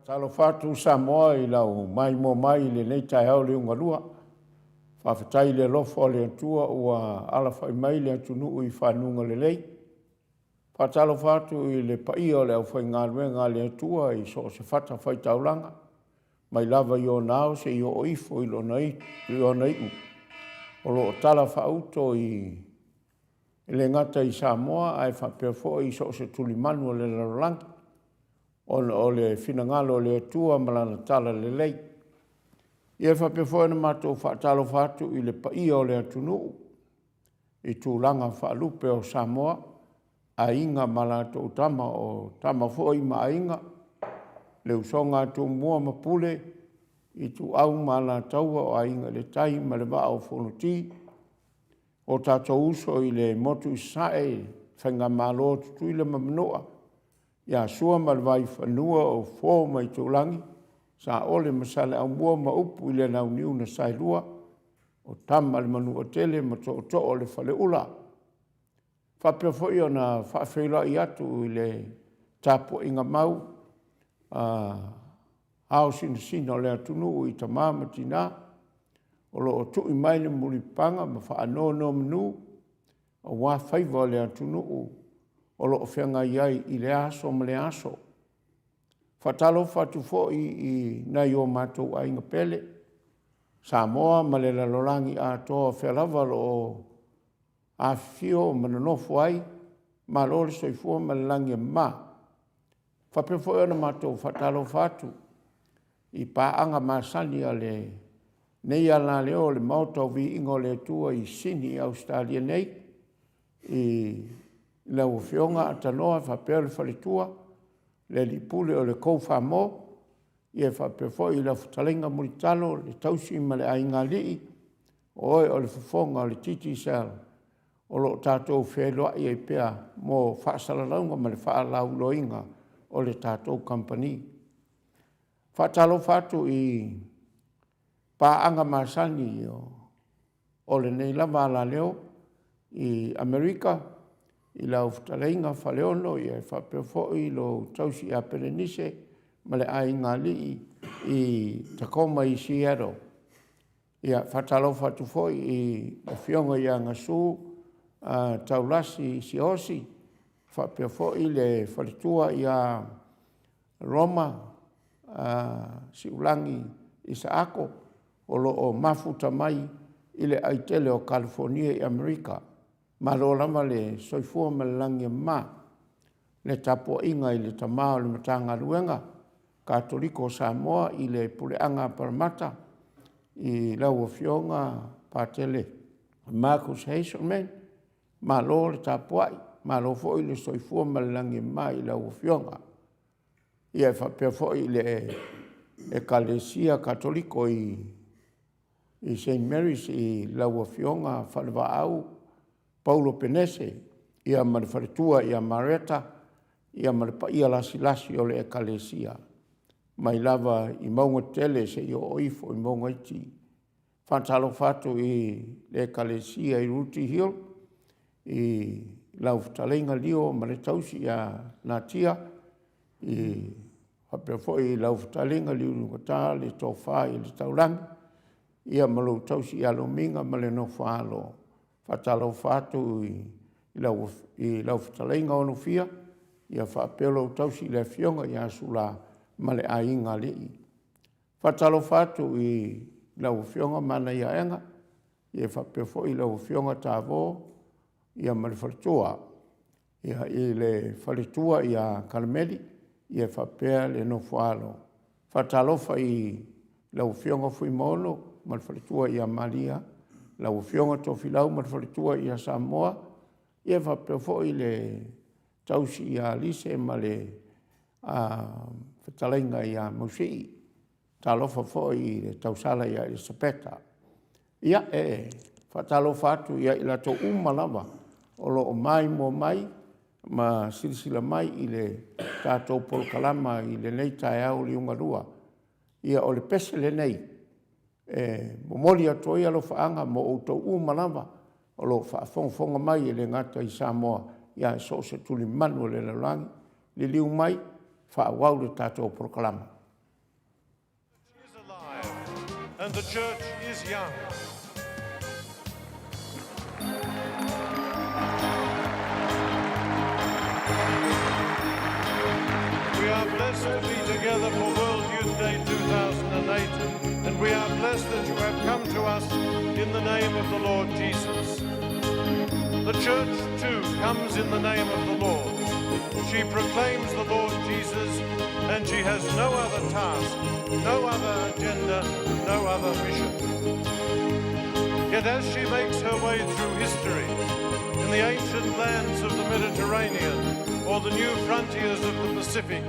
Faatalofa atu Samoa i lau maimoa mai i lenei taeao liugalua. Faafetai i le alofa o le Atua ua alafai mai le atunuu i fanuga lelei. Faatalofa atu i le paia o le aufaigaluega a le Atua i so o se fatafaitaulaga, mai lava i ona ao seia oo ifo i lona iu, o lo o talafaauto i e le gata i Samoa ae faapea foi i so o se tulimanu o le lalolagi, ona o le finagalo o le Atua ma Lana talalelei. Ia e faapea foi ona matou faatalofa atu i le paia o le atunuu i tulaga faalupe o Samoa, Aiga ma latou Tama, o Tama foi ma Aiga, le usoga a Tumua ma Pule, Ituau ma Alataua, o Aiga i le Tai ma le Vaa o Fonoti, o tatou uso i le motu i Sasae i le Faigamalo a Tutuila ma Manua, ia Sua ma le Vaifanua, o Fofo ma Aitulagi, Saole ma Saleaaumua ma upu i le Launiu na Saelua, o Tama a le Manuatele ma Tootoo o le Faleula. E faapea foi ona faafeiloai atu i le tapuaiga mau a ao sinasina o le atunuu i tama ma tina o lo o tui mai le mulipapaga ma faanonomanu aua faiva o le atunuu o lo o feagai ai i lea aso ma lea aso. Faatalofa atu foi i nai o matou aiga pele, Samoa ma le lalolagi atoa o fea lava o lo o afifio ma nonofo ai, malo le soifua ma le lagi e mama. E faapea foi ona matou faatalofa atu i paaga masani a lenei alaleo o le Maota o Viiga o le Atua i Sini i Ausetalia nei, i lau Afioga Atanōa faapea le faletua, le alii pule o le Go Far More, ia faapea foi lau fetalaiga Mulitalo, le tausi ma le aigaalii, o oe o le fofoga o le Digicel o lo o tatou feiloai ai pea mo faasalalauga ma le faalauiloaina o le tatou kamupani. Faatalofa atu i paaga masani o lenei lava alaleo i Amerika i lau fetalaiga Faleolo e faapea foi lou tausi ia Pelenise ma le aigaalii i Tacoma i Seattle. Ia, faatalofa atu foi i le afioga ia Gasu Taulasi Siaosi faapea foi le faletua ia Roma Siulagi Isaako o lo o mafuta mai i le aitele o Kalifonia i Amerika. Malo lava le soifua ma le lagi e mama. Le tapuaiga i le tama o le Matagaluega Katoliko o Samoa i le puleaga a Paramata i lau Afioga Patele Markus Hazelman, malo le tapuai, malo foi le soifua ma le lagi e mama i lau Afioga. Ia e faapea foi i le Ekalesia Katoliko i Saint Mary's i lau Afioga Falevaau Paulo Penese ia ma le faletua ia Mareta ia ma le paia lasilasi o le Ekalesia mai lava i mauga tetele seia oo ifo i mauga iti. Faatalofa atu i le Ekalesia i Rooty Hill i lau fetalaiga Lio ma le tausi ia Natia, i faapea foi i lau fetalaiga Liuliugata le Tofa i le Taulagi ia ma lou tausi ia Lomiga ma le nofo a alo. Faatalofa atu i lau fetalaiga Onofia ia faapea lou tausi i le afioga ia Sula ma le aiga alii. Faatalofa atu i lau Afioga Manaiaega ia faapea foi lau Afioga Tavō ia ma le faletua, ia i le faletua ia Kalemeli ia faapea le nofo a alo. Faatalofa i lau Afioga Fuimaono ma le faletua ia Maria, lau Afioga Tofilau ma le faletua ia Samoa, ia faapea foi le tausi ia Alise ma le fetalaiga ia Mausii. Talofa foi i le tausala ia Elisapeta. Ia, e faatalofa atu ia i latou uma lava o lo o maimoa mai ma silasila mai i le tatou polokalama i lenei taeao liugalua. Ia, o le pese lenei e momoli atu ai alofaaga mo outou uma lava o lo o faafogafoga mai e le gata i Samoa ae so o se tulimanu o le lalolagi. Liliu mai, faaauau le tatou polokalama. And the church is young. We are blessed to be together for World Youth Day 2008, and we are blessed that you have come to us in the name of the Lord Jesus. The church, too, comes in the name of the Lord. She proclaims the Lord Jesus, and she has no other task, no other agenda, no other mission. Yet as she makes her way through history, in the ancient lands of the Mediterranean or the new frontiers of the Pacific,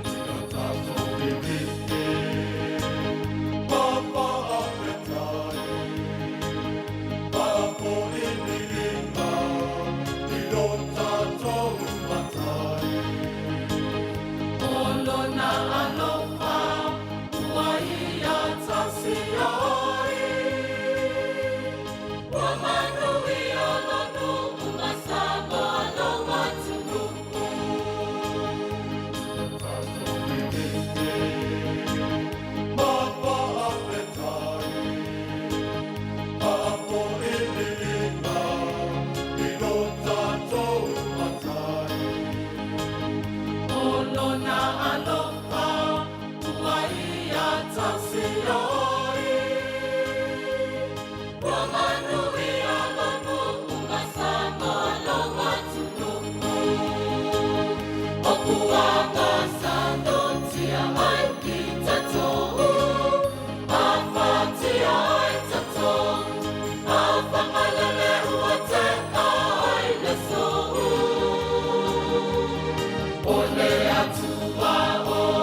O le Atua o.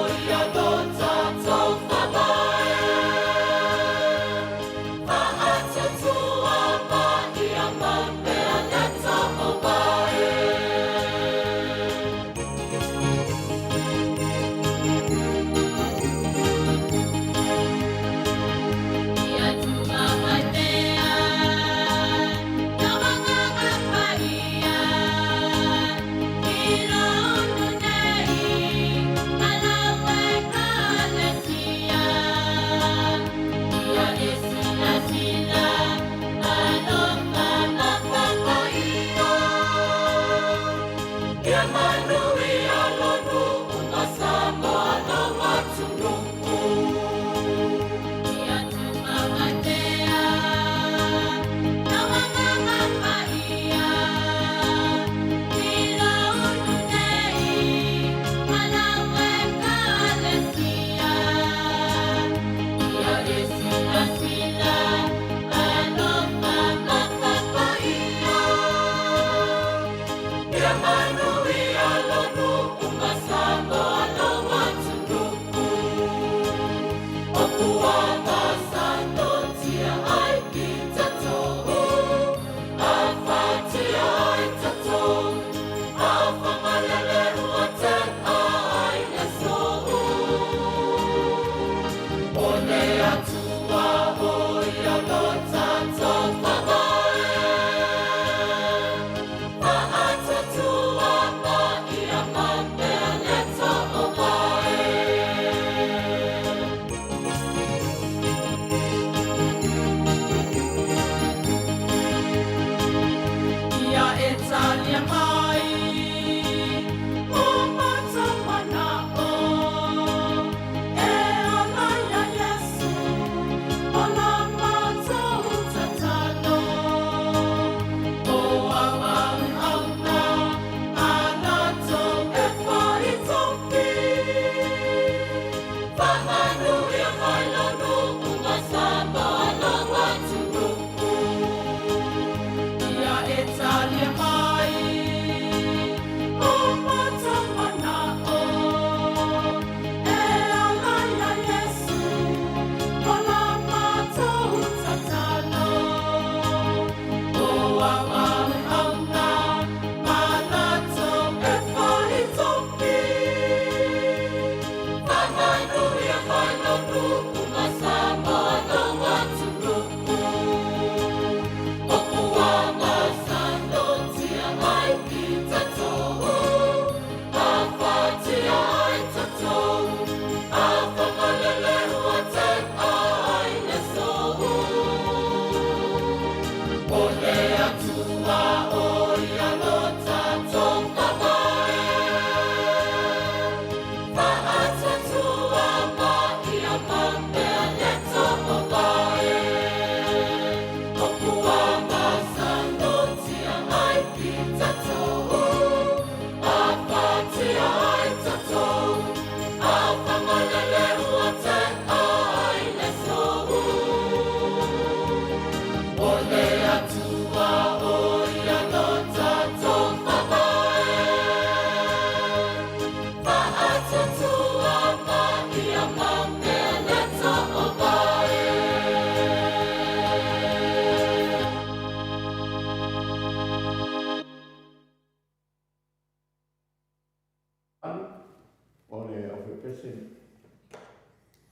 pese.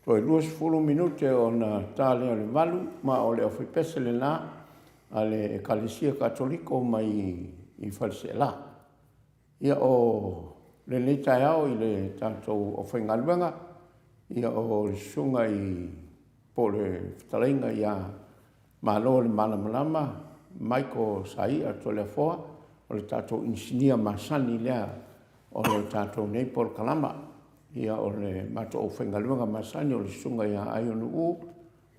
Toe 20 minute ona ta lea o le 8, ma o le aufaipese lena a le Ekalesia Katoliko mai i Faleseela. Ia o lenei taeao i le tatou aufaigaluega, ia o le susuga i po o le fetalaiga ia Malo le Malamalama Michael Saia Toleafoa, o le tatou inisinia masani lea o le tatou nei polokalama. Ia o le matou aufaigaluega masani o le susuga ia Aiono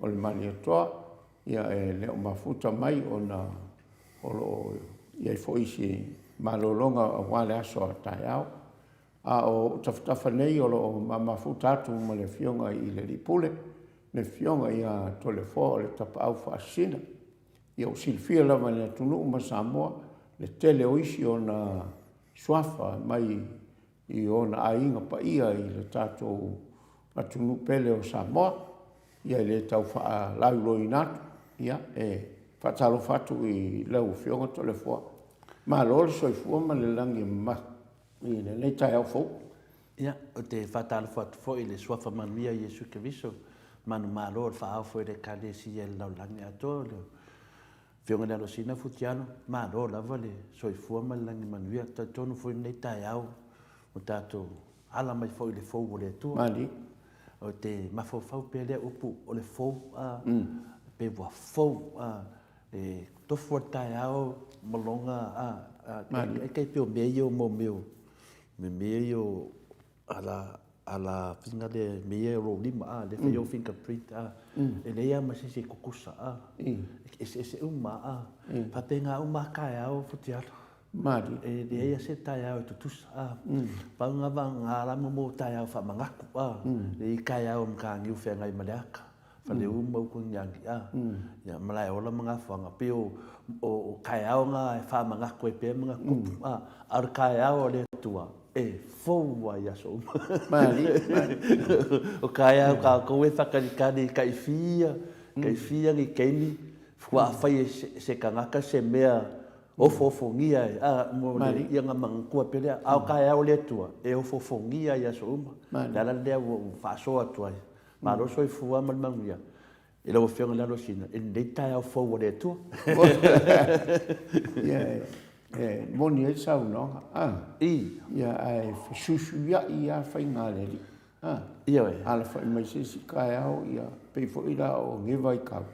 o le Malietoa, ia e le o mafuta mai ona o lo o i ai foi isi malologa aua le aso a taeao. A o ou tafatafa nei o lo o ma mafuta atu ma le Afioga i le Alii Pule, le Afioga ia Toleafoa o le Tapaau Faasisina. Ia ua silafia lava e le atunuu ma Samoa le tele o isi ona suafa mai i ona aiga paia i le tatou atunuu pele o Samoa. Ia e le tau faalauiloaina atu, ia e faatalofa atu i lau Afioga Toleafoa. Malo le soifua ma le lagi e mama i lenei taeao fou. Ia, ou te faatalofa atu foi i le Suafa Manuia Iesu Keriso, manumalo o le faaofo i le Ekalesia i le lalolagi atoa, o le Afioga i le Alosina Futiano, malo lava le soifua ma le lagi manuia. Talitonu foi lenei taeao ua tatou ala mai foi i le fou o le Atua. Mali. Ou te mafaufau pea lea upu o le fou, a, pe ua fou, a, e tofu a le taeao ma loga, a, a, e tai pei o mea ia o mo mea o, mea ia o ala ala finga lea me ia o lou lima a le fai o fingerprint a e leai lava ma se isi e tutusa a e eseese uma a faapena uma a taeao Futialo Malie. E leai lava se taeao e tutusa a pau lava na la mo taeao faamanatu a e i taeao o mataniu feagai ma le ata Faleu ma Utuagiagi a ia Malaeola ma Gafoaga pei o o taeao na e faamanatu ai pea ma tupu a a o le taeao a le Atua e fou lava i aso uma. Malie, malie. O taeao tatou e faatalitali i taifia, taifia ni taimi faatoa fai e se tagata se mea ofoofogia ai a mo le ia na manatua pea lea. A o taeao a le Atua e ofoofogia ai i aso uma. O le ala lea ua ou faasoa atu ai Malo le soifua ma le manuia i lau Afioga i le Alosina i lenei taeao fou a le Atua. Ia, e moni ai le saunoaga, a? I. Ia, ae fesuisuiai lava faiga a le Alii, a? Ioe. Alafai mai se isi taeao, ia, pei foi la o nei vaitau,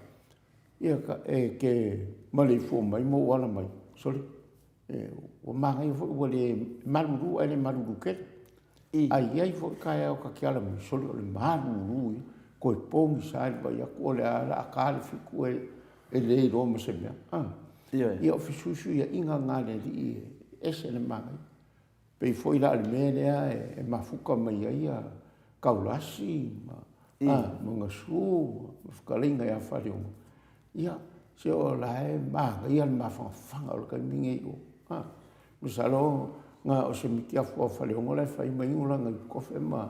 ia, e te maleifua mai ma ou ala mai, sole, Ua manaia foi ua le malulu ae le malulu tele. Ae i ai foi taeao ta te ala mai, sole o le malulu ia, toe pogisa i le vaai atu o le a o le a ta le 7 e le iloa ma se mea. Ia o fesuisuiaiga na a le Alii e ese le manaia. Pei foi la o le mea lea e mafuta mai ai ia Taulasi ma ma Gasu ma fetalaiga ia Faleono, ia, se o la e manaia le mafanafana o le taimi nei i o. Masalo na o se mitiafu a Faleono la e fai mai lana iutofe ma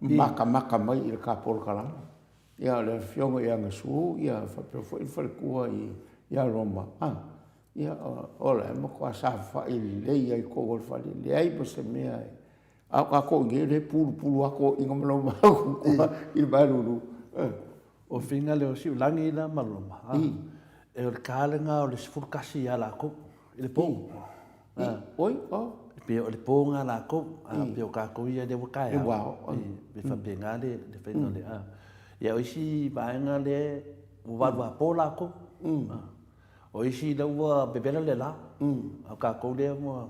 matamata mai i le ta polokalame. Ia o le afioga ia Gasu, ia faapea foi le faletua ia Roma, ia o la e matua saofafai lelei lava i totonu o le fale, leai ma se mea e... A o tatou i inei o lea e pulupulu lava toeaiina ma laumatutua i le malulu. O faiga lea o Siulagi la ma Roma, e o le ta lena o le 11 ia latou i le po. Oi, o. E pei o le po lena a latou, a pei o tatou ia lea ua taeao. E faapena le faiga o le a. Ia o isi vaega lea ua valuapo latou. O isi lea ua vevela le la, a o tatou lea ua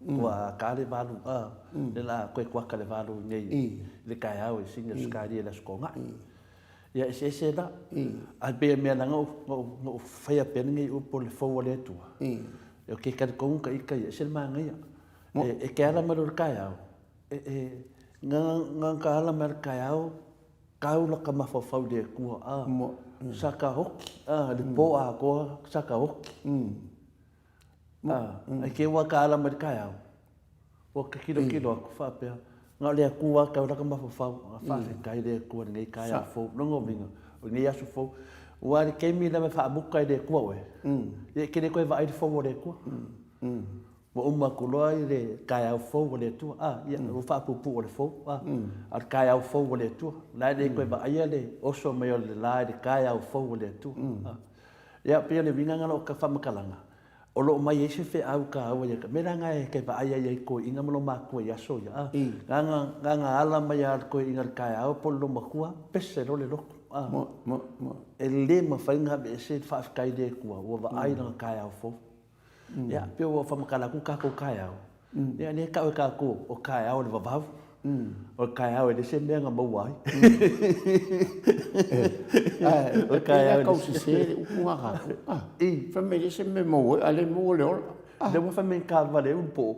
ua ta le valu, a, lea o le a toe kuata le valu i nei i le taeao i sini o Sikalia i le Aso Toonai. Ia, eseese la. Ae pei o le mea leaga na ou faia pea lenei upu o le fou a le Atua, ou te talitonu ita ia, e ese le manaia. E te ala mai loa i le taeao, e, na ona ala mai lava i le taeao, Tau laka mafaufau i le Atua, a, sa ka oki, a, le po atoa sa ka oki. A, ai ke ua ka ala mai le taeao, ua ka kilokilo aku faapea, na o le Atua tau laka mafaufau, a faafetai le Atua i lenei taeao fou. Lona uiga, o lenei aso fou, aua le taimi lava e faamuta i le Atua oe, ia e te le toe vaai i le fou o le Atua. Ua uma atu loa i le taeao fou o le Atua, a, ia, ua faapuupuu o le fou, a, a o le taeao fou o le Atua. La e le toe vaaia le oso mai o le la i le taeao fou o le Atua. A. Ia, pei o le uiga lena o lau faamatalaga, o lo o mai ai se feau taua ia te, mea la lena e te vaai ai i toeaiina ma loomatua i aso ia, a, na ona ala mai lava o le toeaina i le taeao po o le loomatua, pese loa le loto, a. E le mafai ona aveese le faafetai i le Atua ua vaai i lana taeao fou. Ia, pei ua faamatala atu tatou taeao, ia lea e tau e tatou o taeao o le vavau. O le taeao e leai se mea na maua ai. O le taeao e tau sese le upu na tatou. Fai mai e leai se mea e maua ai, a o lea e maua le ola. Lea ua fai mai taavale ulu po o.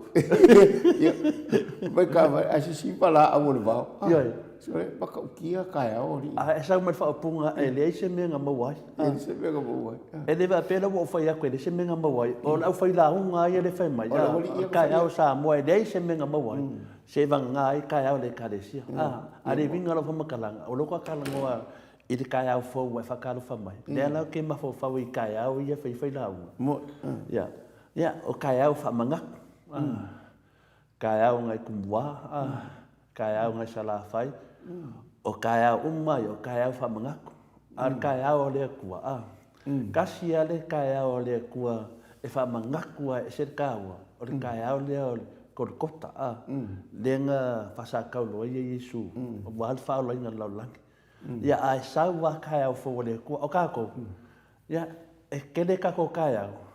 Ia, fai taavale, ae sisi valaau a le vao. Ioe. Sole, matautia taeao alii. A e sau mai le faaupuga e leai se mea na maua ai. E leai se mea na maua ai. E le faapea la ua ou fai atu e leai se mea na maua ai. O le aufai lauga lava ia lea e fai mai, o le taeao o Samoa e leai se mea na maua ai. Seiavagana ai taeao o le Ekalesia. A o le uiga o lau faamatalaga, o lea ua talanoa i le taeao fou ua e faatalofa mai, lea la ou te mafaufau i taeao ia e fai ai failauga. Ia, ia, o taeao faamanatu. Taeao nai Tumua, taeao nai Salafai, o taeao uma ia, o taeao faamanatu. A o le taeao o le Atua, a, tasi lava le taeao o le Atua e faamanatu lava e ese le taua, o le taeao lea o le Kolikota, a, lea na faasataulo ai Iesu aua le faaolaina o le lalolagi. Ia, ae sau lava taeao fou o le Atua. O tatou, ia, e tele tatou taeao,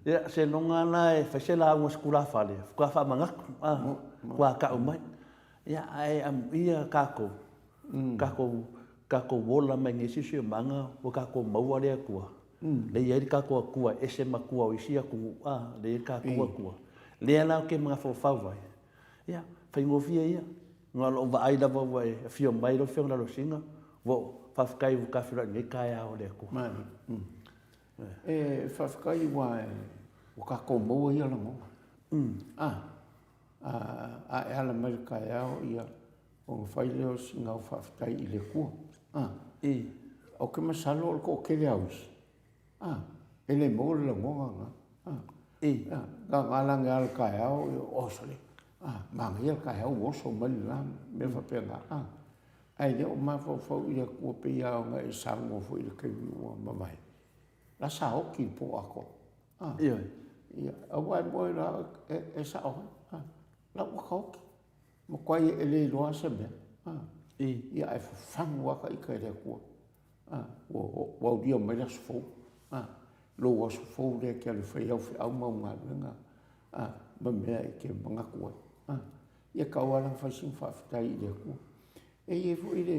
Ia, seiloga la e fai se lauga a se tulafale, faatoa faamanatu, a, faatoa tau mai. Ia, ae amuia tatou, tatou, tatou ola mai nei siosiomaga ua tatou maua le Atua, lea e i ai le tatou Atua e ese ma Atua o isi atunuu, a, lea e i ai le tatou Atua. Lea la ou te mafaufau ai, ia, faigofie ia, na o lou vaai lava ua e afio mai lau Afioga Lalosinga, ua ou faafetai ua ta feiloai i lenei taeao o le Atua. E faafetai ua ua tatou maua ia lagona. A, a e ala mai i le taeao ia ona fai lea o sina au faafetai i le Atua. A, ou te masalo o le toatele lava o isi, a, e le maua le lagona lena. A, na ona ala ane lava i le taeao, o sole, a, manaia le taeao ua oso mai le la, mea faapena. A, ae le o mafaufau i le Atua pei lava ona e saunoa foi i le taimi ua mavae. La sa oti i le po atoa. Ah. Ioe. Ia, aua e moe la e, e sao ai. Ah. La ua ka oti. Matua e le iloa se mea. Ah. I. Ia, ae fafagu lava ta ita i le Atua. Ah. Ua, ua aulia mai le aso fou. Ah. Lou aso fou lea e te alu e fai au feau ma au galuega. Ah. Ma mea e te manatu ai. Ah. Ia tau lava la ona fai sina faafetai i le Atua. E i ai foi le,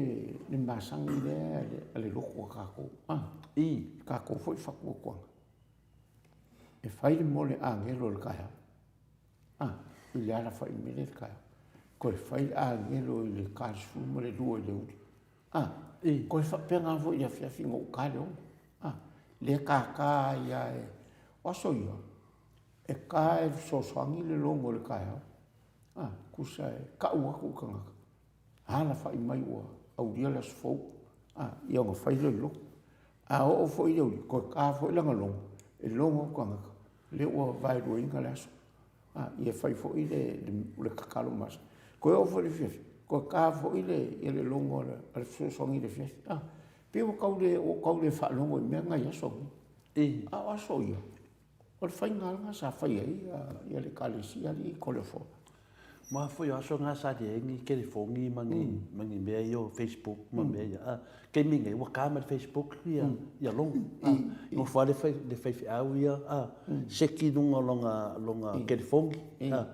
le masani lea a le, a le lotu a tatou, a, I. tatou foi fatuatuaga. E fai le mole agelo i le taeao, a, i le alafai mele i le taeao. Toe fai le agelo i le ta 12 i le uli. A, I. toe faapena foi i le afiafi ina ua ta le 6. A, lea tata ai lava e, o aso ia, e ta e fesoasoani le logo i le taeao. A, tusa e tau atu i tagata, alafai mai ua aulia le aso fou, a, ia ona fai lea o le logo. A oo foi i le uli, toe ta foi lana logo, e logo atu tagata, lea ua vaeluaina le aso. A, ia fai foi le, le, le tatalo masani. Toe oo foi i le afiafi, toe ta foi le, ia le logo a le, a le fesoasoani i le afiafi. A, pei ua tau le, ua tau le faalogo i mea na i aso nei. I. A o aso ia, O le faiga lava lena sa fai ai ia le Ekalesia alii i Koleofoa. Aua foi o aso na sa leai ni telefoni ma ni ma ni mea ia o Facebook ma mea ia. A, taimi nei ua ta ma le Facebook ia ia logo. A, nofo lava le fai le faifeau ia a, seki i luga o lona lona telefoni. A,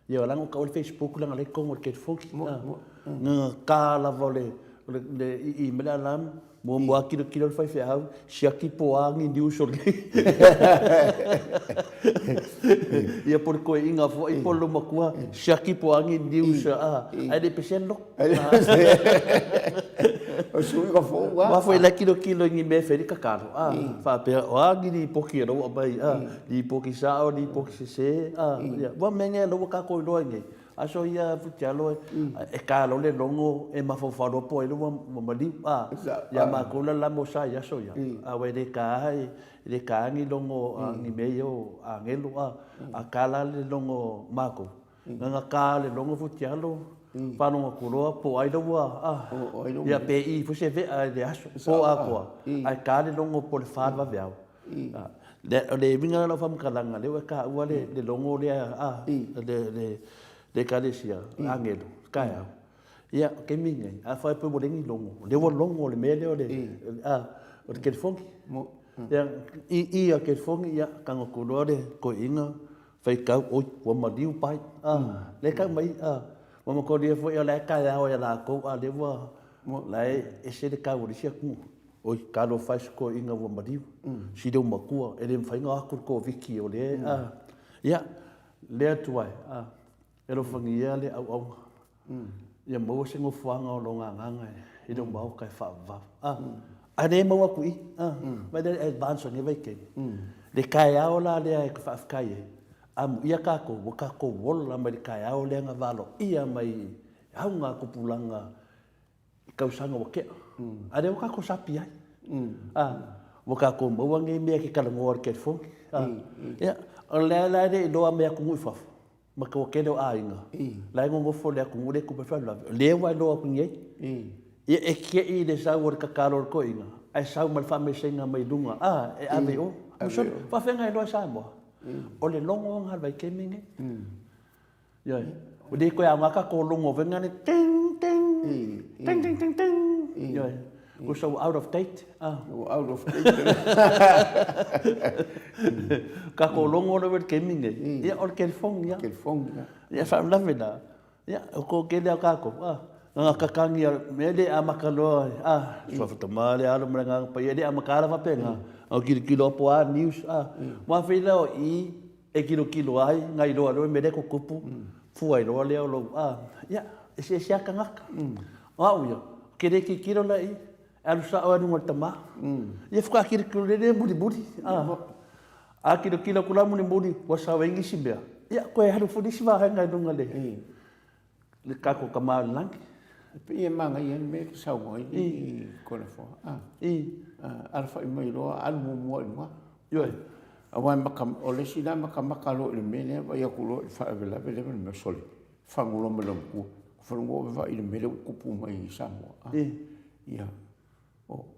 ia leaga ua taua le Facebook leaga o lea e i totonu o le telefoni. A, na ta lava o le le i i mai le alarm, Muamua lava tilotilo le faifeau, siaki po o a ni news o le Ia po o le toeaina foi po o le loomatua, siaki po o a ni news a, ae le i pesea le loto. O suiga fou lava. Aua foi la e tilotilo i ni mea e fai ai le tatalo, a, faapea o a ni lipoti o la ua aumai, a, lipoti sao, lipoti sese, a, ia, aua o mea nei o la ua tatou iloa ai nei. Aso ia Futialo e ka loa le logo e mafaufau loa po o ai ua maliu a. Ia matou la la mosa i aso ia, aua e le ka e le ka ni logo ni mea ia o agelo a, a ka la le logo matou, na ka le logo Futialo faalogo atu loa po o ai la ua a, ia pe i foi se vea i le aso po atoa, ae ka le logo po o le fa o le vaveao. O le uiga o lau faamatalaga, lea ua e taua le logo lea a le Ekalesia, agelo, taeao. Ia, o le taimi lenei, afai pe ua leai ni logo, o lea ua logo le mea lea o le, a, o le telefoni. Ia, i i a telefoni, ia, tago atu loa le toeaina, faitau, oi, ua maliu pai, a, lea e tau mai, a, ua manatua foi o la e taeao ia latou, a o lea ua, la e ese le tau o le isi atunuu. Oi, talofa e si toeaina ua maliu, si leo matua, e le mafai ona o atu le Koviti o lea, a, ia, lea atu ai, a, e alofagia le auauna, ia maua se nofoaga o lona agaga i lou maota e faavavau, a, a le maua atu i i, a, vaai la i le advance o lenei vaitaimi. Le taeao la lea e te faafetai ai, amuia tatou, ua tatou ola mai le taeao lea na valoia mai e auga tupulaga i tausaga ua tea. A lea ua tatou sapi ai. A, ua tatou maua nei mea e te talanoa i le telefoni. A, ia, o lea la e le iloa mea atunuu i fafo, ma le toatele o aiga, la e nonofo i le atunuu lea e tupu ai faalavelave, o lea ua iloa atu nei. Ia, e te i le sau o le tatalo a le toeaina, ae sau ma le faamaisega mai luga, a, e ave i o. Sole, faafefea ona iloa e Samoa? O le logo lena o le vaitaimi lenei. Ioe. Ua le toe aoga tatou logo foi lena ting ting ting ting ting ting. Ioe. Ua so out of date. Ah. Ua out of date. Tatou logo lea ua i le taimi nei. Ia o le telefoni lava. Telefoni lava. Ia faalavelave la. Ia o toatele lava o tatou, ah, na kakagi lava, mea le amata loa, ah, Suafa Tama le Alo ma le Agaga Paia, e le amata lava faapena. A o tilotilo lava po o a news, ah. Aua foi la o i e kilokilo ai na iloa loa le mea lea e tutupu, fua ai loa lea o lou, a, ia, eseese lava tagata. O au ia, ou te le tilotilo la i i, e alu sao lava i luga o le tama. Ia faatoa tilotilo lea mulimuli, a, a tilotilo atu la mulimuli ua sau ai nisi mea, ia toe alu foi le isi vaega i luga o le tatou Tama o le Lagi. E pei e manaia le mea e te saunoa ai i Toleafoa. A, alafai mai loa alu muamua i luga. Ioe. Aua e maka, o le isi la makamaka loa i le mea lea, vaai atu loa i le faalavelave lea ma le mea sole, fagu loa ma le loma matua. Faalogo ua vaai i le mea lea ua tupu mai i Samoa. Ia.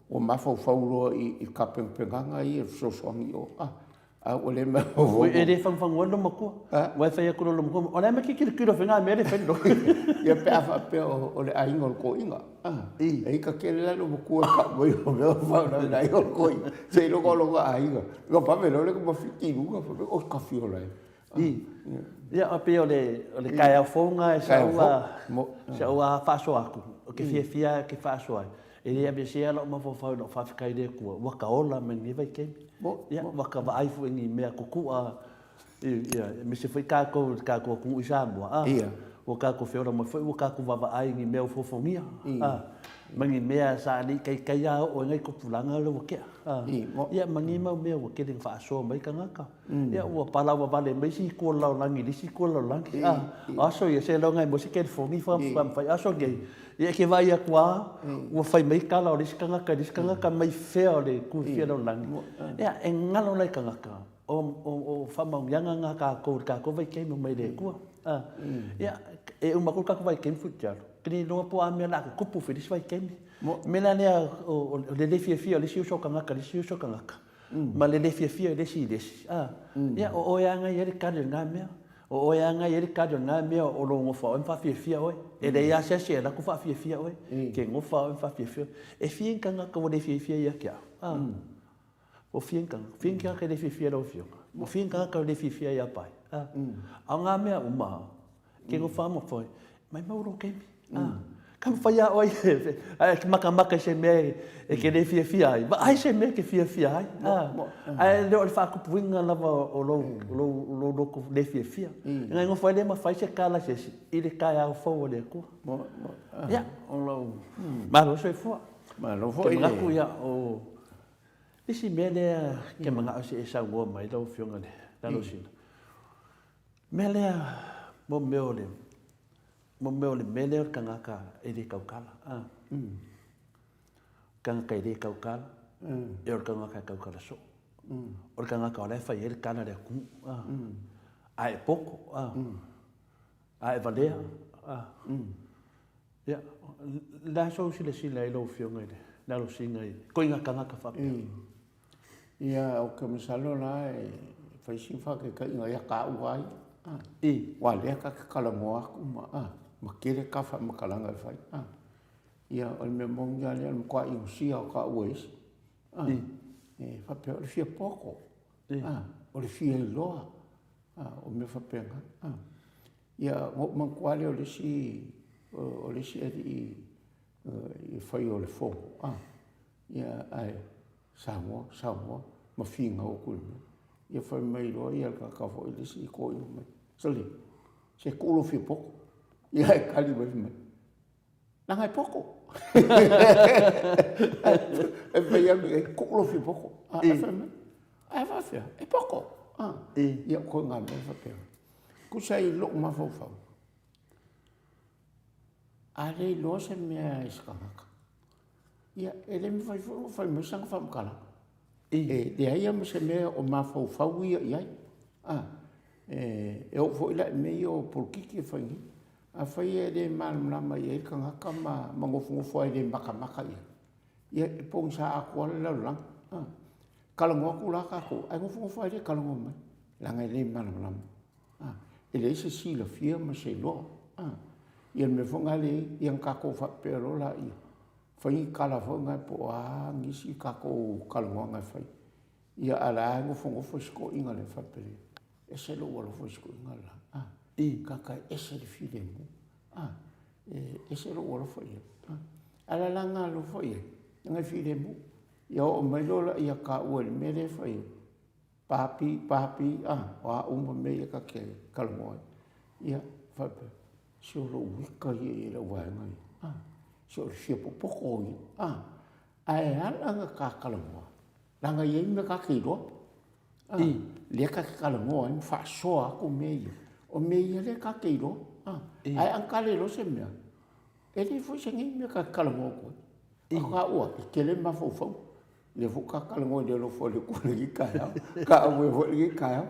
Ua mafaufau loa i tapenapenaga ia fesoasoani i o, a ua le mafaufau. E le fagufagu ai lou matua. Aua e fai atu loa lou matua, o le a mea e tilotilo ai nga mea lea e fai lou. Ia pe a faapea o le aiga o le toeaina. E ita tele la lou matua e tau mai o mea o faalavelave aiga o le toeaina. Seiloga o lona aiga. Ona vave loa lea ona mafiti i luga, fai mai, oi tafiola e. Ia, e pei o le taeao fou lena e si au faasoa atu, ou te fiafia lava ou te faasoa ai. E le aveesea lou mafaufau i lau faafetai i le Atua, ua ta ola mai lenei vaitaimi. Ia, ua ta vaai foi i ni mea tutu'a, ia, aemaise foi tatou i le tatou atunuu i Samoa, a, ua tatou feola mai foi ua tatou vaavaai i ni mea ua fofogia, a, ma ni mea sa le i taitai lava oo ai nai tupulaga lea ua tea, a, ia, ma nei mau mea ua tele ina faasoa mai tagata. Ia ua palauavale mai isi itu o le lalolagi i le isi itu o le lalolagi. A, o aso ia, seiloga e maua se telefoni faamafai. Aso nei, ia e te vaai atu lava, ua fai mai tala o le isi tagata i le isi tagata mai fea o le itu fia o le lalolagi. Ia, e galo la i tagata, o faamaoniaga na a tatou i le tatou vaitaimi mai le Atua. A, ia, e uma atu le tatou vaitaimi Futialo, e le iloa po o a mea o le a tutupu foi i le isi vaitaimi. O le mea la lea o le le fiafia o le isi uso tagata i le isi uso tagata, ma le le fiafia i le isi i le isi, a, ia, o oe lava na i ai le tali o lena mea. O oe lava na i ai le tali o lena mea o lou gofa oe ma faafiafia oe. E leai lava se asi e alu atu faafiafia oe, ke gofa oe ma faafiafia oe. E fia ni tagata ua le fiafia ia te au, a? Ua fia ni tagata, fia ni tagata e le fiafia i lau Afioga? Ua fia ni tagata e le fiafia ia Pae, a? A o ngā mea uma, Ke gofa mo foi, mai mau lou taimi. Ah, ka mawhai a oe, ae ke makamaka i se mea e ke le fiafia ai. Vaai se mea ke fiafia ai. Ah, ae le o le whaakupuinga lava o lou, lou, lou loto le fiafia. Ngai ngofo ai le mawhai se kala se esi, i le kai au fau o le Atua. Ia, o lou, malo soifua. Malo foi le. Ke manatu ia, o, isi mea lea ke manao se e saunoa mai lau Afioga i le Alosina. Mea lea, mo mea o le. Mo mea o le mea lea o le tagata e le tautala, a. Tagata e le tautala, e o le tagata e tautala soo. O le tagata o la e fai ai le tala a le atunuu, a. A e poto, a. A e valea, a. Ia, o le a sou silasila i lau Afioga i le alosiga i ituaiga tagata faapea? Ia, ou te masalo la e fai sina faataitaiga ia taua ai. Aua o lea ta te talanoa atu ma, ma tele ta faamatalaga e fai. Ia, o le mea moni lava lea, o le matua inosia o taua e isi. E faapea, o le fia poto, o le fia iloa, o mea faapena. Ia, ona ou manatua lea o le isi, o le isi alii e fai o le fono, ia, ae Samoa, Samoa, ma finau atu i le mea. Ia fai mai loa ia le tagata foi le isi toeaina mai, sole, se tuu lou fia poto. Ia ae tali mai fai mai, leaga e poto. Ae fai atu i ai, tuu lou fia poto. Ae fai mai, ae faafefea, e poto. Ia o ituaiga mea faapena. Tusa i lou mafaufau, a le iloa se mea i se tagata, ia, e le mafai foi ona fai mai sana faamatalaga. E leai lava ma se mea o mafaufau ia i ai. A, e oo foi la i mea ia o polokiki e fai nei. Afai e le malamalama i ai le tagata ma nofonofo lava e le matamata i ai, ia e pogisa atoa le lalolagi. A, talanoa atu la tatou, ae nofonofo lava e le talanoa mai, leaga e le malamalama. A, e leai se silafia ma se iloa. A, ia le mea foi lena lea e i ai, ia ona tatou faapea loa laia, fai ni tala foi na po o a nisi tatou talanoaga e fai. Ia a o la e nofonofo si toeaina lea faapea, e ese lou alofa i si toeaina le la. A, tagata e ese le filemu. A, e ese lou alofa i ai. A, a o le ala lena alofa i ai, leaga e filemu. Ia oo mai loa lea taua i le mea lea e fai ai, papi, papi, a, o a uma mea ia ta te talanoa ai. Ia, faapea, se o lou ika ia i lau vaega ia, a, se o le fia popoto ia, a, ae ala ona ta talanoa, leaga e i ai mea ta te iloa, a, lea ta te talanoa ai ma faasoa atu mea ia, o mea ia lea ta te iloa, a, ae a na le iloa se mea, e leai foi se mea ta te talanoa atu ai. A taua, e tele mafaufauga. Lea foi ta talanoa i le alofa o le Atua i lenei taeao. Ta auai foi i lenei taeao.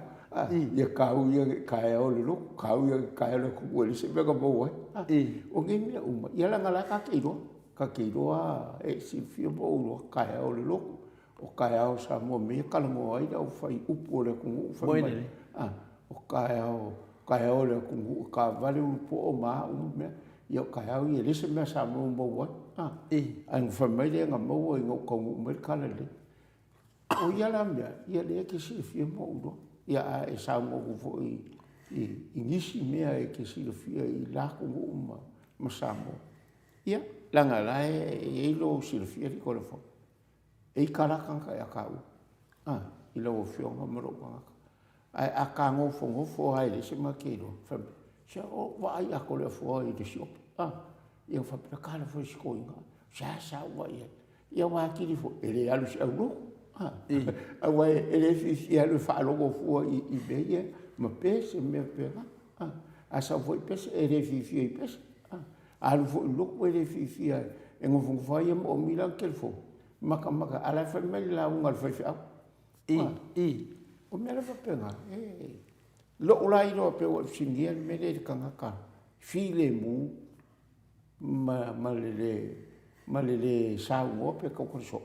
Ia tau ia i taeao o le lotu, tau ia i taeao o le atunuu e leai se mea na maua ai. O nei mea uma, ia leaga o la ta te iloa. Ta te iloa, e silafia ma ou iloa, taeao o le lotu, o taeao o Samoa mea ia e talanoa ai le aufai upu o le atunuu fai mai, o taeao, taeao o le atunuu e taavale ulupo'o ma a uma mea. Ia o taeao ia e leai se mea a Samoa o maua ai. Ae na fai mai lea na maua ina ua taunuu mai le talalelei. O ia la mea, ia lea e te silafia ma ou iloa. Ia a e saunoa atu foi i nisi mea e te silafia i la atunuu ma Samoa, ia, leaga o la e i ai lou silafia Likolefono. E ika la tagata ia taua, a, i lau afioga ma lou tagata. Ae a ta nofonofo lava e leai se mea e te iloa, fai mai, se o vaai atoa le afoa i le sioki, a, ia faapea, talofa i si toeaina, seasea ou vaai i ai. Ia aua atili foi, e le alu i se aulotu, a, aua e le fiafia e alu e faalogo fua i mea ia ma pese ma mea faapena, a. A sau foi pese, e le fiafia i pese, a. Alu foi i lotu e le fiafia e nofonofo lava ia ma omi lana telefoni, matamata, a o la e fai mai le lauga a le faifeau. I, i. O mea la faapena, e, lou la iloa pei ua e fesiligia le mea lea i le tagata filemu ma, ma le le, ma le le saunoa pe tautala soo,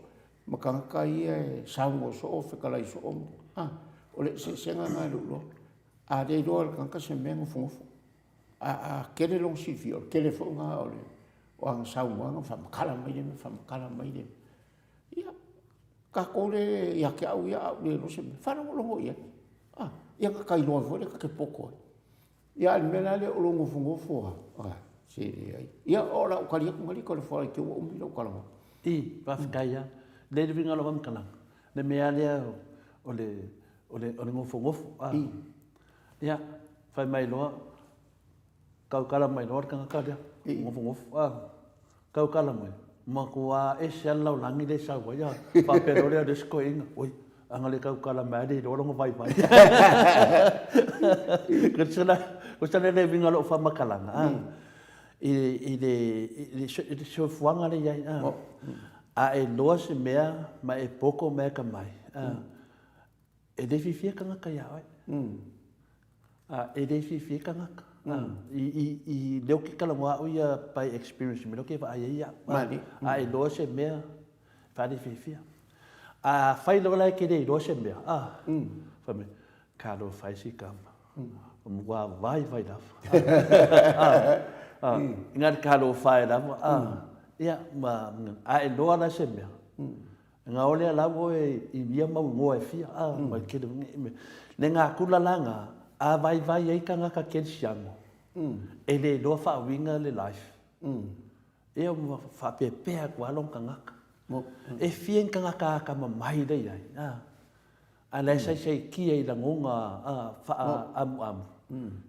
ma tagata ia e saunoa soo, fetalai soo, a, o le eseesega lena i lou iloa. A le iloa e le tagata se mea, nofonofo. A tele lona silafia, o le tele foi lena o le, o ana saunoaga ma faamatala mai lea mea, faamatala mai lea mea. Ia, tatou lea ia te au ia, a ou le iloa se mea, faalogologo i ai. A, ia ona ta iloa ai foi lea ta te poto ai. Ia, a o le mea la lea o lou nofonofo lava, a, se leai. Ia, o lau tali atu lena Likolefoa i te i ua umi lou talanoa. I, faafetai lava. Lelei le uiga o lau faamatalaga, le mea lava lea o le, o le, o le nofonofo. A. Ia, fai mai loa, tautala mai loa le tagata lea, nofonofo, a, tautala mai, matua ese lava le lalolagi lea e sau ai, a faapea loa lea o le isi toeaina, oi, ana le tautala mai lava e le iloa lona vaivai. Tusa la le uiga o lau faamatalaga, a. I, i le, i le, i le soifuaga lea i ai, a. A e iloa se mea ma e poto ma e atamai, a, e le fiafia tagata iā oe. A, e le fiafia tagata. A, i, i, i lea ou te talanoa au ia by experience, mea lea ou te vaai ai au. A, a e iloa se mea, faalefiafia. A fai loa la e te le iloa se mea, a, fai mai, talofa e si tama. Ua vaivai lava. Ina le talofa e lava, a, ia, ma, a e iloa la se mea, na o lea la oe i ia mau igoa e fia, a, ma le tele o nei mea. Le natura la na, a vaivai ai tagata kerisiano, e le iloa faauiga le life. Ia ua faapeapea atu lava lona tagata. E fia ni tagata atamamai la i ai, a, a la e saisaitia i lagona faaamuamu.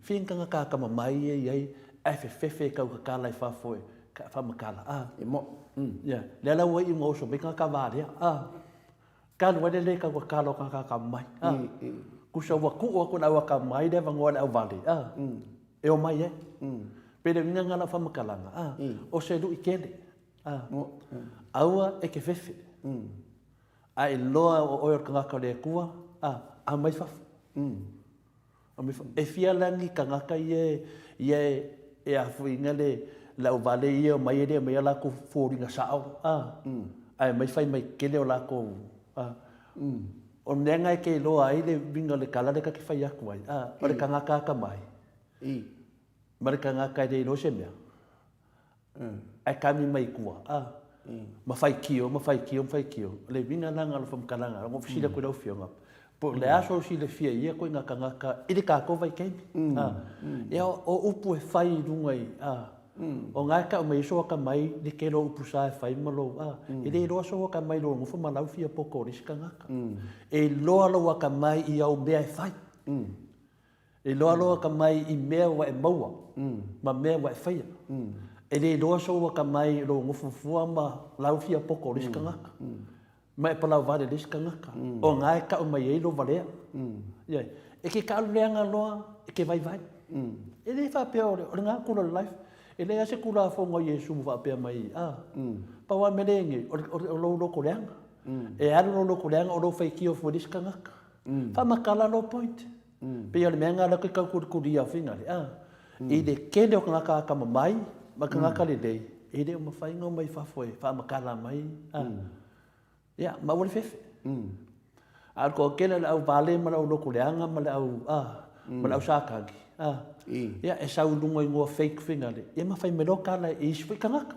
Fia ni tagata atamamai ia i ai ae fefefe e tautatala i fafo e faamatala, a. E mo. Ia, lea la ua iu ina oso mai tagata valea, a. Talu ai le le tautatala o tagata atamamai, a. Tusa ua tuu atu e le au atamamai le avanoa i le auvale, a. E omai ai. Pei le uiga lena o lau faamatalaga, a, o se lui tele, a, aua e te fefe, a e iloa o oe o le tagata o le Atua, a, aumai fafo. Aumai fafo. E fia la ni tagata ia ia e afuiga le le auvale ia e omai e le aumaia latou foliga sao, a, ae omai fai mai tele o latou, a. O le mea lena e te iloa ai le uiga o le tala lea ta te fai atu ai, a, o le tagata atamai, ma le tagata e le iloa se mea, ae kami mai i tua, a, ma faitio, ma faitio, ma faitio. O le uiga la lena o le faamatalaga, na ou fesili atu i lau Afioga, po o le a sou silafia i ia ituaiga tagata i le tatou vaitaimi, a. Ia, o upu e fai i luga i, a, O na e tau mai ai sou atamai le tele o upu sa e fai ma lou, a, e le iloa sou atamai i lou nofo ma lau fia poto o le isi tagata. E iloa lou atamai i au mea e fai. E iloa lou atamai i mea ua e maua ma mea ua e faia. E le iloa sou atamai i lou nofo fua ma lau fia poto o le isi tagata. Ma e palau vale i le isi tagata. O na e tau mai ai lou valea. Ioe. E ke kalu leaga loa, e ke vaivai. E le faapea o le, o le gakula o le life. E leai lava se Tulafono a Iesu ua faapea mai, a, pau lava le mea lea e i ai nei, o, o, o lou loto leaga. E alu lou loto leaga o lou faitio fua i le isi tagata. Faamatala lou point. Pei o le mea lena lea ou te tau tulitulia finagale, a, i le tele o tagata atamamai ma tagata lelei, e le o mafai ona omai i fafo e faamatala mai, a. Ia, maua le fefe. A o le toatele o le au vale ma le au lotu leaga ma le au, a, ma le au satani, a, ia, e sau i luga i igoa fake finagale, ia ma fai mai loa tala i isi foi tagata.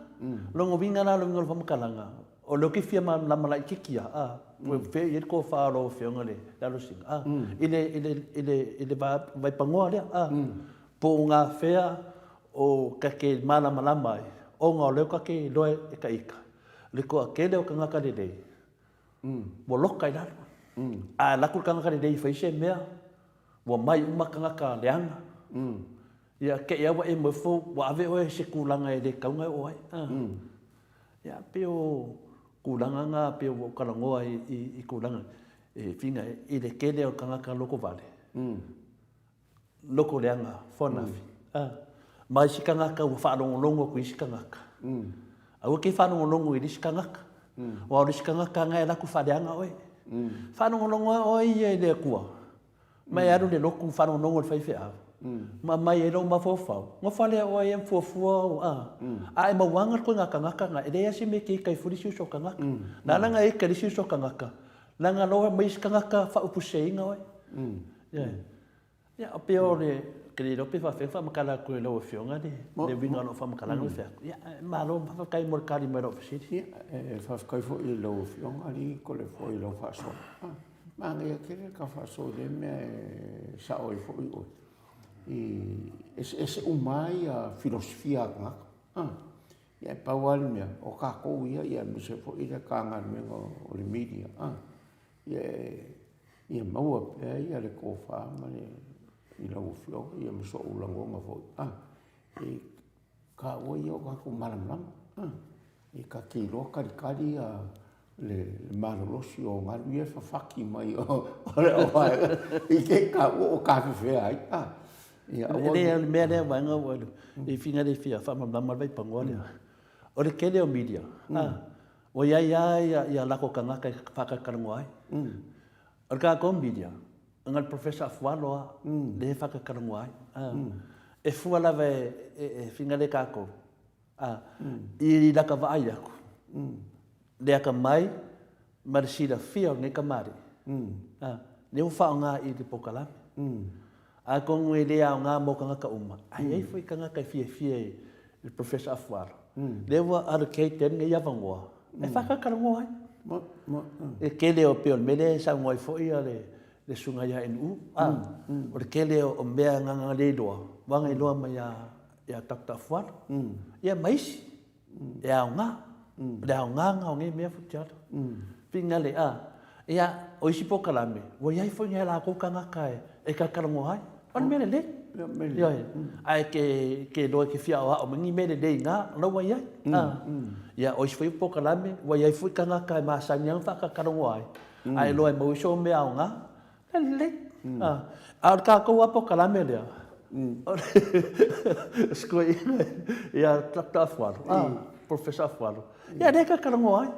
Lona uiga la, o le uiga o le faamatalaga, O lea ou te fia malamalama laitiiti lava, a, po o fea i ai le tofa o lau Afioga i le Alosina, a, i le, i le, i le, i le vaipanoa lea, a, po o gafea o ta te malamalama ai, ona o lea ta te iloa e ta ita, le toatele o tagata lelei, ua loka i lalo. A alu atu le tagata lelei e fai se mea, ua mai uma tagata leaga. Ia, te i lava ua e nofo, ua ave oe i se tulaga e le tatau ona e oo ai, a. Ia, pei o tulaga na pei ua ou talanoa ai i tulaga e whina i le tele o tagata lotovale, loto leaga fuanafi, a, ma isi tagata ua faalogologo atu i isi tagata. Aua e te faalogologo i le isi tagata, aua o le isi tagata na e alu atu faaleaga oe. Faalogologo lava oe ia i le Atua. Ma e alu i le lotu faalogologo i le faifeau, ma aumai ai lou mafaufau, nofo lea oe ia ma fuafua au, a. A e mauaga le koiga tagata na, e leai lava se mea e te ita ai fua le isi uso tagata. Na ala ona e ita i le isi uso tagata, leaga loa aumai isi tagata faaupuseseina oe. Ioe. Ia, pei o le, ou te le iloa pe faapefea ona faamatala atu e lau Afioga le uiga o lau faamatalaga lea fai atu. Ia, malo, faafetai mo le tali mai o lau fesili. Ia, e faafetai foi i lau Afioga Kolifoe i lau faasoa. Manaia tele ka faasoa i lea mea e sao ai foi oe. I eseese uma ai ia filosofia a tagata. Ah, ia e pau lava le mea, o tatou ia, ia aemaise foi le Matagaluega o le Media. Ah, ia ia maua pea ia le tofa ma le i lau afioga ia ma so'u lagona foi. Ah, e taua ia o tatou malamalama. Ah, e ta te iloa talitali ia le malolosi o galu ia e fafati mai o le vaega i te taua o tafefea ai. Ia, aua. E le o le mea lea vaega ua e figa le fia faamalamalama le vaipanoa lea. O le tele o media, ua i ai lava ia latou tagata e faatalatalanoa ai. O le tatou media, na o le Professor Afualo lava lea e faatalatalanoa ai. E fua lava e figa le tatou, i lata vaai atu, le atamai ma le silafia o lenei tamalii, lea ua faaaoga i le polokalame. Atonu e le aoga mo tagata uma, ae i ai foi tagata e fiafia i le Professor Afualo, lea ua allocate ai lenei avanoa e faatalatalanoa ai. E tele o, pei o le mea lea e saunoa ai foi le Susuga ia NU, o le tele o mea na na le iloa, ua na iloa mai ia Doctor Afualo, ia ma isi. E aoga. O le aoga lena o nei mea Futialo. Finale, a, ia, o isi polokalame, ua i ai foi nai a latou tagata e talatalanoa ai. O le mea lelei. Ioe. Ae ke, ke iloa e te fia aoao mai ni mea lelei i ina, o la ua i ai. A. Ia, o isi foi polokalame, ua i ai foi tagata e masani lava ona faatalatalanoa ai, ae iloa e maua ai sou mea aoga, E lelei. A o le tatou lava polokalame lea, o le sikuaiga ia Doctor Afualo, Professor Afualo, ia lea e talatalanoa ai.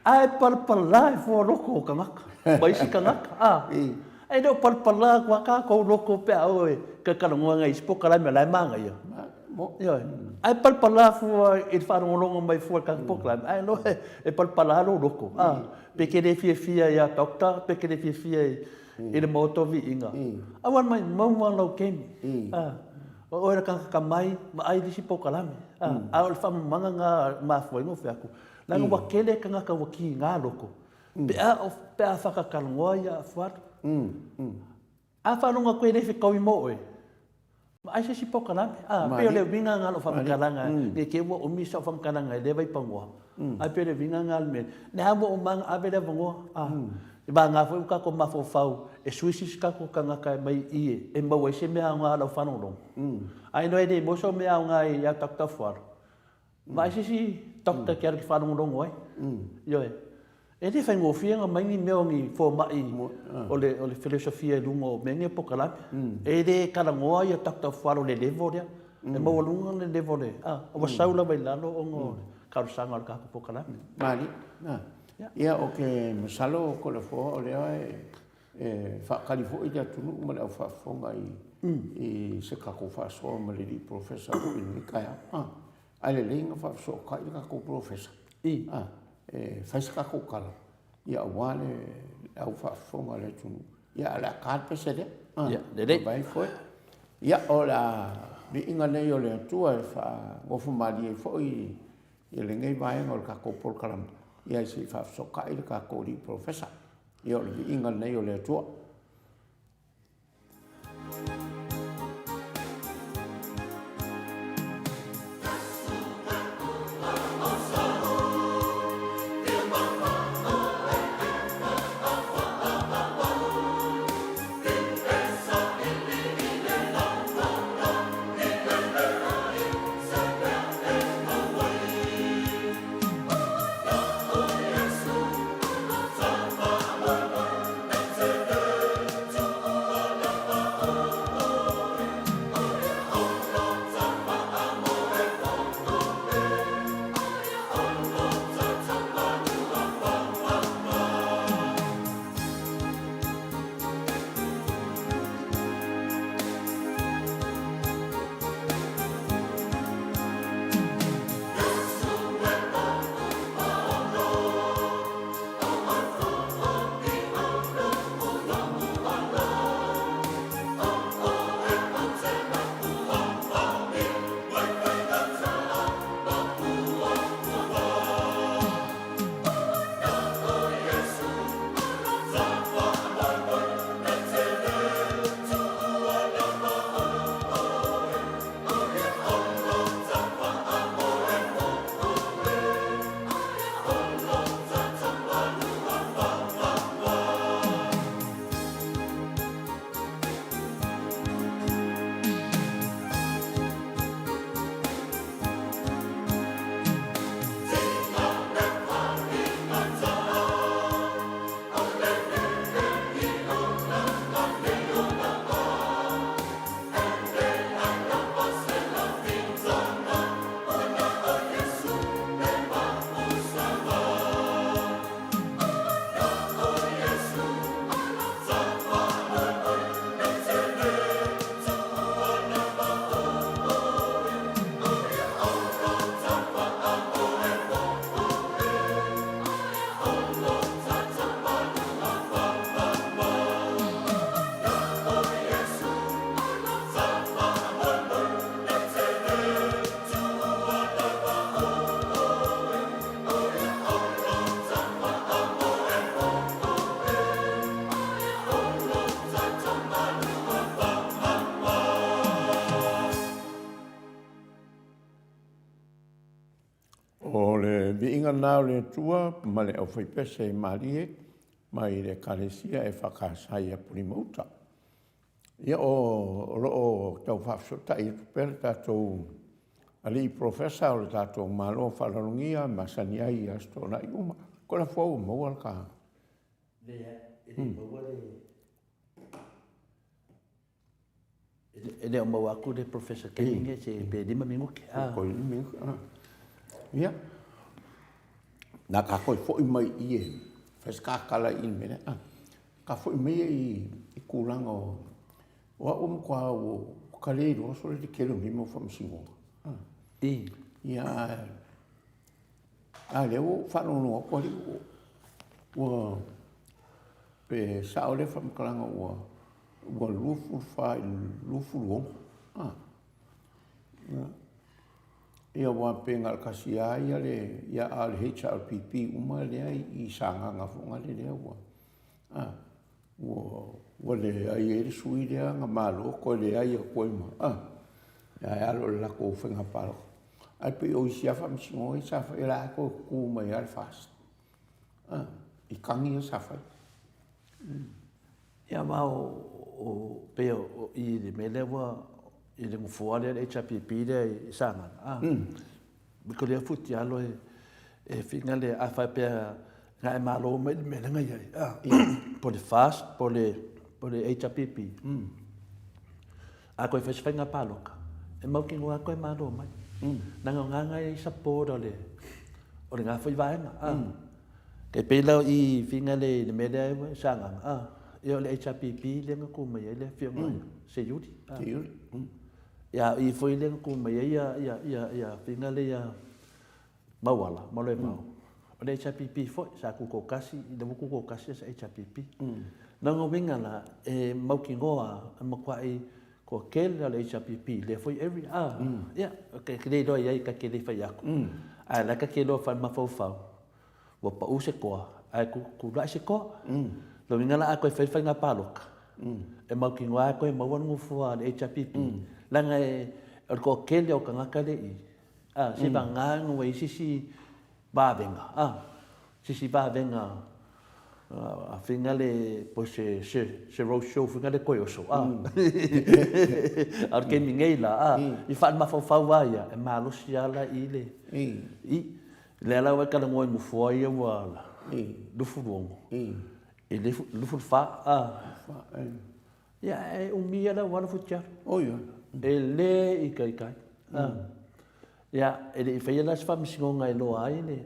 Ae palapala i fua loto o tagata ma isi tagata. E le o palapala atu lava tatou loto pe a oo e talatalanoa i nai isi polokalame o la e manaia. Ioe. Ae palapala fua i le faalogologo mai fua i le tatou polokalame, ae iloa e palapala lou loto. Pe te le fiafia ia Doctor, pe te le fiafia i le Maota o Viiga, aua ne i maumau lau taimi. O oe le tagata atamai, vaai le isi polokalame. A o le faamamaga lena e mafua ai ona ou fai atu, leaga ua tele tagata ua kiga loto pe a faatatalanoa ia Afualo. A faalogo atu e le fetaui mo oe, vaai se isi polokalame. A, pei o le uiga lena o lau faamatalaga, ne i te i ua umi sau faamatalaga i lea vaipanoa, ae pei o le uiga lena o le mea, lea ua uma ona ave le avanoa. A, vagana foi ua tatou mafaufau e sui se isi tatou tagata e mai i i e maua ai se mea aoga i lau faalogologo. Ae iloa e le maua sau mea aoga ia Doctor Fualo, Vaai se isi doctor e te alu e te faalogologo ai. Ioe. E le faigofie ona aumai ni mea o ni fomai o le filosofia i luga o mea nei o polokalame. E le talanoa ia Doctor Fualo i le level lea. E maualuga le level e, a, ua sau lava i lalo ona o le talosaga o le tatou polokalame. Malie. Ia, ou te masalo Toleafoa o lea e faatali foi le atunuu ma le au faafofoga i se tatou faasoa ma le alii polofesa foi i lenei taeao. Ae lelei ona faafesootai le tatou polofesa e fai se tatou tala aua le au faafofoga a le atunuu. Ia, ae o le a ta le pese lea. Ia, lelei. Vaai foi. Ia, o le viiga lenei o le Atua e faagofo malie ai foi i lenei vaega o le tatou polokalame, ia se i faafesootai le tatou alii polofesa. Ia o le viiga lenei o le Atua. O le viiga lena o le Atua ma le aufaipese malie mai le Ekalesia EFKS i Apolima Uta. Ia o lo o tau faafesootai atu pea le tatou alii Polofesa o le tatou Malo Faaaloalogia e masani ai i Aso Toonai uma. Kolafoa ua maua le ta... Leai, e le maua le... E le o maua atu le Professor Kenny nei se pe 5 minute. Ah. Ko 5 minute. Ah. Ia. Na ka koe foi mai i e fai se kakala i le mea. Ah. Ka foi mai i i kūlanga o o au matua ua ka le iloa sole le tele o nei mau faamasinoga. Ah. I. Ia, a lea ua ou faalogologo atu alii ua pe sao lea faamatalaga ua ua 24 i le 26. Ah. Ia aua pe na o le tasi lava ia le, ia a o le HRPP uma lea i Sagaga foi nale lea ua, a, ua, ua leai ai le sui lea na malo toe leai atu ai ma, a, ae alo i le latou faiga palota. Ae pei o isi lava faamasinoga ia sa fai, o la e toe tutu mai lava le FAST, a, i tagi ia sa fai. Ia aua o pei o i i le mea lea ua i le nofoa lea le HRPP lea i Sagaga a mm. Ko lea futialo e e finga le a faapea na e malo mai le mea lea na i ai a po le FAST po le po le HRPP mm. A koe fai se faiga paloka e mautinoa a koe malo mai mm. Nanga o ngā i support o le o le ngā foi vaega a mm. Kei pei la i finga le le mea lea e Sagaga a ia o le HRPP lea na tu mai ai le afioga ia Seiuli a Seiuli ia i foi lea na tu mai ai ia ia ia ia finga le ia Mauala ma Loevao o le HRPP foi sa tutoatasi i le ua tutoatasi sa HRPP na ona uiga la e mautinoa e matuai toatele o le HRPP i lea foi area a ia ke le iloa i ai ta te le fai atu ae la ta te iloa faale-mafaufau ua pau se toa ae tulai se toa. Lona uiga la a toe fai le faiga palota, e mautinoa lava e toe maua le nofoa a le HRPP, leaga o le toatele o tagata lea i i, a, seivagana ua i ai se isi vavega, a, se isi vavega a faiga le po o se se road show foi lea toe oso, a. A o le taimi nei la, a, i faale-mafaufau lava ia, e malosi lava la i le, i. Lea la ua e talanoa i nofoa ia ua 26 i le 24 a. Ia e umi ia le auala futialu. Oi oi. E le ikaika ai. Ia e le i faia la se faamasinoga e iloa ai le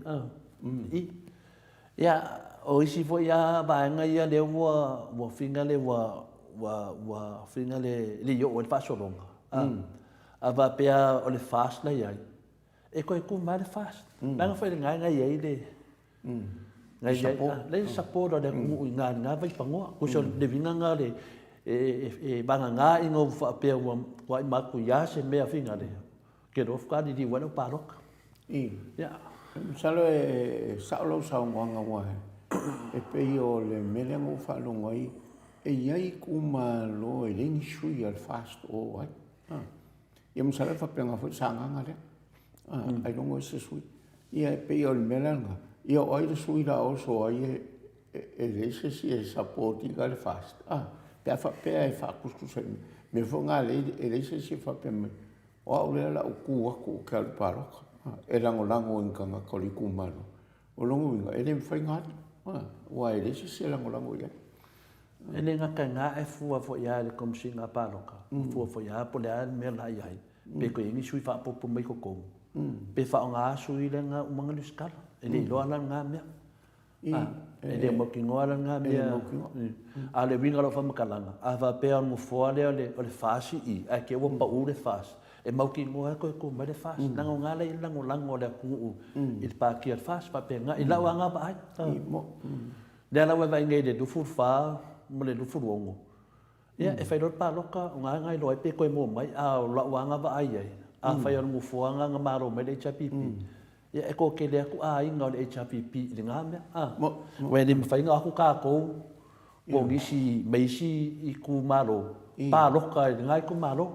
i. Ia o isi foi lava vaega ia lea ua ua finga le ua ua ua finga le le i oo ai le faasologa. A faapea o le FAST la i ai, E toe tu mai le FAST. Leaga foi lena na i ai le na i ai le support o le atunuu i na na vaipanoa. Kusa o le uiga na le e vagana ina ua faapea ua tuai ma atu ia se mea finga le ke loa faatoa liliu ai lau palota. Ia. Masalo e sao lau saunoaga aua e pei o le mea lea na ou faalogo ai, e i ai itumalo e leai ni sui a le FAST o o ai. Ia masalo e faapena foi le Sagaga lea. Ailoga o ai se sui. Ia e pei o le mea la lena, ia o ai le sui la oso ai e e leai se isi e support ina le FAST. Pe a faapea e faatusatusa i mea foi na e leai se isi e faapea mai, o au lea o le a ou tu atu ou te alu i le palota e lagolago i ni tagata o le itumalo. O lona uiga, e le mafai ona alu, aua e leai se isi e lagolago i ai. E le gata i lena, ae fua foi lava e le Komesina Palota, fua foi lava po o le a le mea la e i ai, pe toe i ai ni sui faaopoopo mai totonu, pe faaaoga sui lea na uma ona resitala. E le iloa la lena mea. E le mautinoa la lena mea. A o le uiga o lau faamatalaga, a faapea o le nofoa lea o le FAST ae te i ua pau le FAST, e mautinoa lava toe tu mai le FAST, leaga o lena la e i ai le lagolago a le atunuu i le Pāti a le FAST, faapena, i lau lava vaai. Lea la ua e vaai nei i le 24 ma le 26, ia, e fai loa le palota, o lena na iloa ai pe toe maua mai, a o lau lava vaai i ai, afai o le nofoa lena na malo mai le HRPP, ia, e toatele atu aiga o le HRPP i lena mea, a. Aua e le mafai ona o atu tatou po o nisi mai isi itumalo palota i lena itumalo.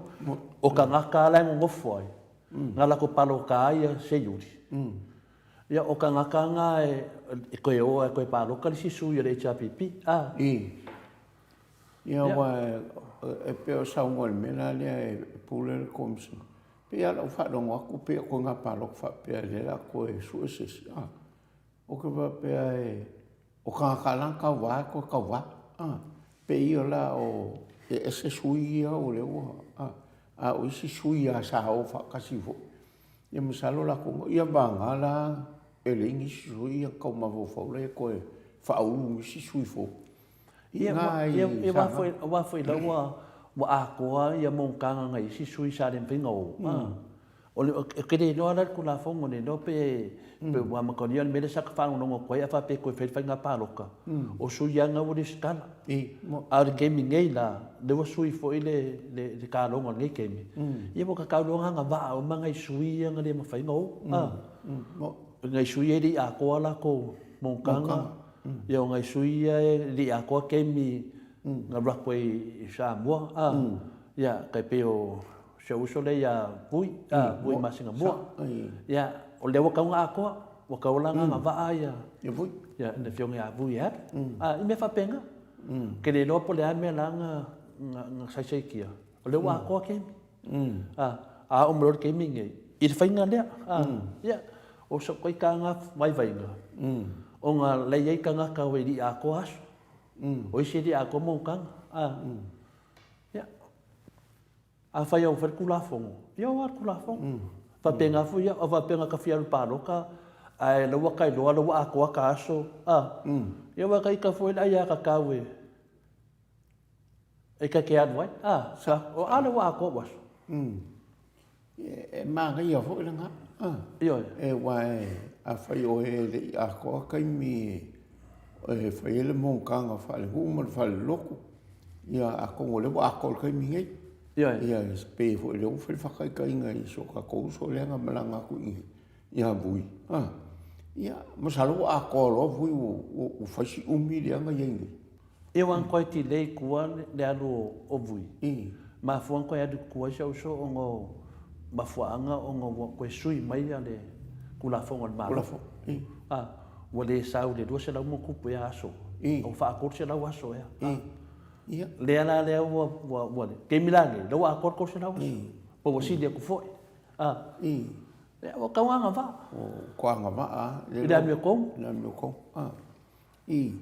O tagata lava la e nonofo ai, na latou palota ai Seiuli. Ia, o tagata na e toe o a e toe paloka le isi sui o le HRPP, a. I. Ia, aua e pei o saunoa i le mea la lea e pule le Komesina. Pei lava o lau faalogo atu pei o ituaiga palota faapea lea o le a toe sue se isi, a. Ou te faapea e, o tagata lava la na tauva e toe tauva, a. Pei ia la o, e ese sui ia o lea ua, a. A o isi sui lava sa o faatasi foi, ia masalo latou, ia vagana la e leai nisi sui ia ona tau mafaufau lea e toe faaulu nisi sui fou. Ia, ia, aua foi la ua atoa ia monotaga nai isi sui sa le mafai ona o. O le, ou te le iloa la le Tulafono le iloa pe, pe ua amatalia le mea lea sa ta faalogologo atu ai a faapea e toe fai le faiga palota, o sui lava na ua resitala. A o le taimi nei la, lea ua sui foi le, le, le taloga o lenei taimi, ia ua tatau loa ona agavaa uma nai sui ia na le mafai ona o. Nai sui ia e le i atoa latou monotaga, ia o nai sui ia e le i atoa taimi na alu atu ai i Samoa, ia tai pei o si ou uso lea ia Vui, Vui Masingamua. Ia, o lea ua tatau ona atoa, ua tatau la ona agavaa ia Vui. Ia, le afioga ia Vui e alu. I mea faapena. Ou te le iloa po o le a le mea la na saisaitia, o lea ua atoa taimi. A oo mai loa le taimi lenei, i le faiga lea, ia, o sau ita lava lena vaivaiga, ona o la e i ai tagata e le i atoa aso, o isi e le i atoa monotaga. Ia, afai lava ua fai le Tulafono, ia o lava le Tulafono. Faapena foi au, a faapea na ta fia alu i le palota ae o la ua ta iloa o la ua atoa ta aso, a, ia aua e ita foi le aiatatau e e ta te alu ai, a, a lea ua atoa ou aso. E manaia foi lena. Ioe. Aua afai o oe e le i atoa taimi e fai ai le monotaga faale-nuu ma le faale-lotu, ia atonu o lea ua atoa i le taimi nei. Ioe. Ia pei foi o lea ua fai le faataitaiga i si o tatou uso lea na malaga atu i ia Vui. Ia, masalo ua atoa loa Vui ua fai si umi lea na i ai nei. Ia aua na toe delay i tua le alu o Vui. Mafua ona toe alu i tua si ou uso ona o mafuaaga ona ua toe sui mai le Tulafono a le Malo. Ua le sau i le 200 ma ona tupu ea aso, a ua faa 300 aso ea. Lea la lea ua, ua, taimi la nei, lea ua atoa le 300 aso. Po ua sili atu foi. Ia ua tau agavaa. Ua agavaa lava. I le amiotonu. I le amiotonu. I,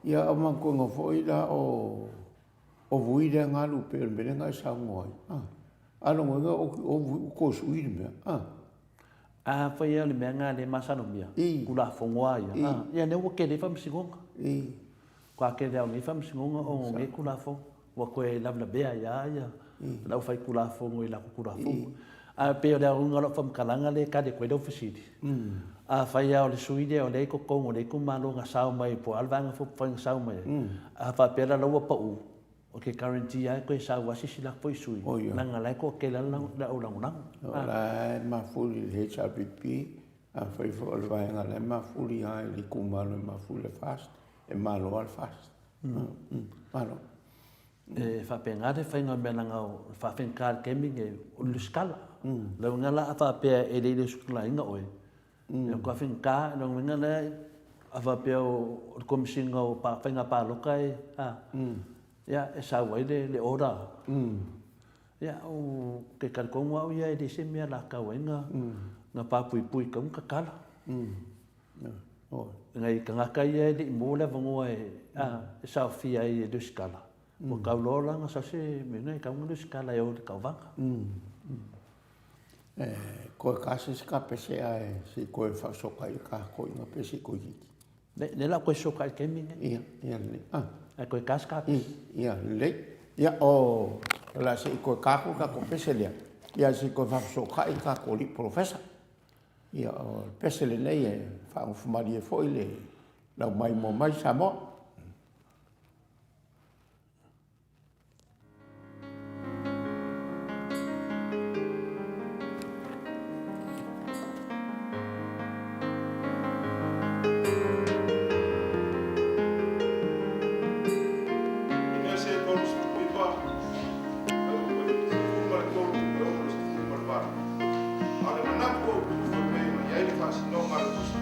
ia o manatua foi la o o Vui lea na alu pei o le mea lea na e saunoa ai. A, a lona uiga o Vui ua toe sui le mea. A. Afai lava o le mea lena lea e masalomia, Tulafono lava ia, ia lea ua tele ai faamasinoga. Ua tele lava o nei faamasinoga ona o nei Tulafono. Ua toe lavelavea ai lava ia le aufaitulafono i latou Tulafono. Ae pei o le aoina o lau faamatalaga lea e tali atu ai lau fesili, afai lava o le sui lea o lea e i totonu o le itumalo na sao mai po o a le Vaega Faaupufai na sao mai ai, a faapea la o la ua pau, ou te guarantee lava e toe sau lava se isi latou foi sui, leaga o la e toatele lava le au lagolago. O la e mafuli i le HRPP, afai foi o le vaega la e mafuli lava i le itumalo e mafuli i le FAST, e malo lava le FAST. Malo. E faapena le faiga o mea leaga o le faafaigata i le taimi lenei, o le lesitala. O le uiga la a faapea e le i lesitalaina oe, e matua faigata, o lona uiga lea a faapea o le Komesina o Faiga Palota e, a, ia, e sau ai le order. Ia, ou te talitonu au ia e leai se mea o le a tatau ai ona papuipui e tatau ona tatala. Nai tagata ia e le i maua le avanoa e saofia ai e lesitala, ua tau loa la ona sau se mea e tatau ona lesitala e o i le tauvaga. E toe ka se isi kapese ae se i toe faafesootai le ta toeaina pe se i toeitiiti. Lea la toe fesootai i le taimi lenei. Ia, ia lelei. Ah. Ae toe ta se kapese. Ia, lelei. Ia, o le a se i toe ta atu le tatou pese lea, ia se i toe faafesootai le tatou alii polofesa. Ia, o le pese lenei e faagofomalie foi le lau maimoa mai Samoa. A o le manatu autu e pei ona i ai le faasinoga a le Tusi.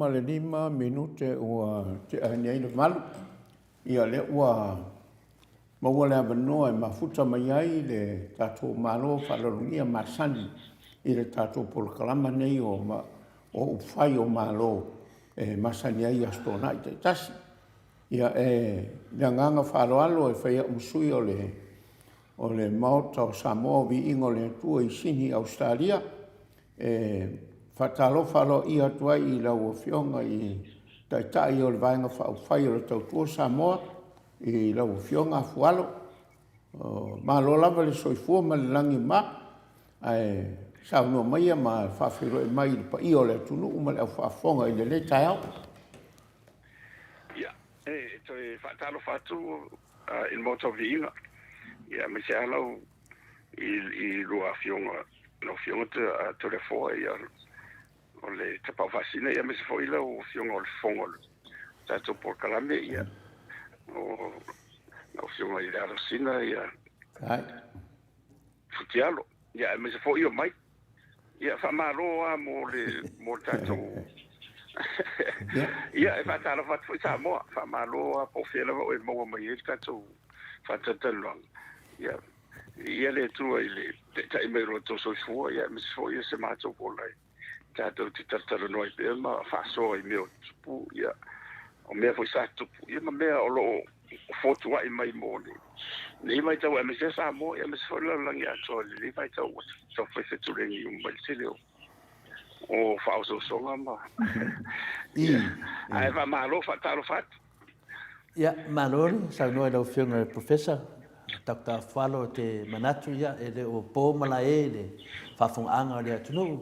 5 minute ua tea nei le 8. Ia lea ua maua le avanoa e mafuta mai ai le tatou Malo faaaloalogia masani i le tatou polokalama nei o upufai o Malo e masani ai i Aso Toonai taitasi. Ia e le agaga faaaloalo e fai au ma sui o le Maota o Samoa o Viiga o le Atua i Sini, Ausetalia, E faatalofa aloaia atu ai i lau Afioga i Taitai o le Vaega Faaupufai o le Tautua Samoa, i lau Afioga Afualo. Malo lava le soifua ma le lagi e mama, ae saunoa maia ma faafeiloai mai i le paia o le atunuu ma le au faafofoga i lenei taeao. Ia, e toe faatalofa atu i le Maota o Viiga, aemaise lava lau i lua afioga, lau afioga Toleafoa ia o le Tapaau Faasisina ia aemaise foi lau afioga o le Fofoga o le tatou polokalame ia o lau afioga i le Alosina ia Futialo ia aemaise foi o Mike. Ia faamalo lava mo le mo le tatou Ia e faatalofa atu foi Samoa, faamalo lava po o fea lava oe e maua mai ai le tatou faatalatalanoaga. Ia viia le Atua i le taitai mai o lo outou soifua, ia aemaise foi o se matou ola e tatou te talatalanoa ai pea ma faasoa i mea o tupu, ia o mea foi sa tutupu, ia ma mea o lo o fotuai mai mo lenei vaitau aemaise Samoa, aemaise foi le lalolagi atoa i lenei vaitau ua taumafai fetuleni uma mai le tele o faaosoosoga ma ae faamalo faatalofa atu. Ia, malo le saunoa i lau Afioga i le Professor Doctor Afualo. Te manatu ia e le o po malae i le faafofogaaga o le atunuu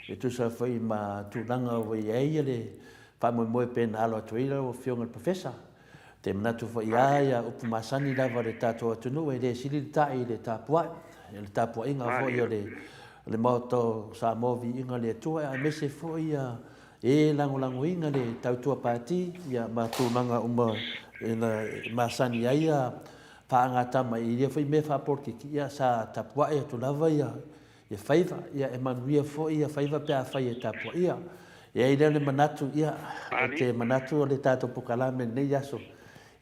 e tusa foi ma tulaga ua i ai le faamoemoe pe na alo atu ai lau Afioga i le Professor. Te manatu foi a ia upu masani lava le tatou atunuu e le sili le ta'i i le tapuai, le tapuaiga foi o le Maota o Samoa Viiga le Atua, aemaise foi ia e lagolagoina le tautua pati ia ma tulaga uma e masani ai ia faagatama i ia foi mea faapolokiki, ia sa tapuai atu lava ia ia faiva, ia e manuia foi ia faiva pe afai e tapuaia. E ai lea o le manatu, ia, o te manatu o le tatou polokalame i lenei aso,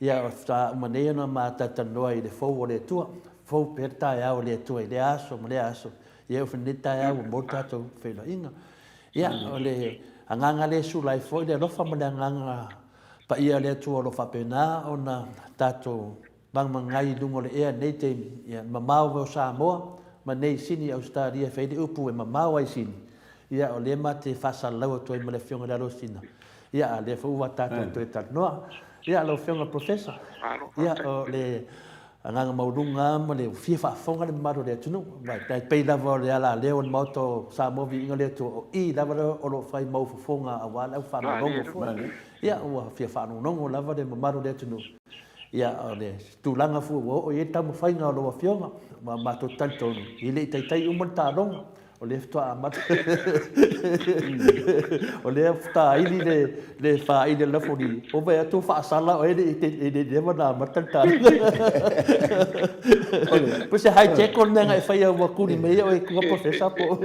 ia, faatoa uma nei ona ma talatalanoa i le fou o le Atua, fou pea le taeao o le Atua i lea aso ma lea aso, ia e oo foi i lenei taeao ua maua le tatou feiloaiga. Ia, o le agaga lea e sula ai foi le alofa ma le agaga paia o le Atua o lo o faapena ona tatou Mangamangai i luga o le ea nei taimi, ia, mamao o Samoa ma nei Sini Ausetalia e fai ai le upu e mamao ai Sini, ia, o lea ma te faasalalau atu ai ma le Afioga i le Alosina, ia, a lea foi ua tatou toe talanoa. Ia, lau Afioga i le Professor, ia, o le agaga maualuga lava ma le fia faafofoga le mamalu o le atunuu, aua e pei lava o le alaleo o le Maota o Samoa Viiga o le Atua, o i lava lea o lo o fai mau fofoga aua le au faalogologo foi. Ia, ua fia faalogologo lava le mamalu o le atunuu. Ia, o le tulaga foi ua oo i ai le taumafaiga o lau Afioga, ma matou te talitonu, e le i taitai uma le taaloga, o lea faatoa amata, o lea faatoa ili le faaili a le lafoni, ua vaai atu ua faasala oe e le i leva ona amata le taaloga. Po o se high tech o le mea na e faia ua tuli mai ai oe i tua Professor po o...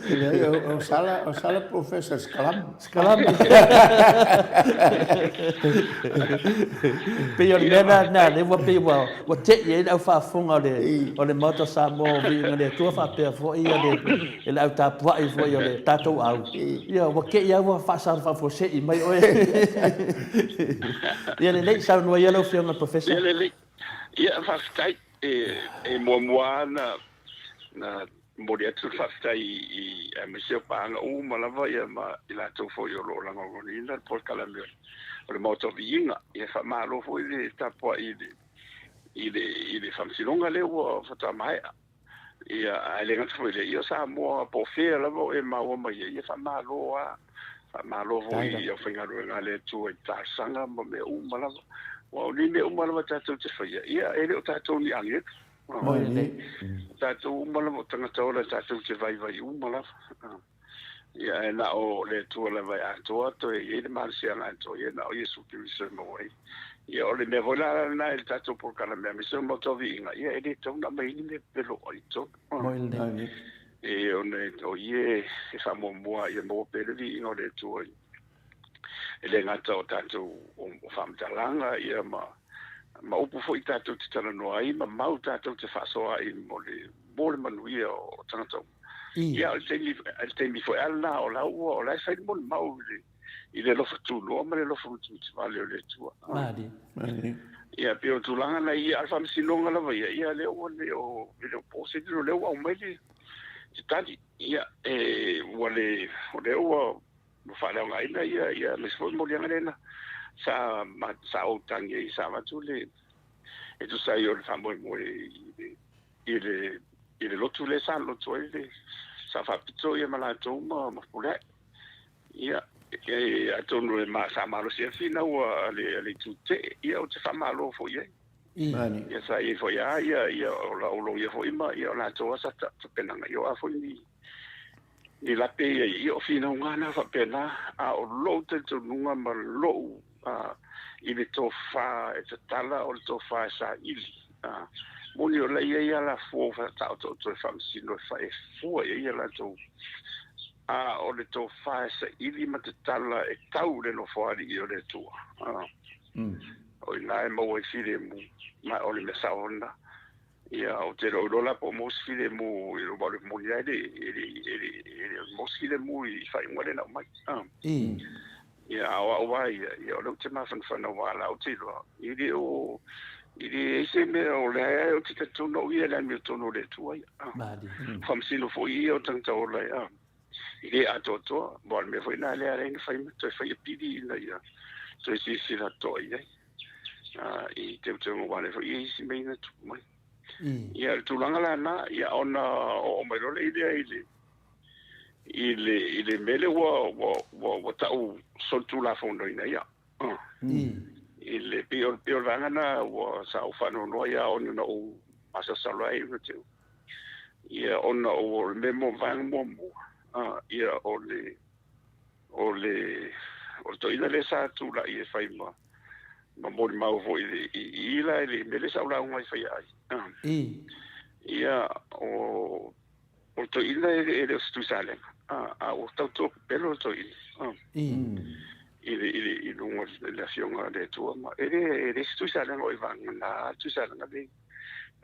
Leai, o sala Professor Skalama. Sikalame. Pei o le mea lena, lea ua pei ua ua tei ai le au faafofoga o le o le Maota o Samoa o Viiga le Atua faapea foi ia le le au tapuai foi o le tatou au. Ia ua tei lava ua faasala faafuasei mai oe. Ia lelei, saunoa ia lau Afioga i le Professor. Ia lelei. Ia faafetai. E muamua lava na momoli atu le faafetai i aemaise o paaga uma lava ia ma i latou foi o lo o lagolagoina le polokalame o le Maota o Viiga. Ia faamalo foi le tapuai i le i le i le faamasinoga lea ua faatoa maea. Ia ae le gata foi i lea, ia o Samoa po o fea lava o e maua mai ai, ia faamalo lava. Faamalo foi i aufaigaluega a le Atua i talosaga ma mea uma lava. Aua o nei mea uma lava tatou te faia, ia e le o tatou ni agelu. O tatou uma lava o tagata ola tatou te vaivai uma lava. Ia ae na o le Atua lava e atoa toe i ai le malosiaga atoa, ia na o Iesu Keriso e maua ai. Ia o le mea foi la lena i le tatou polokalame aemaise o le Maota o Viiga, ia e le tatau ona aumai ai ni mea pepelo i totonu. E ona o ia e faamuamua ia maua pea le viiga o le Atua i. E le gata o tatou o faamatalaga ia ma ma upu foi tatou te talanoa ai ma mau tatou te faasoa ai mo le mo le manuia o tagata uma. Ia o le taimi le taimi foi a lena o la ua o la e fai le molimau i le i le alofa tunoa ma le alofa matimati o le Atua. Malie. Malie. Ia pei o tulaga na ia, a o le faamasinoga lava ia, ia lea ua le o e le o po se lilo, lea ua aumai le te tali. Ia e ua le o lea ua ua faaleaogaina ia ia aemaise foi moliaga lea na sa sa ou tagi ai sa avatu le e tusa ai o le faamoemoe i le i le i le lotu lea sa lotu ai le sa faapito ia ma latou ma ma Fepuleai. Ia e atonu e ma sa malosi ai le finau a le a le itu tetee, ia ou te faamalo foi i ai. Ia sa i ai foi lava ia ia o lau loia foi ma ia o latou lava sa tapenaga ia o a foi ni ni lape ia ia o finauga na faapena, a o lou talitonuga ma lou i le tofa e tatala o le tofa e saili. Moni o la e i ai alafua ua faataotooto e faamasino e fua i ai a latou, a o le tofa e saili ma tatala e tau i le nofoalii o le Atua. O i ina e maua ai filemu, ma o le mea sao lena. Ia, ou te le o iloa la po o maua se filemu i luma o le moni lava e le, e le, e le, e le o maua se filemu i faaiuga lea na aumai. Ia, a o au lava ia, ia o lea ou te mafanafana aua o la ou te iloa, e le o, e leai se mea o lea ou te talitonu au ia i le amiotonu o le Atua ia. Faamasino foi ia o tagata ola e, e le atoatoa, aua o le mea foi lena lea e ala ai ona fai ma toe fai apili ina ia toe silasila totoa i ai i teuteuga aua o lea foi e i ai isi mea ia na tupu mai. Ia, o le tulaga la lena, ia ona oo mai loa lea i le i le i le mea lea ua ua ua ua tau solitulafonoina ia. I le pei o pei o le vaega lena ua sa ou faanoanoa ai ona na ou masalosalo ai ona te ia ona o le mea mo vaega muamua ia o le o le o le toeaina lea sa tulai e fai ma ma molimau foi i i la i le mea lea sa ou lauga ai faia ai. Ia o O le toeaina e le o se Tuisalega, a ua tautua pepelo le toeaina i le, i le, i luga o le Afioga a le Atua. Ma e le, e le se Tuisalega o i vagana le Tuisalega le,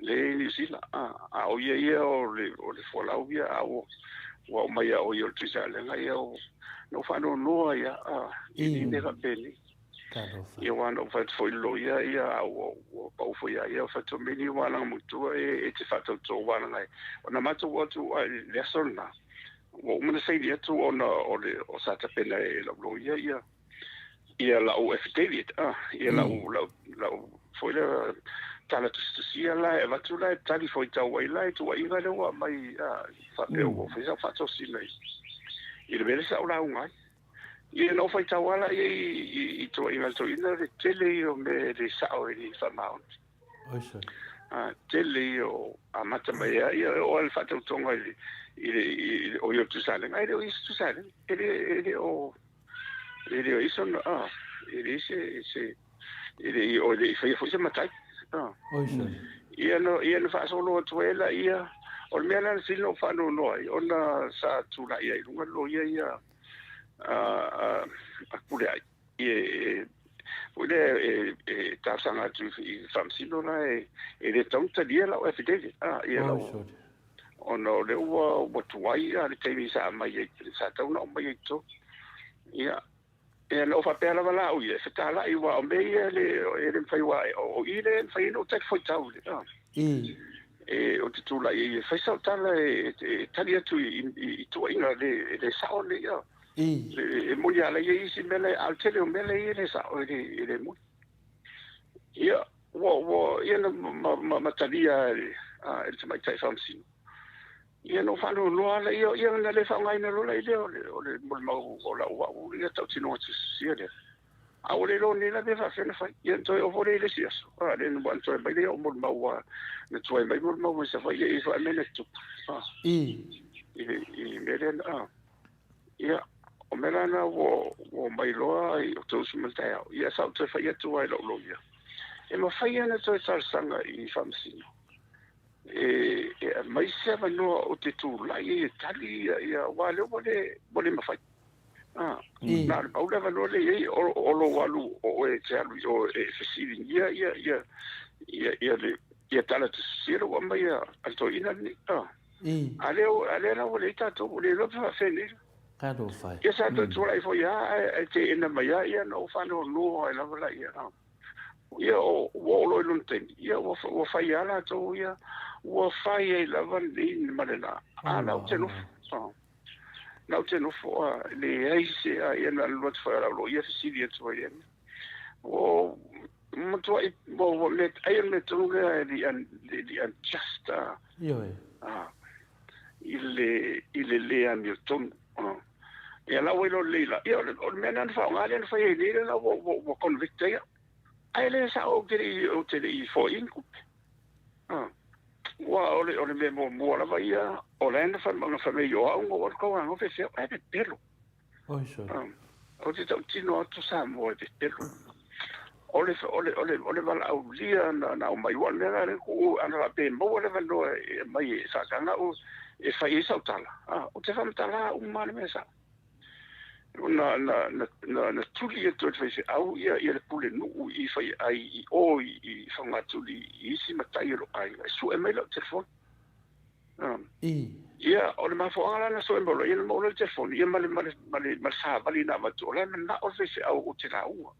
le i Niu Sila. A o ia ia o le, o le fualau ia, a ua, ua aumai a o ia o le Tuisalega ia, o, na ou faanoanoa ia, i le mea faapenei. Talofa. Ia aua na ou fai atu foi i le loia ia, a ua, ua pau foi ia ia, fai atu meni ua alaga mutua e, e te faatautō ua alaga e. Ona matou oo atu i le aso lena, ua uma ona saini atu ona o le, o sa tapena e lau loia ia, ia lau affidavit, ah, ia lau, lau, lau foi lea tala tusitusia la e avatu la e tali fuaitau ai la i tuuaiga lea ua aumai, ah, faapea ua fai sau faatosina i, i le mea lea sa ou lauga ai. Ia na ou faitau lava la i tuuaiga a le toeaina, le tele ia o mea e le sao e le faamaoni. Oi sole. Tele ia o amata mai ai ia e oo lava i le faatautoga i le i le i le o ia o le Tuisalega, e le o ia se Tuisalega. E le e le o e le o i sona e leai se se e le i o e le i faia foi se matai. Oi sole. Ia na ia na faasolo atu ai laia, o le mea la na sili ona ou faanoanoa ai, ona sa tulai ai i luga le loia ia a Puleai e foi lea e talosaga atu i le faamasino la e le tatau ona talia lau affidavit ia lau ona o lea ua tuai le taimi sa aumai ai sa tatau ona aumai ai i totonu. Ia ia na ou faapea lava la au ia e fetalai aua o mea ia e le mafai aua o i lea e mafai ai ona ou tali fuaitau i le ou te tulai ai e fai sau tala e tali atu i tuuaiga e le sao nei. E moni lava la e i ai isi mea la, a o le tele o mea la e i ai e le sao, e le moni. Ia, ua, ia na ma talia e le tamaitai faamasino. Ia na ou faanoanoa lava lea, ia na le faaaogaina loa la i lea o le molimau o lau au ia tautinoga tusitusia lea. A ua le iloa nei la pe faapefea ona fai. Ia ona toe oo foi lea i le isi aso, a, lea na toe aumai lea o molimau ua na tuai mai molimau mai Savaii e i ai mea na tutupu. A, i le i mea lea a, ia, o mea la na ua ua omai loa i o toe usu mai le taeao, ia sa ou toe fai atu lava i lou loia, e mafai lava ona toe talosaga i Faamasino e e aumai se avanoa ou te tulai ai e tali ia aua o lea ua le ua le mafai. Na o le pau le avanoa lea e i ai, o lou alu o oe e te alu i o e fesiligia ia, ia, ia, ia le, ia tala tusitusia lea ua aumai a le toeaina lenei. A lea, a lea la ua leai tatou, ua le iloa pe faafefea nei. Talofa e. Ia sa toe tulai foi lava ae teena mai lava, ia na ou faanoanoa ai lava laia. Ia ua oo loa i lona taimi, ia ua fai lava latou ia, ua fai ai lava lenei ma le la. A la ou te nofo, la ou te nofo, leai se, ia na alu atu foi a lau loia fesili atu ai. Ua matuai, ua mea, ai o le mea tonu lea e le unjust. Ioe. I le le amiotonu. Ia la ua iloa lelei la, ia o le mea lena na faaaoga lea na fai ai nei lea ua convict ai au. Ae le sao ou te le i foaia ni tupe. Aua o le mea muamua lava ia, o la e na fai mai o au na ou alu tauaga faifeau, ae pepelo. Oi sole. Ou te tautino atu Samoa e pepelo. O le, o le, o le, o le valaaulia na, na aumai, ua o le mea la lea na tuu, ana faapea e maua le avanoa e aumai e faataga au e fai ai sau tala, a, ou te faamatala uma lava le mea sao. Na, na, na, na, na tuli atu e le faifeau ia, ia le pulenuu i faiaai i o i, i Fagatuli i isi matai o lou aiga e sue mai lau telefoni. Ia, o le mafuaaga la na sue mai loa, ia na maua loa le telefoni, ia ma le, ma le, ma le, ma le savali na avatu, o la e manao le faifeau ou te lauga.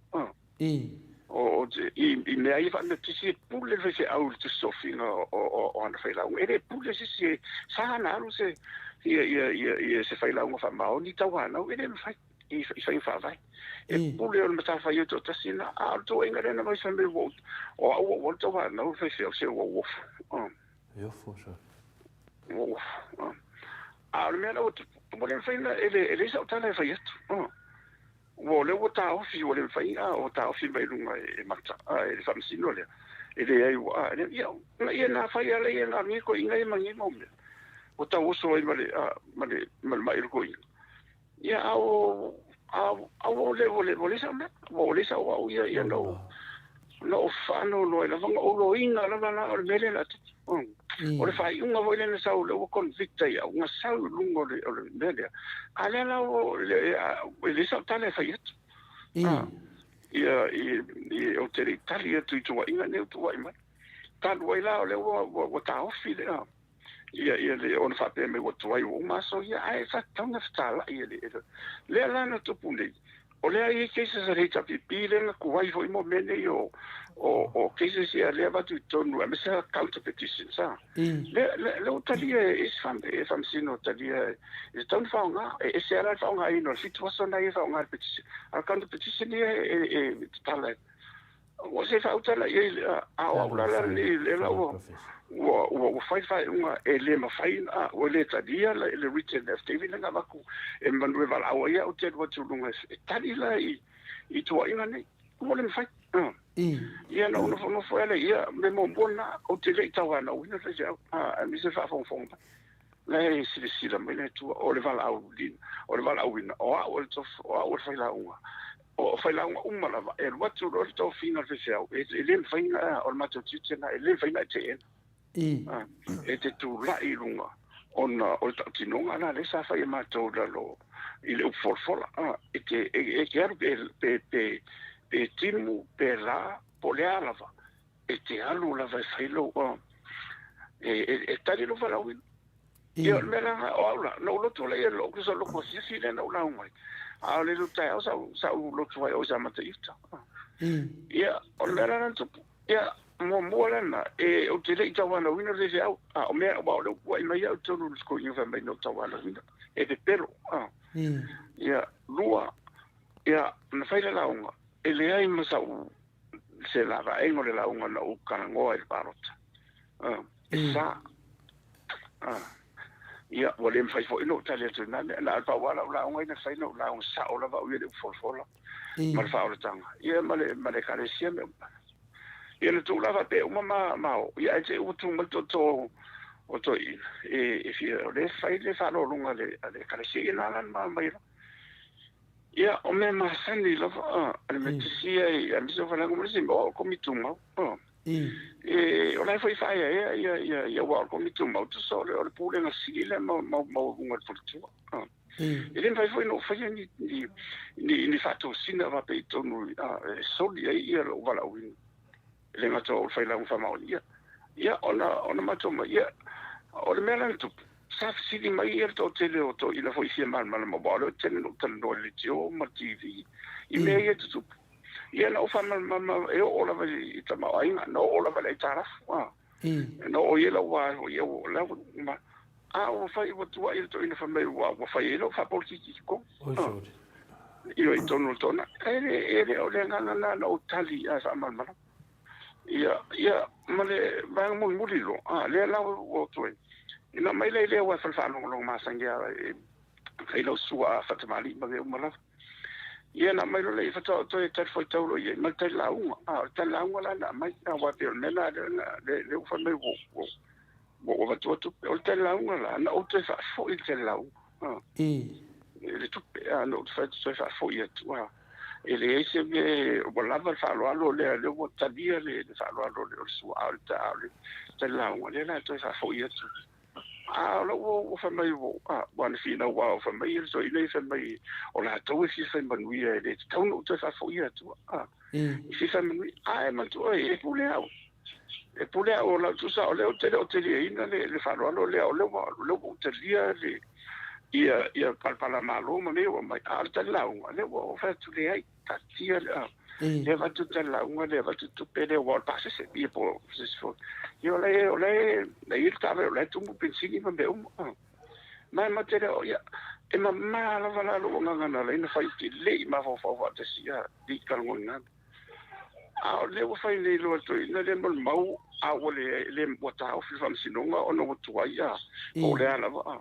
O, o te, i, i mea ia faametisi e pule le faifeau i le tusi tofiga o, o, o ana failauga. E le pule se isi e, sa na alu se, ia, ia, ia, ia se failauga faamaoni tauanau, e le mafai i, i faiga faavae. E pule o le matafaioi toatasi lena, a o le tuuaiga lea na aumai fai mai ua ou, o au ua ou alu tauanau le faifeau, se ua ou ofo. E ofo sole. Ua ofo. A o le mea la ua tupu, ua le mafai ona, e leai sau tala e fai atu. Ua o lea ua taofi, ua le mafai ona taofi mai luga e mata, e le faamasino lea. E leai ua, ia, ia na fai lava ia na alu toeaiina ia ma nei mau mea. Ua tauoso ai ma le, ma le, ma le mai o le toeaina. Ia, a o, a, a ua le, ua le, ua leai sau mea. Ua leai sau au ia, ia na ou, na ou faanoanoa ai lava, na ou loina lava la o le mea lea o le a tupu. O le faaiuga foi lea na sau, lea ua convict ai au, na sau i luga o le, o le mea lea. A lea la ua, e leai sau tala e fai atu. Ia, i, i, ou te le i tali atu i tuuaiga nei ua tuuai mai. Talu ai la o lea ua, ua, ua taofi le, ia, ia le, ona faapea mai ua tuai ua uma aso ia, ae sa tatau ona fetalai e le, e le, lea la na tupu nei, o lea e i ai cases a le HRPP lea na tuai foi mo mea nei o, o, o cases ia lea avatu i totonu, aemaise lava counter petitions a. Lea, lea, lea ua talia e isi fam, e faamasino talia e, e tatau ona faaaoga, e ese lava la le faaaogaina o le 7 aso na ia e faaaoga i le petition, a o le counter petition ia e, e, e tatala e, Ua se faautala i ai a o au la la lenei lea la ua ua ua ua fai le faaiuga e le mafai a ua le talia le le written affidavit lea na avatu e manu e valaau ai au te alu atu i luga e tali la i i tuuaiga nei. Ua le mafai. Ia na ou nofonofo ai lea ia mea muamua lena ou te le i tauanauina le faifeau aemaise le faafogafoga mai. La e silasila mai le Atua o le valaauina o le valaauina o au o le tofi o au o le failauga O failauga uma lava, e alu atu loa le tofiga o le faifeau, e le mafai ona, o le matou tiute lena, e le mafai ona e teena. E te tulai i luga ona o le tautinoga lena lea sa fai e matou i lalo i le upu folafola. E te, e te alu pe, pe, pe, pe timu, pe la, po o le a lava, e te alu lava e fai lou, e, e tali lou valaauina. Ia, o le mea la, o au la, na ou lotu lea i lou sa lotu afiafi lea na ou lauga ai. A o le lua taeao sa ou, sa ou lotu ai o i Samata i uta. Ia, o le mea la na tupu, ia, muamua la na, e, ou te le i tauanauina le faifeau. A, o mea, aua o lea ua puai mai au i totonu o le toeaina fai mai na ou tauanauina. E pepelo. A. Ia, lua, ia, na fai le lauga, e leai ma sau, se la vaega o le lauga na ou talanoa i le palota. E sa. Ia, ua le mafai foi ona ou tali atu i lena mea. Na o le pau lava lau lauga ia na fai, na ou lauga sao lava au ia i le upu folafola ma le faaolataga, ia ma le, ma le Ekalesia mea uma. Ia na tuu la faapea uma ma, ma o, ia ae te i ua tu mai le tootoo o toeaiina, e, e fia, o lea e fai le faaaloaloga a le, a le Ekalesia, ia na la na aumai loa. Ia, o mea masani lava a le Metotisi ia i aemaise o Faleaga ma le isi mea, o au o le Komiti Tumau. E, o la e foi faaeaea ia, ia, ia, aua o le Komiti Tumau, tusa o le, o le Pulega Sili lea maualuga i le Puletua. E le mafai foi ona ou faia ni, ni, ni, ni faatosina faapea i totonu e soli ai ia lou valaauina. E le gata o le failauga faamaonia. Ia, ona, ona matou mai, ia, o le mea la na tupu, sa fesili mai ia le toatele o toeaiina foi fia malamalama, aua o lea ou te tele ona ou talanoa i le leitio ma le TV i mea ia e tutupu. Ia, na ou faamalamalama e oo lava i tamaoaiga, na oo lava i le aitalafu, a. Na oo i ai lau va, ia, ua, la, ua, a ua fai, ua tuuai le toeaina fai mai ua, ua fai ai lou faapolokiki i totonu. Oi, sorry. Ioe, i totonu o le toanai. E le, e le o le agaga lena na ou tali ae faamalamalama. Ia, ia, ma le vaega mulimuli loa, a, lea la ua ua toe, ina aumai lea i lea aua e fale faalogologo masani lava e fai lau sua faatamalii ma mea uma lava. Ia na aumai loa lea faatoa ou toe talifuaitau loa i ai ma le tali lauga. A, o le tali lauga la na aumai, aua e pei o le mea lena lea na, lea, lea ua fai mai ua, ua, ua ou avatua tupe. O le tali lauga la, na ou toe faafoi le tali lauga. A. I le tupe, a, na ou toe faafoi atu, a. E leai se mea, ua lava le faaaloalo lea, lea ua talia le, le faaaloalo o le sua'a o le, a o le tali lauga, lea la toe faafoi atu. A o lou ua fai mai ua ua na finau aua ua fai mai le toeaina ia fai mai o latou e fia fai manuia e le tatau ona ou toe faafoia atua a e fia fai manuia ae manatua e pule au e pule au o lau tusa o lea ou te le o taliaina le, le faaaloalo lea o lea ua o lea ua ou talia le ia ia palapala malo ma mea ua aumai a o le tali lauga lea ua ou fai atu leai taatia le lea avatu le tali lauga lea avatu tupe lea ua o le pasese ia po o se isi foi. Ia o la e o la e na i ai le taavale o la e tumu penisini ma mea uma. Ma e matou te le o ia e mama lava la lou agaga na ala ai ona fai ou te le i mafaufau faatasi ia le i talanoaina atu. A o lea ua fai nei loa e le toeaina lea ma le mau a ua le le ua taofi le faamasinoga ona ua tuai a po o le a lava.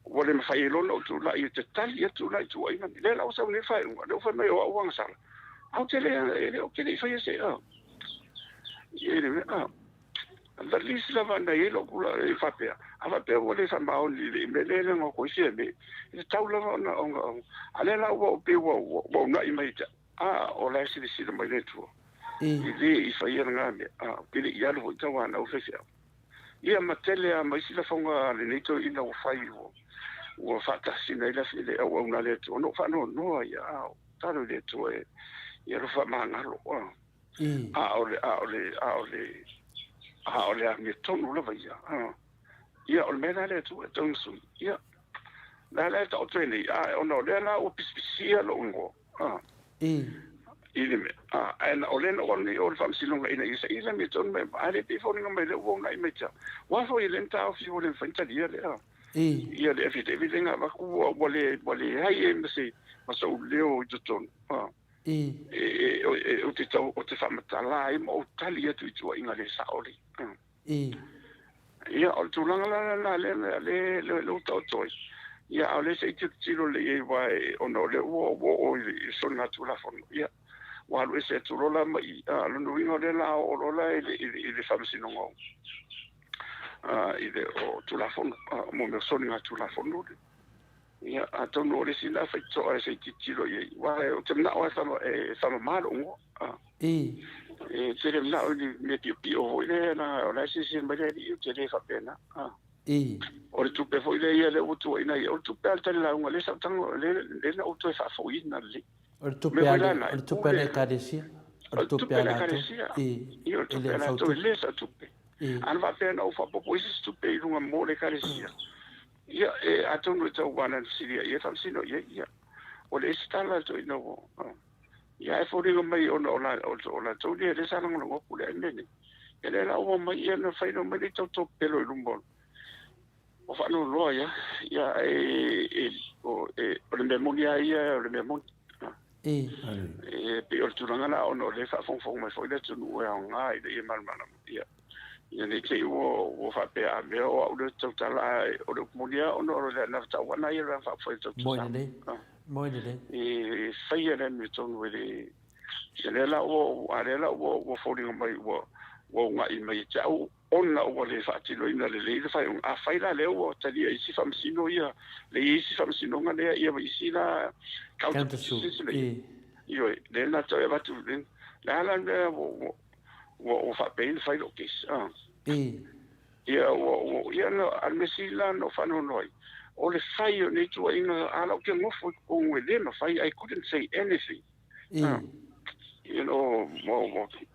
Ua le mafai ai loa ona ou tulai ou te tali atu la i tuuaiga nei. Lea la ua sau nei le faaiuga, lea ua fai mai o au agasala. A ou te le, e le, ou te le i faia se, a, i le mea, a, the least lava na i ai lou tula, e faapea, a faapea ua le faamaoni i le mea lea e leaga ua isi e, e tatau lava ona, ona, a lea la ua pei ua, ua, ua uunai mai ia te au. A, o la e silasila mai le Atua. E le i faia lena mea, a, ou te le i alu foi i tauanau faifeau. Ia, ma tele lava ma isi lafoga a lenei toeaina ua fai, ua, ua faatasina ai le, le auauna a le Atua. Ona ou faanoanoa ia, a, o tatalo i le Atua e, ia alofa faamagalo, a. A o le, a o le, a o le, a o le amiotonu lava ia, a. Ia, o le mea la lea e tatau ona sui. Ia, la la e taoto ai nei, a, ona o lea la ua pisipisia lou igoa. A. I le mea, a, ae na, o lea na ou alu nei i o i le faamasinoga ina ia saili le amiotonu mai, ae le pei e foliga mai lea ua uunai mai ia te au. Aua foi e le na taofi ua le mafai ona talia lea, ia le affidavit lea na avatu ua, ua le, ua leai ai ma se, ma sou leo i totonu. A. E, e, e, ou te tau, ou te faamatala ai ma ou tali atu i tuuaiga le sao lea. Ia, o le tulaga la lena lea, lea, lea, lea ua taoto ai. Ia, a o lea se i tilotilo lelei i ai, aua e, ona o lea ua, ua oo i le soligatulafono. Ia, ua alu ese atu loa la ma i, a, lona uiga o lea la a oo loa la i le, i le, i le faamasinoga o, a, i le, o Tulafono, a, mo mea o soligatulafono le. Ia, atonu o le isi lena faitotoa se i tilotilo i ai, aua ou te manao lava e faamama lou igoa. E tele manao i ni mea piopio foi lea, leaga o la e silasila mai le Alii, ou te le faapena. O le tupe foi lea ia lea ua tuuaina ia, o le tupe lava le tali lauga, lea sa ou tago, lea na ou toe faafoiina lelei. O le tupe a le, o le tupe a le Ekalesia? O le tupe a latou? Ia, o le tupe a latou, e le sau tupe. A na faapea na ou faaopoopo i se isi tupe i luga mo le Ekalesia, Ia, e, atonu e tau wana na fesili ai, e faamasino i ai, ia, ua leai se tala a le toeaina ua, ia, ae foliga mai ona o la, o, o latou lea, lea sa lagolago atu le mea nei. Ia, lea la ua omai, ia, na fai loa mai le tautopelo i luma o, o faanoanoa ia, ia, e, e, o, e, o le mea moni lava ia, o le mea moni. E pei o le tulaga la ona o lea e faafogafoga mai foi le atunuu e aoga ina ia malamalama, ia. Ia ne i te i ua faapea a mea o au lea tautala ae o le upu moni lava ona o le anavatauana ia o le Vaega Faaupufai o Tautu Samoa. Moi lelei. E faia le amiotonu e le ia lea la ua a lea la ua ua foliga mai ua ua uga'i mai ia te au ona ua le faatinoina lelei le faaiuga. Afai la lea ua talia e isi faamasino ia le i ai isi faamasinoga lea ia ma isi la counter petitions lea. Ioe, lea na toe avatu le a la le mea ua ua ua faapea ona fai lou case. Ah. Ia ua ua ia no a le mea sili la na ou faanoanoa ai. O le fai o nei tuuaiga a la ou te nofo i totonu e le mafai, I couldn't say anything. You know,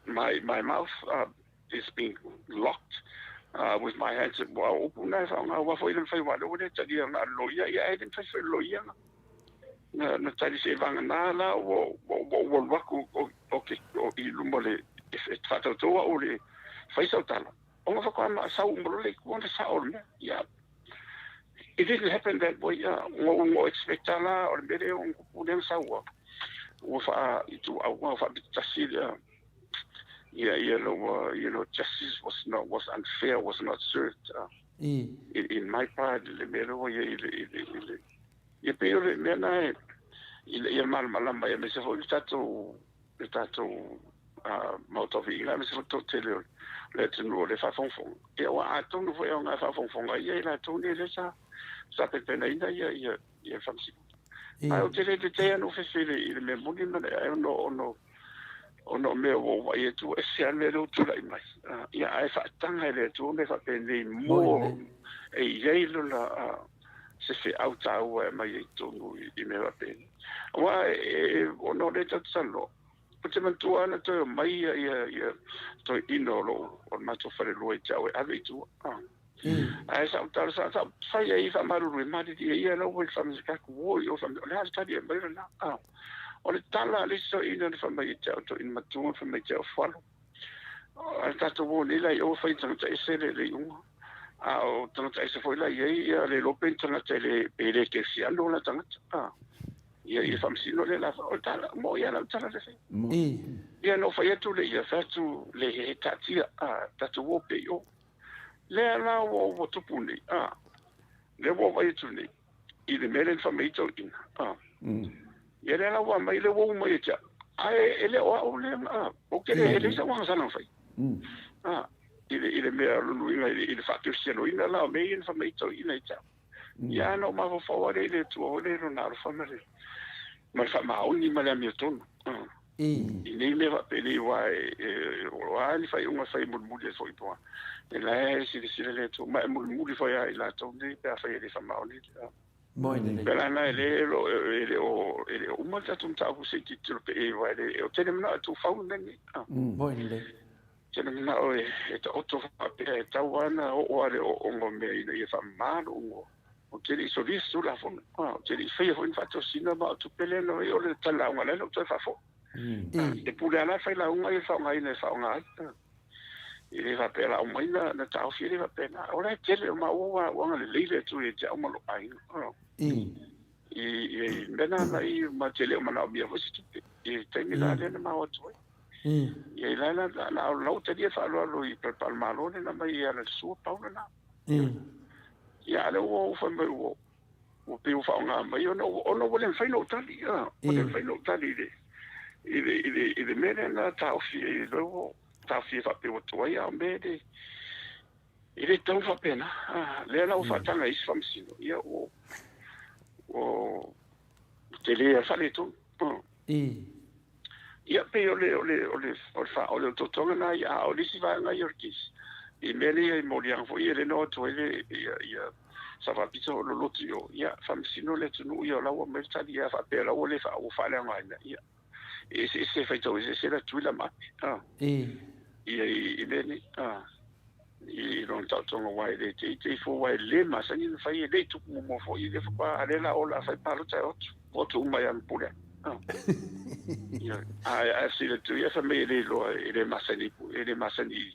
my, my mouth is being locked with my hands. Ua o upu na e faaaoga aua foi le mafai aua o lea ua le talia na o le loia, ia ae le mafai foi e le loia na, na tali seiavagana la ua, ua, ua ou alu atu o, o, ke, o, i luma o le, e, e faatautou au i le fai sau tala, ona faatoa ma sau uma loa le itu ona sao o le mea. Ia, It didn't happen that way ia. Ua ou expect a la o le mea lea ua tupu lea na sau a ua faa ituau ua faapitotasi lea ia ia lo you know justice was not was unfair was not served uh, in, in my part le mea lea ua ia i le i le i le ia pei o le mea na e i le ia malamalama ia aemaise foi le tatou le tatou Maota o Viiga aemaise foi le toatele o le atunuu o lea e faafogafoga. Ia aua atonu foi e aoga e faafogafoga ai ia i latou nei lea sa sa penapenaina ia ia ia faamasinoga. Ae ou te le tetea na ou fefe i le i le mea moni ma le ae ona ona ona o mea ua ou vaai atu ua ese lava le mea lea ua tulai mai. Ia ae faataga e le Atua mea faapenei mo e i ai lona se feau taua e aumai ai i totonu i mea faapenei. Aua e ona o lea tatou te talanoa, ou te manatua lava na toe omai ia ia ia toeaina o lou o le matou falelua ia te au e ave i tua. Ae sa ou tala sa sa fai ai faamalulu e malilie ia la ua i le faamasinoga ua i o o le a le tali e aumai lena. O le tala a le isi toeaina na fai mai ia te au, toeaina matua na fai mai ia te au, Fualo, A le tatou o nei la i o fai tagata ese le le iuga. A o tagata ese foi la i ai ia le iloa pe ni tagata e le pe le kerisiano la tagata. A ia ia faamasino le la o le tala mo ia lau tala le fai. Ia na ou fai atu le ia fai atu le he taatia a tatou o pe i o. Lea la ua ua tupu nei a lea ua ou vaai atu nei i le mea lea na fai mai ai toeaiina. A. Ia lea la ua aumai lea ua uma ia te au. Ae e le o au lea na, ou te le, e leai sau agasala na fai. A, i le, i le mea o lona uiga i le, i le faakerisianoina la o mea ia na fai mai ai toeaiina ia te au. Ia na ou mafaufau lava lea i le Atua foi lea i Lona alofa ma le, ma le faamaoni ma le amiotonu. I nei mea faapenei aua e, e, o a ni faaiuga e fai mulimuli ai foi po e la e silasila le Atua ma e mulimuli foi lava i latou nei pe afai e le faamaoni. Moi lelei. Pe la na e le lo e le o e le o uma le tatou mataupu se i tilotilo pea i ai aua e le o tele manao e tuufau le mea lenei. Moi lelei. Tele manao e e taoto faapea e tau lava ona oo lava le ooooga o mea ina ia faamama lou igoa. Ou te le i solia se Tulafono, ou te le i faia foi ni faatosina ma o tupe lea na fai o le talauga lea na ou toe faafoi. E pule lava la le failauga ia i le faaaogaina e faaaoga ai. E le faapea la aumai na, na taofi e le faapena. O la e tele o maua ua, ua agalelei le Atua ia te au ma lou aiga. I, i, mea na na i, ma te le o manaomia foi se tupe. I le taimi la lea na ma o atu ai. Ia i la la, la, la, la ua talia faaaloalo i palapala malo le na mai ia la le sua pau lena. Ia a lea ua ou fai mai ua, ua pei ua faaaoga mai ona, ona ua le mafai ona ou tali, ua le mafai ona ou tali i le, i le, i le, i le mea lea na taofi ai, lea ua taofi ai faapea ua tuai, a o mea e le, e le tatau ona faapena. Lea la ua faataga e isi faamasino, ia ua, ua tele lava le faaletonu. Ia, pei o le, o le, o le, o le faa, o le otootoga lena ia, a o le isi vaega ia o le kesi, i mea lea i moliaga foi ia lea na o atu ai le, ia, ia, sa faapito o lolotu i o, ia, faamasino le atunuu ia o la ua aumai le tali, ia, faapea la ua le faa, ua faaleaogaina, ia, e eseese e faitau eseese la Tutuila ma Ape, a, ia, i, i mea nei, a, i lona taotoga aua e le teitei fua aua e le masani ona fai e le i tupu muamua foi lea faatoa a lea la o la fai palota e o atu o atu uma ia ma pule ae ae sila tu ia fai mai e le iloa e le masani e le masani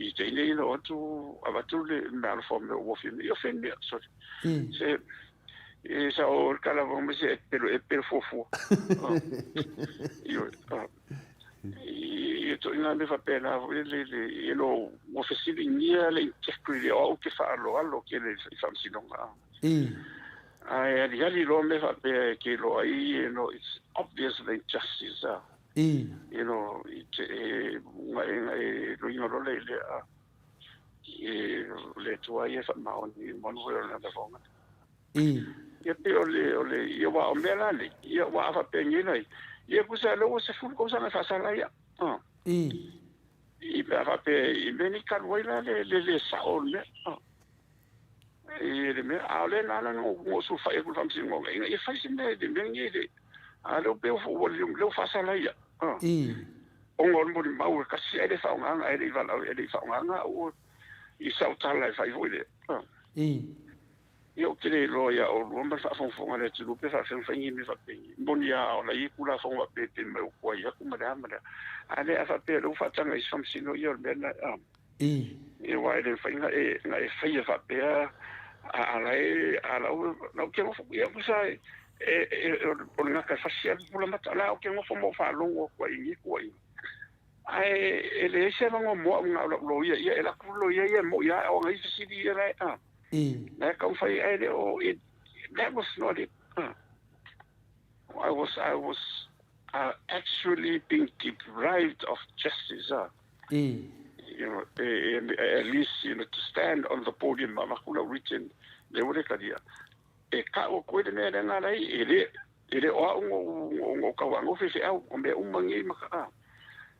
i teine ina o atu avatu le mea alofa o mea ua fia ia fai mea sorry se e sa o kala mo se e pelo e pelo fuafua I ituaiga mea faapena foi le, le, you know, ua fesiligia le integrity o au ou te faaaloalo tele i faamasinoga. Ae aliali loa mea faapea e te iloa ai, you know, it's obvious the injustice. You know, i te, e, e, e loiga loa le, le, e, le Atua ia e faamaoni, manu foi o lana lavaoga. Ia pei o le, o le, ia aua o mea la nei, ia aua a faapea nei la, ia tusa lea ua 10 tausaga e faasala ai au. I pe a faapea i mea nei talu ai la le, le le sao o le mea. I le mea, a o lea na ala ona ou sulufai atu i le faamasinoga ina ia fai se mea i le mea lenei, le, a lea pei ua leo faasala ia. Ona o le molimau e tasi ae le faaaogaina, ae le i valaau, e le i faaaogaina au i sau tala e fai foi lea. Ia ou te le iloa ia oulua ma le faafogafoga a le atunuu pe faafefea ona fai ni mea faapeni. E moni lava o la e i ai Tulafono faapea e mai ua tuai atu ma le a ma le a. A lea a faapea o lea ua faataga i se faamasino, ia o le mea lena. Ia aua e le mafai ona e, ona e faia faapea a, a la e, a la ua, la ou te nofo, ia tusa e, e, e, o le gata e fasi a pupula mata, o la ou te nofo ma ou faalogo atu ai i nei tuuaiga. Ae e leai se avanoa mo au na o lau loia, ia e alu atu le loia ia e moi lava o ana ia fesili ia la e, a, la e taumafai ae le o, it, that was not it. I was, I was actually being deprived of justice. You know, at least, you know, to stand on the podium ma avatu lau written, lea ua le talia. E kau atu ai le mea lea na ala ai, e le, e le o au na ou tauaga faifeau, o mea uma nei ma ka,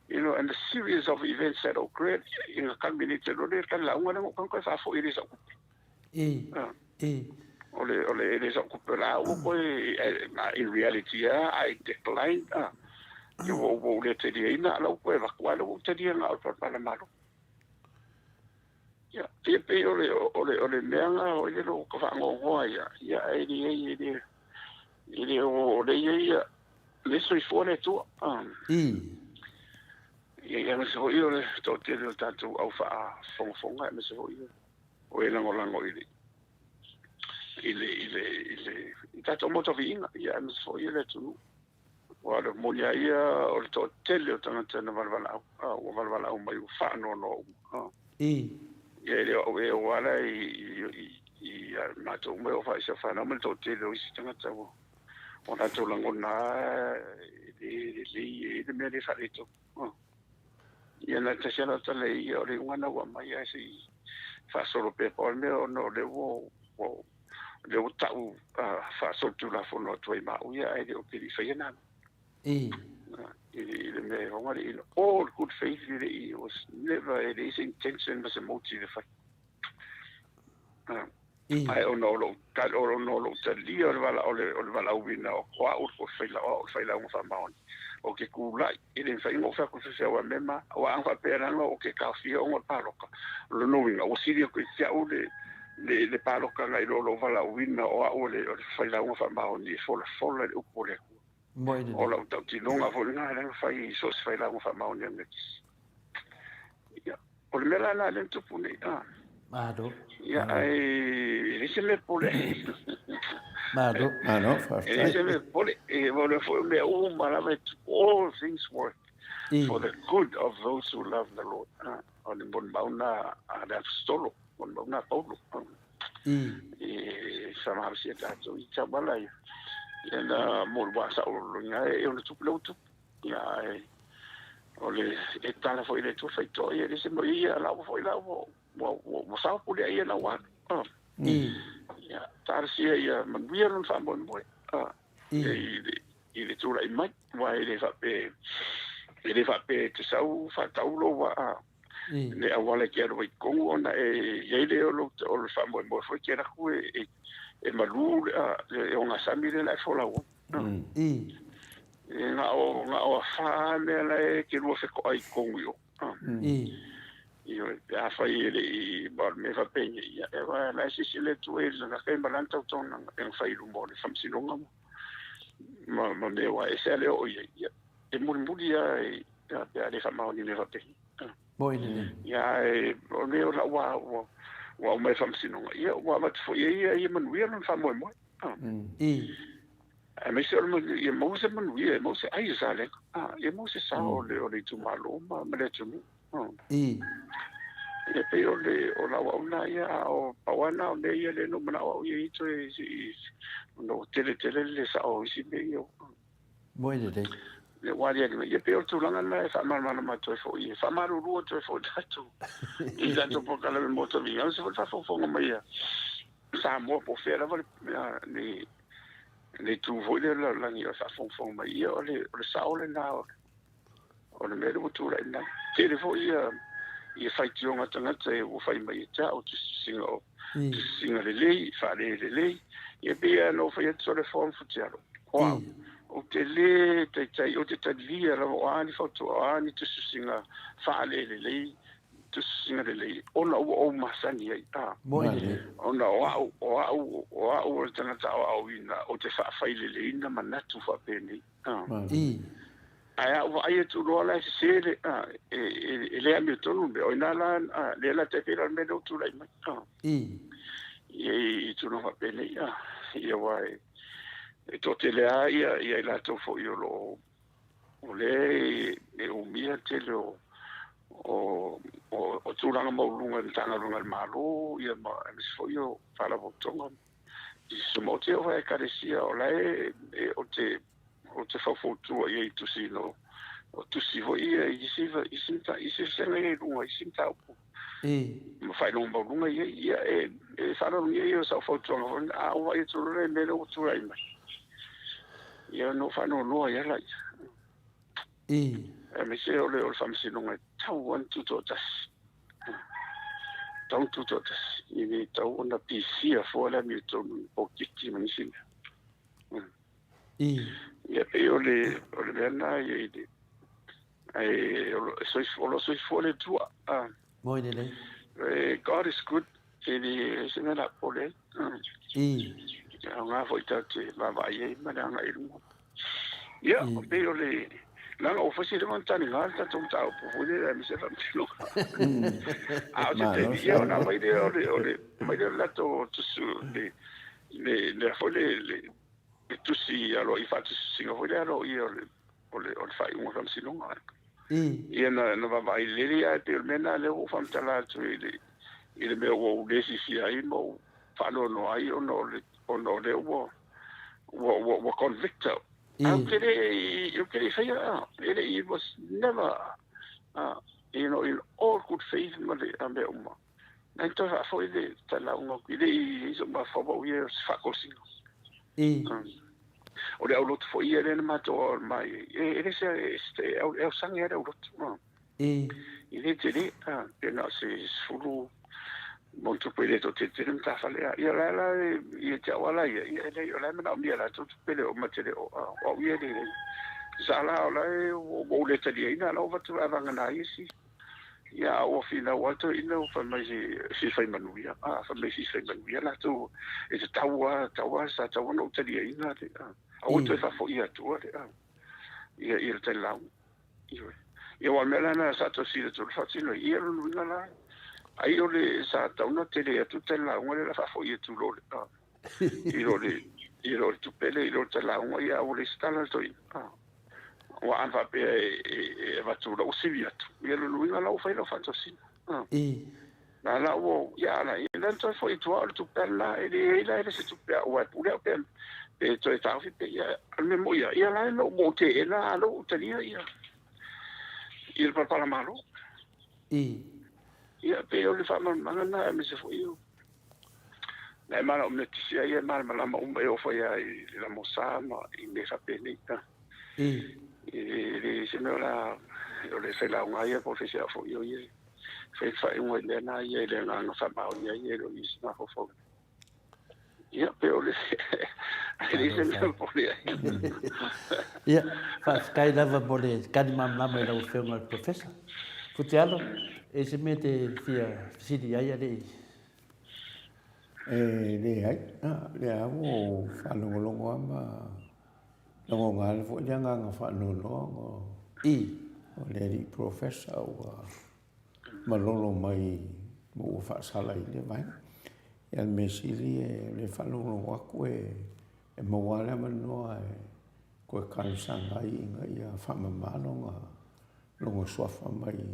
you know, and the series of events that occurred, ina culminated loa le tali lauga lea na ou tago toe faafoi e le sau tupe. O le, o le, e le sau tupe la ua toe, in reality lava, I declined, ia ua ou le taliaina, a o la ua toe avatu lava, lea ua ou talia na o le palapala malo. Ia, ia pei o le, o le, o le mea na foi lele ua ta faanoanoa ai, ia, ae leai, e le, e le o, o le ia ia, le soifua le Atua. Ia, ia, aemaise foi o le toatele o tatou au faafogafoga, aemaise foi o e lagolago i le, i le, i le, i le, i tatou Maota Viiga, ia, aemaise foi o le atunuu. Aua o le moni lava ia o le toatele o tagata na valevalaau, ua valevalaau mai ua faanoanoa uma. Ia e le o au ea ua ala i a matou uma e oo faaisa fanau ma le toatele o isi tagata ua o latou lagona lava e le lelei e le mea le faaletonu. Ia na tasi lava lau tala ia o le iuga lena ua aumai ae se i faasolo pea pau le mea ona o lea ua lea ua tau faasolitulafono atu ai ma au ia ae le o pili faia na i le mea e hoga le in all good faith e le i was never e leai se intention ma se motive e fai. Ae ona o lou ona o lou talia o le vala o le o le valaauina o o au o le faila o au o le failauga faamaoni ou te tulai e le mafai ona ou fai atu i le faifeau a mema aua a faapea leaga ou te taofia ona o le paloka o lona uiga ua sili atu i te au le le le paloka nai lo lou valaauina o au o le o le failauga faamaoni e folafola i le upu o le Atua. O lau tautinoga foi lena lea na fai i so o se failauga faamaoni a le Metotisi. Ia, o le mea la lena lea na tupu nei. Ah. Malo. Ia, ae e leai se mea pole. Malo. Malo, faafetai. E leai se mea pole. E o le foi mea uma lava e tupu. All things work for the good of those who love the Lord. Ah, o le molimau lena a le Aposetolo, molimau lena a Paulo. E faamalosi e tatou i tauala ia. Ia na mo le wā saololoina e ona tupu lea ua tupu. Ia ae o le e tala foi le Atua faitoa ia le se mo ia la ua foi la ua ua ua sao pule ia la ua alu. Ia talosia ia manuia lona faamoemoe. I le i le tulai mai aua e le faapea e le faapea e te sau faatau lou vaa le auala e te alu ai i totonu ona e i ai lea o lou o le faamoemoe foi e te alu atu e e malu le ogasami lea la e folau ai. E na o na o afa mea la e te lua fetoai i totonu i o. Ioe, pe afai e le i, ma o le mea faapena, ia, e aua la e silasila atu ai i lana ma lana tautoga e na fai i luma o le faamasinoga ma, ma, ma mea ua ese a le oo i ai, ia, e mulimuli lava i, ia, pe a le faamaoni i mea faapena. Moi lelei. Ia, ae o le mea o lau ua, ua, ua aumai i le faamasinoga, ia, ua avatu foi i ai ia, ia manuia lona faamoemoe. Aemaise o le manuia, ia maua se manuia, ia maua se ai o Salega, ia maua se sao o le, o le itumalo ma, ma le atunuu. Ia pei o le, o lau auauna ia, a o pau lava lena o mea ia lea na ou manao au ia i toe, ona ua tele tele le sao o isi mea ia. Moi lelei. Ia ua aliali mai. Ia pei o le tulaga lena e faamalamalama atu ai foi, e faamalulu atu ai foi tatou i tatou polokalame mo Taviga, aemaise foi le faafogafoga mai a Samoa po o fea lava le le itu foi lea o le lalolagi o le faafogafoga mai, ia o le, o le sao lena o le, o le mea lea ua tulai mai. Tele foi ia Ia faitioga tagata e ua fai mai ia te au tusitusiga o tusitusiga lelei, faale lelei. Ia pei lava ona ou fai atu sole form futialo. O au, ou te le taitai, ou te talia lava o a ni fautua, o a ni tusitusiga faale lelei, tusitusiga lelei, ona ua ou masani ai. A, ona o au, o au, o au o le tagata aoaoina, ou te faafaileleina manatu faapenei. A. Ae a ou vaai atu loa la e sese le, a, e, e, e le amiotonu le mea, o i ina la, a, lea la tai pei la o le mea lea ua tulai mai, a, i, i, i tulaga faapenei, a, ia aua e, e toatele lava ia, ia i latou foi o lo o, o lea e, e umia le tele o, o, o, o tulaga maualuluga i Matagaluega a le Malo, ia ma, aemaise foi o Faalapotopotoga, i Sumaoti o Ekalesia, o la e, e, o te, o te faufautua i ai i tusi no, o tusi foi ia i isi, isi, isi vasega ia i luga, isi mataupu. Ma faailoga maualuga i ai, ia e, e faaaloalogia ia o sau fautuaga foi, a ou vaai atu loa i le mea lea ua tulai mai. Ia na ou faanoanoa ai lava laia. Aemaise o le, o le faamasinoga e tatau lava ona tutoatasi. Tatau ona tutoatasi. E le tatau ona pisia fua le amiotonu i polokiki ma nisi mea. Ia pei o le, o le mea lena ia i le, ae o lo, o lo o soifua le Atua. Moi lelei. God is good. E le se mea la popole ai. E aoga foi tatou te vaavaai ai ma le agai i luma. Ia, pei o le, leaga ua fai si leva ona taliga le tatou mataupu foi lea aemaise le faamasinoga. A o se taimi, ia ona aumai lea o le, o le, aumai lea o le latou tusu, le, le, le foi le, le, le tusi aloaia, faatusitusiga foi lea aloaia o le, o le, o le faaiuga o le faamasinoga. Ia na, na vaavaai lelei ae pei o le mea lena lea ua ou faamatala atu i le, i le mea ua ou le silafia ai ma ou faanoanoa ai ona o le, ona o lea ua, ua, ua, ua convict au. Ae ou te le i, ou te le i faia, e le i, it was never, uh, you know, in all good faith ma le a mea uma. Na toe faafoi le talauga i le i so mafaufau ia o se faatosina. O le aulotu foi ia lea na matou ao mai ai. E le se e ausaga lava le aulotu. E le tele, pe na o se 10 ma ona tupu e le toatele tele matafale. Ia la la ia te au lava ia, ia e leai o la e manaomia e latou tupe le oo ma te le oo. O au ia e leai. Sa la o la e ua ou le taliaina, o la ua avatu vagana ai isi. Ia, a ua finau lava toeaiina ua fai mai se i fai manuia, a, fai mai se i fai manuia latou, e tatau lava, tatau lava, sa tatau ona ou taliaina le, a, aua le toe faafoi atua le, a, ia, ia le tali lauga. Ioe. Ia, aua o le mea la lena sa toe fesili atu ai le faatino ai, ia o lona uiga la, ai o le, sa tatau ona tele atu le tali lauga lea o le a faafoi atu loa le, a, i lo le, i lo le tupe lea, i lo le tali lauga, ia a ua leai se tala a le toeaina, a. Aua ana faapea e avatu lau sivi atu, ia lona uiga la ua fai lau faatosina. Na la ua, ia ala, ia la toe foi atu o le tupe ala, e le ai la e le se tupe a ua e pule au pe, pe toe taofi pe, ia, o le mea moi ia, ia la e lou mo te e la, lou talia ia, ia le palapala malo. Ia, pe o le faamalamalamaga lena, aemaise foi o, Na e manaomia tisi ai e malamalama uma e oo foi lava i le lamosa ma i mea faapenei. E le se mea o la o le failauga ia po o le faiseao foi o ia e fai le faaiuga i mea na ia i le agaga faamaoni ai ia e le o i se mafaufau. Ia, pe o le e leai se mea popole ai. Ia, faafetai lava mo le tali malamalama i lau Afioga i le Professor. Futialo, e se mea e te fia fesili i ai a le i E leai, lea lava ua ou faalogologo lava ma lagona ai foi le agaga faanoanoa ona o le alii Professor ua malolo mai ma ua faasala i lea vaega. Ia o le mea sili o lea e faalogologo atu e maua lava le avanoa e toe talosaga ai ina ia faamama lona suafa mai i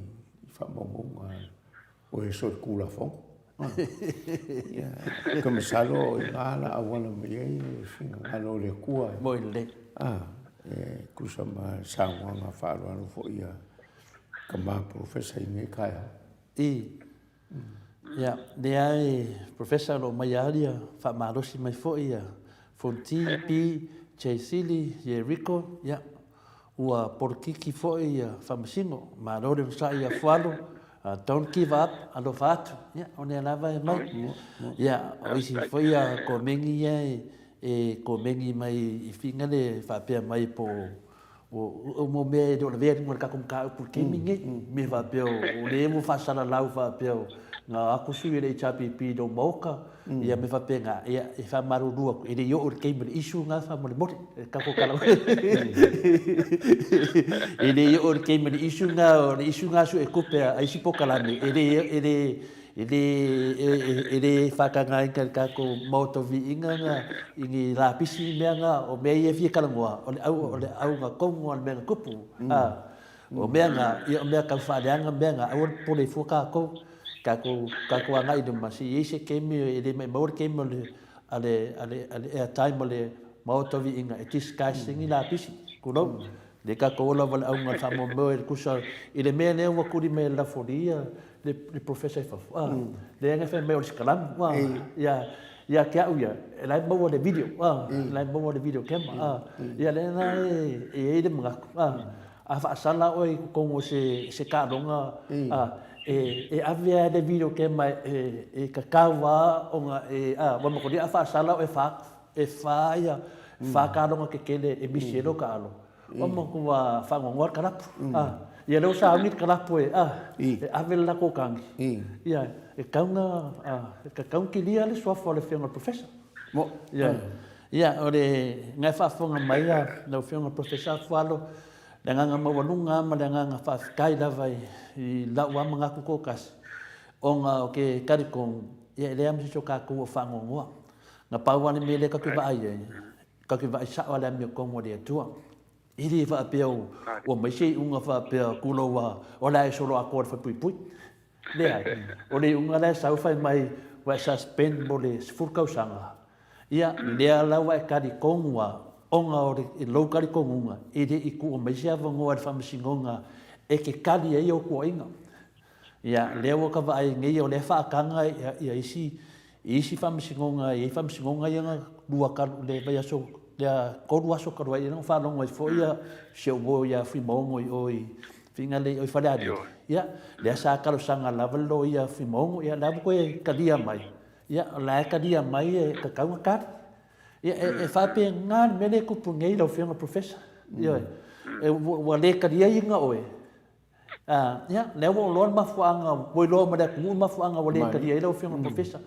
faamaumauga o e solitulafono. Ia, ka masalo o ina la auala mai ai le finagalo o le Atua. Moi lelei. Ah, e tusa ma saunoaga faaaloalo foi a tama polofesa i lenei taeao. I. Ia, lea e Professor o lo o mai lava ia faamalosi mai foi ia Fonti, P, J Sili, Yeriko, ia, ua polokiki foi ia Faamasino. Malo le onosai ia Fualo. Don't give up, alofa atu, ia, o lea lava e mai. Ia, o isi foi a komeni ia e komeni mai i figa le faapea mai po o mo mea e le o lavea i luga o le tatou mataupu i le taimi lenei. Mea faapea o lea ua faasalalau faapea na o atu sui o le HRPP i lou maota, ia mea faapena, ia e faamalulu atu, e le i oo i le taimi o le issue lena faamolemole, le tatou tala. E le i oo i le taimi o le issue lena, o le issue lena suetupe a isi polokalame, e le, e le, e le, e le faatagaina e le tatou Maota o Viiga na i ni lapisi mea na, o mea ia e fia talanoa, o le au, o le auga tonu lava o le mea na tupu. O mea na, ia o mea tau faaleaga mea na, aua le popole fua tatou, tatou, tatou agai i luma, se i ai se taimi e le maimau le taimi o le, a le, a le, a le airtime o le Maota o Viiga e discuss ai ni lapisi, tulou. Lea tatou ola valaauga le faamoemoe le tusa i le mea lea ua tuli mai e le lafolia le, le professor i fafo, a, lea na fai mai o le sikalamu, a, ia, ia te au ia, e la e maua le video, a, la e maua le video camera, a, ia lea la e, e i ai le manatu, a, A faasala oe i totonu o se, se taaloga, a, e, e ave lava le video game e, e tatau lava ona e, a, ua makolia a faasala oe e fa, e fa ia, fa taaloga tetele e misi ai lou taalo. Ua matua faanoanoa le kalapu, a, ia lea ua sauni le kalapu e, a, e ave le latou tagi. Ia, e tatau ona, a, e tatau ona kilia le suafa o le afioga i le Professor. Ia, Ia, o le na e faafofoga mai a lau Afioga Professor Afualo, le agaga maualuga lava ma le agaga faafetai lava i lau lava manatu toatasi, ona o ke talitonu, ia e leai lava ma se isi o tatou o faanoanoa. Na pau lava le mea lea tatou te vaai ai, tatou te vaai sao lava i le amiotonu a le Atua. E le faapea ua mai se iuga faapea tulou a o le a e solo atoa i le falepuipui. Leai. O le iuga la e sau fai mai ua e suspend mo le 10 tausaga. Ia, lea la ua e talitonu a, ona o le lou talitonuga, e le i tuu mai se avanoa i le Faamasinoga e te tali ai ou tuuaiga. Ia, lea ua ta vaai nei o lea e faataga ia isi i isi faamasinoga, e i ai faamasinoga ia na lua talu, le vaiaso, lea tolu aso talu ai, na faalogo ai foi ia si ou uo ia Fuimaono i o i Fingalei i o i Falealili. Ia, lea sa talosaga lava le loia a Fuimaono, ia la ua toe talia mai, ia o la e talia mai e tatau ona tali. Ia, e faapena le mea lea e tupu nei lau Afioga Professor. Ioe. Ua le taliaina oe, Ā, ia, lea ua ou iloa le mafuaaga, ua iloa ma le atunuu le mafuaaga ua le talia ai lau Afioga i le Professor.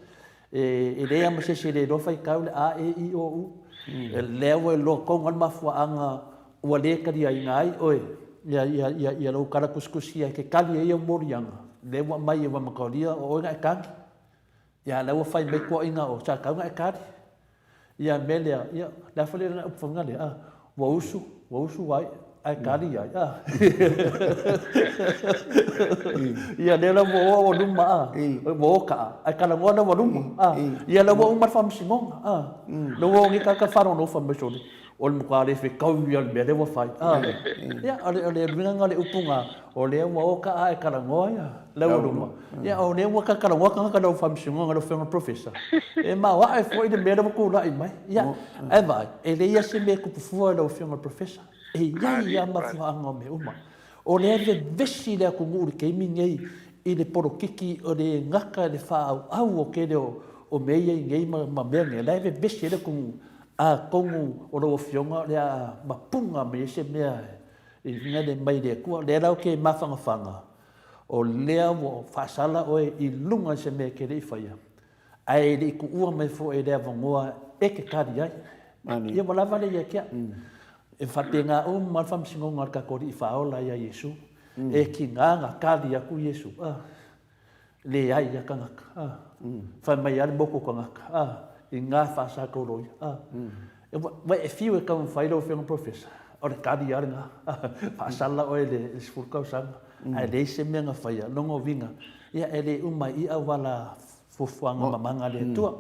E, e leai lava ma se isi e le iloa faitau le A, E, I, O, U. Lea ua iloa tonu lava le mafuaaga ua le taliaina ai oe, ia, ia, ia, ia lou tala tusitusia e te tali ai au moliaga, lea ua aumai e ua mataulia o oe na e tali. Ia, lea ua fai mai tuuaiga o sa tatau ona e tali. Ia mea lea, ia, le a foi le upu foi lea, a, ua usu, ua usu ai, ae kali ai, a. Ia lea la ua o ua luma, a, ua o kaa, ae talanoa la ua luma, a. Ia la ua uma le faamasinoga, a. La ua o nei tagata faalogologo fai mai sole, o le matua le fetau ia o le mea lea ua fai, a. Ia, o le, o le uiga lena o le upu na, o lea ua o kaa ae talanoa ia le aualuma. Ia, o lea ua talanoa tagata i lau faamasinoga lau Afioga i le Professor, e maoae foi le mea lea ua tulai mai. Ia, ae vaai, e leai lava se mea e tupu fua i lau Afioga i le Professor. E i ai lava mafuaaga o mea uma. O lea e vevesi le atunuu i le taimi lenei i le polokiki o le gata i le faaauau o tele o mea ia i nei ma mea nei, o la e vevesi ai le atunuu. Atonu o lau Afioga o le a mapuga mai ai se mea i luga mai le Atua. Lea la ou te mafanafana, o lea ua faasala oe i luga i se mea e te le i faia, ae e le i tuua mai foi i le avanoa e te tali ai. Ia ua lava lea ia te au. E faapena uma le faamasinoga a le tatou Alii Faaola ia Iesu. E tiga na tali atu Iesu, ah, Leai ia tagata, a. Fai mai lava le moku o tagata, a, i nga faasa tou loia, a. Ua e fiu e taumafai lau Afioga Professor, o le tali lava lena, faasala oe i le 10 tausaga, ae leai se mea na faia, lona uiga, ia e le uma ai i auala fuafuaga mamaga a le Atua.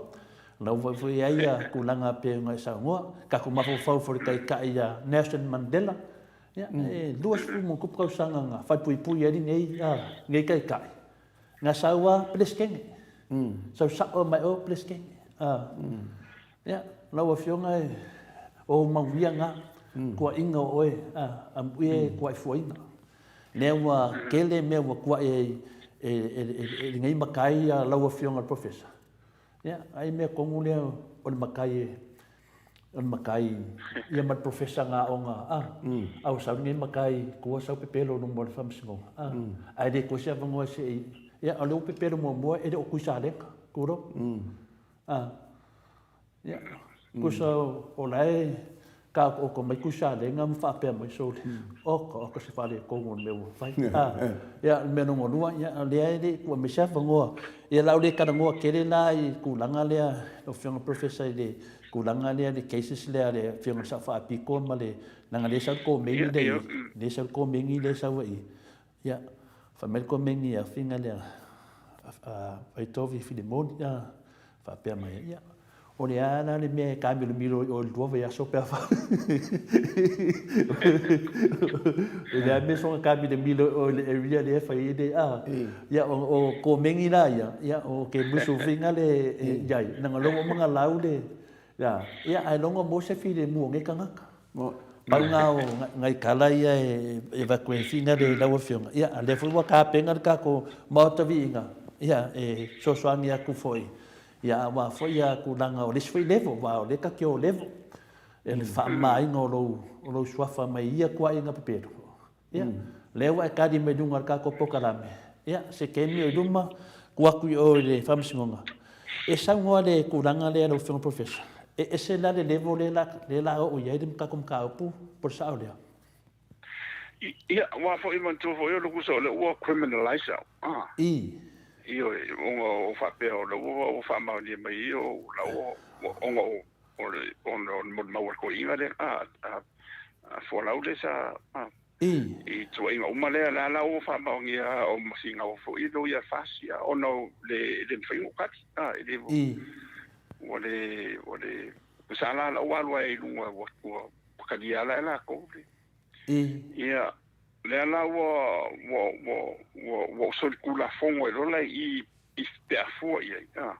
O la ua foi i ai ia tulaga pei ona e saunoa, tatou mafaufau foi i le Taitai ia Nelson Mandela, ia e 20+ tausaga na falepuipui ai lenei, lenei Taitai, Na sau a Peresetene. Sau sao mai o Peresetene. Ia, lau Afioga e, o ou manuia na, tuuaiga o oe, amuia e tuuaifuaina. Lea ua tele mea ua tuuai ai e, e, e, e lenei matai a lau Afioga i le Professor, ia, ai mea tonu lea o le matai e, o le matai ia ma le Professor na aoga, a, a ua sau lenei matai tua sau pepelo i luma o le Faamasinoga, a, ae le toe se avanoa se i, ia, o lea ua pepelo muamua e le o Tuisalega, tulou, a. Ia, tusa o la e taotooto mai Tuisalega ma faapea mai, sole, oka oka se faaletonu o le mea ua fai. Ia, o le mea lona lua, ia, o lea e le i tuu mai se avanoa. Ia, o le a ou le talanoa tele la i le tulaga lea, lau Afioga Professor i le tulaga lea, le cases lea a le Afioga i le Sao Faapito ma le, leaga o lea e sau le komeni lea i i, lea e sau le komeni lea e sau ai i i. Ia, fai mai le komeni a Figa lea, a Vaitovi Filimoni, ia, faapea mai ai, ia, o le a la le mea e taamilomilo i o i le lua vaiaso pe a fa. O le a mea soona taamilomilo i o i le area lea e fai ai le, a, ia, o komeni la ia, ia, o ke musu figa le i ai, leaga o lea ua uma ona lau le, ia, ia, ae logo mo se filemu o nei tagata. Pau na o nai tala ia e avatu e finale i lau Afioga. Ia, a lea foi ua tapena le tatou Maota Viiga, ia, e fesoasoani atu foi, ia, aua foi ia tulaga o le isi foi level, aua o lea ta te o level, e le faamamaina o lou, o lou suafa mai ia tuaiga pepelo. Ia, lea ua e tali mai luga o le tatou polokalame, ia, se taimi o i luma, tuu atu i o i le Faamasinoga. E saunoa le tulaga lea lau Afioga Professor, e ese la le level lea la, lea la oo i ai le tatou mataupu, po o le sao lea? Ia, aua foi manatua foi o le uso o lea ua criminalize au. Ah. I. Ioe, ona o faapea o lea ua faamaonia mai ia o la ua, ona o o le ona o le molimau a le toeaina lea a a a Fualau lea sa a I. i tuuaiga uma lea la la ua faamaonia o mafinau foi loia a FAST ia ona o le le mafai ona ou tali a e le I. ua le ua le sa la lau alu ai i luga ua ua talia la e latou le I. Ia lea la ua ua ua ua ua ou solitulafono ai loa la i i pe a fua i ai. A,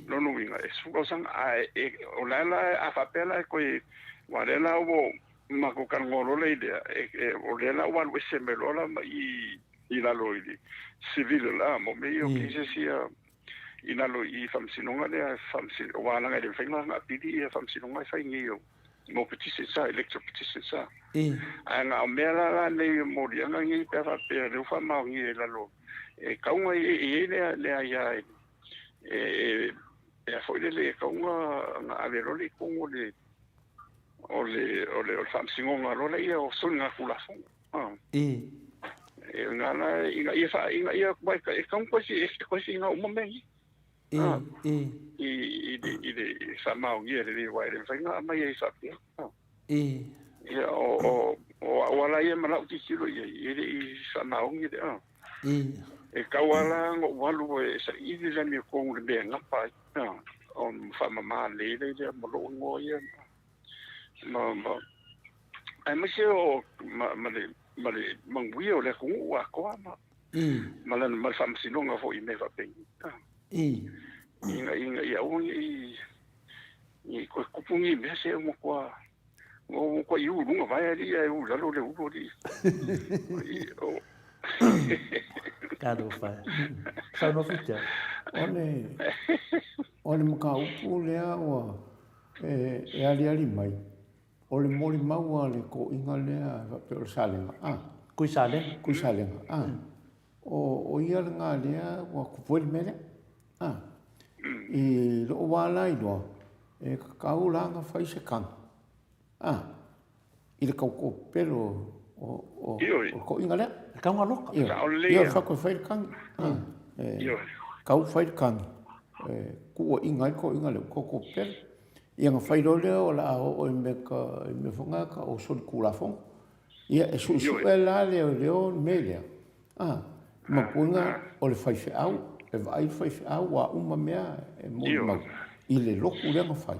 lona uiga, e 10 tausaga, a e, o la la, a faapea la e toe, aua o lea la ua matou talanoa loa lea i lea, e, e, o lea la ua alu ese mai loa la ma i, i lalo i le civil, a, mo mea ia o cases ia, i lalo i faamasinoga lea, faamasino, aua leaga e le mafai ona apili ia faamasinoga e fai nei o, mo petitions a, electoral petitions a. Ae na o mea la la nei o moliaga nei pe a faapea o lea ua faamaonia i lalo e tau na i ai le le aia e e e a foi lele e tau na na ave loa le i totonu o le o le o le o le faamasinoga loa lea o soligatulafono. I. E na la ina ia fa ina ia e tau koe si e koe si ina uma mea nei. I, i. I, i, le, i le faamaonia lelei aua e le mafai ona aumai ai faapea. I. Ia, o, o, o au ala ia ma lau tilotilo i ai, e le i faamaoni le, a. I. E tau lava la ona ou alu e saili le amiotonu i le mea e gapa ai, a, ona faamama lelei ai lea ma lou igoa ia, ma, ma, aemaise o, ma, ma le, ma le manuia o le atunuu atoa ma, I. Ma lana, ma le faamasinoga foi i mea faapeni. I. Ina, ina ia aua ne i, ne i toe tupu ni mea se ua matua, ua matua i u i luga vae alii ae u i lalo le ulu alii. I, o. Talofa e. Saunoa Fitia. O le, o le mataupu lea ua e, e aliali mai, O le molimau a le toeaina lea e faapea o le Salega, a. Kuisalega. Kuisalega, a. O, o ia lena lea ua tupu ai le mea lea, a. I lou lava la iloa, e tatau la ona fai se tagi, a, i le tautopelo o, o, o le toeaina lea. E tau galoka. Ioe, ioe, fai atu e fai le tagi, a. E tau fai le tagi, e tuuaiina ai le toeaina lea ua tautopelo. Ia ona fai loa lea o le a oo i mea ka, i mea foi na ka o solitulafono. Ia e suesue la leoleo le mea lea, a, maupuga o le faifeau, e vaai le faifeau a uma mea e molimau i le lotu lea na fai,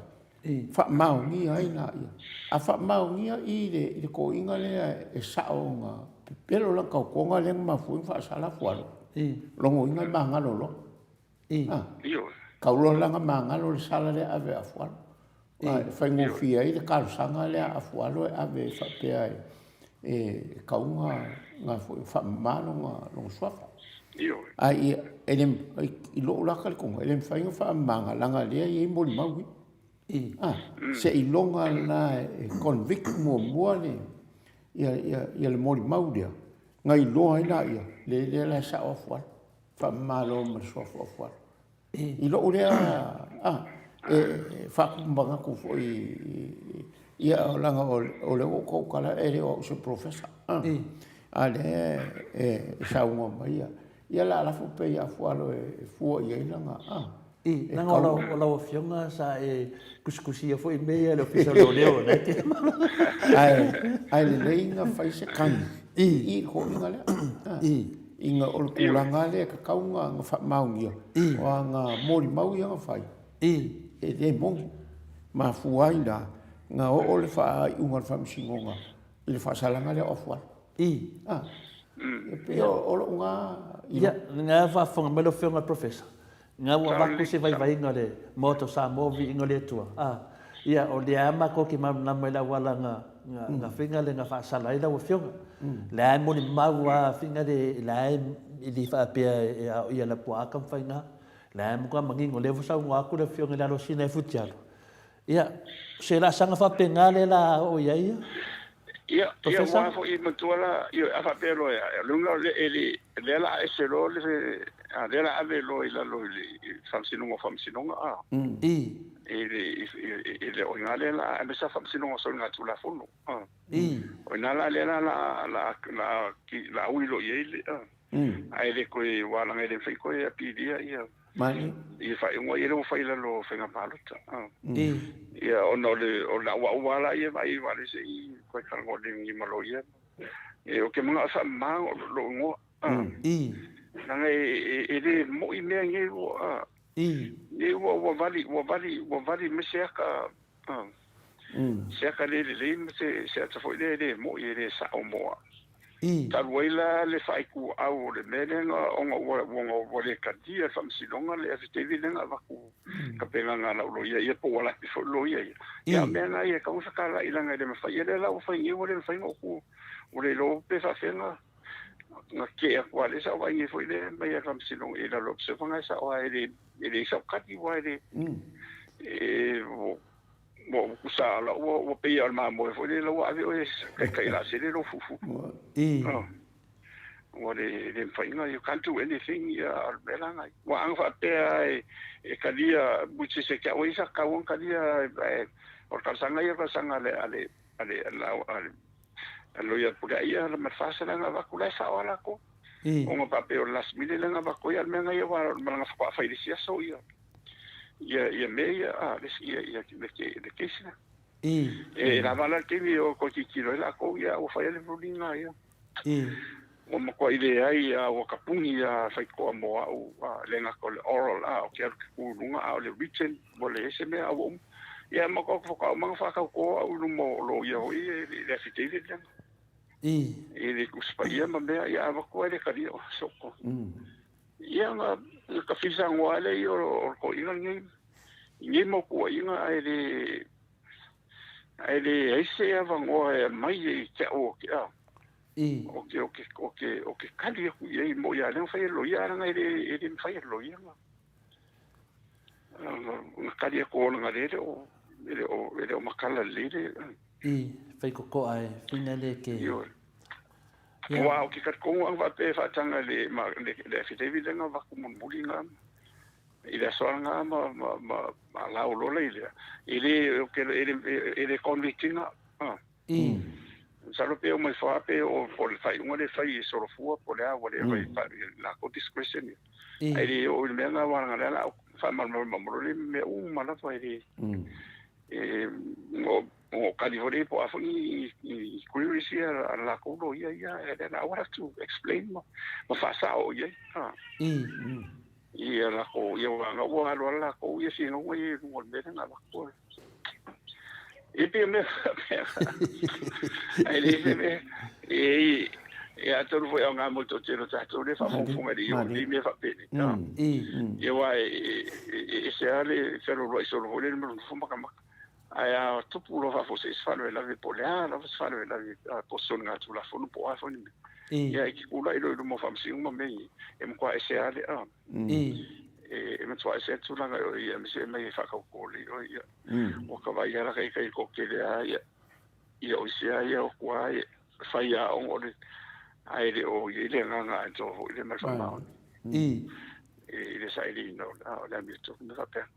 faamaonia ai laia. A faamaonia i le, i le toeaina lea e sao ona pepelo lana taotoga lea na mafua ai ona faasala Fualo, logoina e magalo loa. I. Ioe. Kau loa la na magalo le sala lea ave a Afualo. I. E faigofie ai le talosaga lea a Afualo e ave faapea e kauga na foi faamama lona suafa. Ioe. Ae ia, e le, i lou la talitonuga, e le mafai ona faamamaga leaga o lea e i ai molimau ia. A, seiloga la e convict muamua le, ia, ia, ia le molimau lea, na iloa ai laia, le lea la e sao afualo, faamama loa ma le suafa o afualo. I lou lea, a, e faatupu manatu foi ia, leaga o lea ua ou tautala e le o au o se polofesa, a lea e saunoa mai ia, ia o le a lafo pea ia Afualo e fua i ai lana, a. Leaga o lau Afioga sa e tusitusia foi mea ia i le Ofisa o Leoleo o lena e te Ae lelei na fai se kani i le toeaina lea. Ina o le tulaga lea e tatau ona faamaonia, o ana molimau ia na fai, e le moni. Mafua ai la na oo le faaiuga a le Faamasinoga i le faasalaga lea o Afualo. E pei o lou na iloa. Ia, na faafofoga mai lau Afioga i le Professor, Na ua avatu se vaivaiga o le Maota o Samoa, viiga o le Atua, a, ia, o lea lava matou te malamalama i le auala na, na, na faiga le na faasala ai lau Afioga. La e molimau lava faiga le, la e, e le faapea e aoia lapuaa taumafaiga. La e matua manino, o lea ua saunoa atu le Afioga i le Alosina e Futialo, Ia, o se laasaga faapena lea la a oo i ai ia? Ia, ia ua foi matua la, ia a faapea loa ia, o le uiga o le, e le, lea la a ese loa le, a lea la ave loa i lalo i le Faamasinoga o Faamasinoga, a. I. I le, i le, o i ina lea la, aemaise lava Faamasinoga o Soligatulafono, a. I. O i ina la lea la la, la, la, la ui loa i ai le, a. Ae le toe, aua leaga e le mafai toe apilia ia. Mani. Ia faaiuga ia lea ua fai i lalo o faiga palota. I. Ia ona o le o le auau lava laia vaai aua lea se i toe talanoa i ma loia. E ou te manao e faamama lou igoa. I. Leaga e le moi mea nei ua I. Nei ua ua vali ua vali ua vali mai se aka se aka le lelei ma se se ata foi lea e le moi e le sao mo au. I. Talu ai la le faaituau o le mea lea ona ua ua le talia e le Faamasinoga le affidavit lea na avatu ka pegaga a lau loia ia po ua lape foi le loia ia. Ia a o mea na ia e tatau ona fetalai leaga e le mafai. Ia lea la ua fai nei ua le mafai ona ou ua le iloa pe faafefea ona tetee atu aua o lea sa ou vaai nei foi lea mai a le Faamasinoga i lalo o observer na e sao lava e le e leai sau kali aua e le e Ua tusa la ua ua pei o le mamoe foi lele ua ave oe taitai lasele lou fufu. I. Ua le le mafai ona you can't do anything ia o le mea la na. Ua ana faapea e e talia which is e te au ai sa tatau ona talia e o le talosaga ia o le talosaga a le a le a le a le a le loia pule ia ma le faasalaga avatu la e sao lava latou. I. Ona faapea o le last minute lea na avatu ai a o le mea na ia aua o le malaga faatoa fai i le isi aso ia. Ia ia mea ia a le isi ia ia le le case lea. I. E lava la le taimi o toe tilotilo ai latou ia ua fai le ruling na ia. I. Ua matuai leai a ua tapuni a faitotoa mo au a le gata o le oral a o ke alu ke ku i luga a o le written ua leai se mea a ua uma. Ia ma ko faatoa uma ona faatauto au i luma o loia foi ia i le affidavit lea. I. I le Tusi Paia ma mea ia avatu ai le talia o soko. Ia na ka fisagoa ai lea o le toeaina lenei i nei mau tuuaiga ae le ae leai se avanoa e aumai ai te au o ke a I. o ke o ke o ke o ke kali aku i ai mo ia lea na fai e le loia ae leaga e le e le mafai e le loia na na kali aku ona lea e le o e le o e le o matala lelei le I, fai kokoa e whina le ke. Ioe. Aua o ke talitonu au faapea e faataga i le le affidavit lea na avatu mulimuli na i le aso na ma ma ma ma allow loa lea i lea e le o ke e le e le convict ina I. Masalo pe omai fa pe o po o le faaiuga lea e fai e solofua po o le a whatever mm. latou discretion ia. I. Ae le oo i le mea na aua leaga lea o le a faamalamalama loa le mea uma lava e le E o kali foi po a foi i queries ia a lakou loia ia and then I would have to explain ma ma faasao i ai ha. I. Ia lakou ia ua ua alu ala lakou ia finauga ia i luga o le mea lea na avatu ai. E pei o mea faapea. Ae leai se mea e e atonu foi aoga mo le toatele o tatou lea e faafogafoga i le i nei mea faapenei. Ia aua e ese lava le fealualuai solo foi lele ma le nofo makamaka. Ae a tupu loa faafuasei se faalavelave po o le a lava se faalavelave po o se soligatulafono po o a foi ni mea. Ia, e te tulai loa i luma o faamasinoga ma mea ia, e matua ese lava le, a, e matua ese lava le tulaga i oe, ia, aemaise e aumai e faatauto lelei oe, ia. Ua ta vaai lava la ta ita i le toatele lava, ia, ia o isi lava ia o atu lava e fai lava ona o le, ae le o i ai le agaga atoa foi lea ma le faamaoni i le sailiina o le amiotonu ma faapena.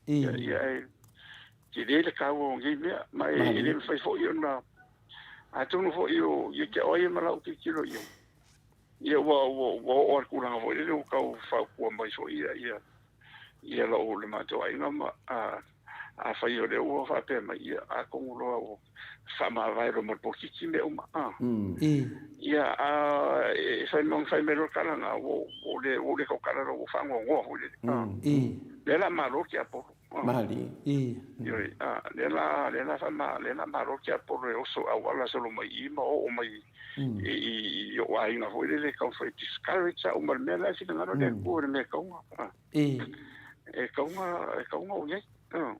Ia, ia, e tele le taua o nei mea, ma e le mafai foi ona, atonu foi o, ia te au ia ma lau tilotilo i ai, ia ua, ua, ua oo lava i le tulaga foi lele ua tau fautua mai foi ia, ia, ia lou, le matou aiga ma, a, afai o lea ua faapea mai, ia, atonu loa ua faamavae loa ma le polokiki mea uma, a. Ia, a, e fai mai, fai mai loa le tala lena, ua, ua le, ua le tautala loa, ua faanoanoa foi lele, a. Lea o le a malo le tiapolo. Malie. Ioe, a, lea la, lea la faama, lea la malo le tiapolo e oso auala solo mai i i ma oo mai i, i, i ou aiga foi lele e taumafai e discourage au ma le mea la e finagalo le Atua o le mea e tau ona, a, e tau ona, e tau ona ou i ai. A.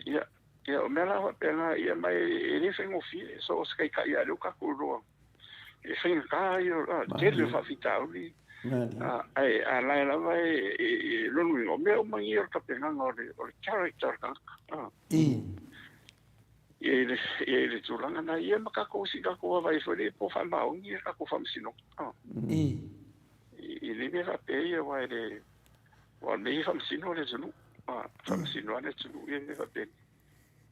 Ia, ia o mea la faapena, ia ma e, e le faigofie, so o se taitai lava lea ua tatou iloa, e faigata ia, a, tele o faafitauli, ae a la e lava e, e, e lona uiga, o mea uma ia o le tapenaga o le, o le character o le tagata. Ia i le, ia i le tulaga na, ia ma tatou si tatou vaavaai foi lea po o faamaoni ia tatou faamasinoga. I le mea faapea ia, aua e le, aua o le mea ia e faamasino le atunuu, faamasino lava le atunuu ia mea faapea.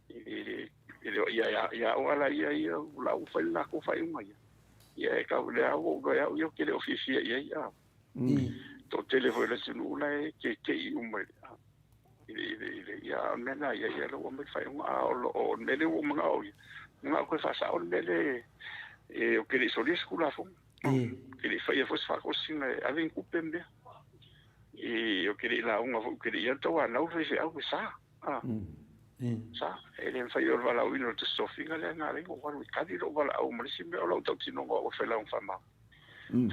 E le o ia ia au ala ia ia la ua fai le latou faaiuga ia. Ia e tau lea ua ou iloa au ia ou te le o fiafia i ai a. Toatele foi o le atunuu la e keke'i uma i le i le i le ia a o le mea lena ia ia la ua aumai le faaiuga a o o le mea lea ua ou manao ia manao toe faasao le mea lea e ou te le i solia se Tulafono. Ou te le i faia foi se faatosina e ave ni tupe ma mea. I ou te le i lauga foi ou te le i alu tauanau le faifeau e sa. Sa, e le mafai o le valaauina o le Tusi Tofiga lea na ala ai ona ou alu e tali lou valaau ma le isi mea o lau tautinoga o au e fai lauga faamama.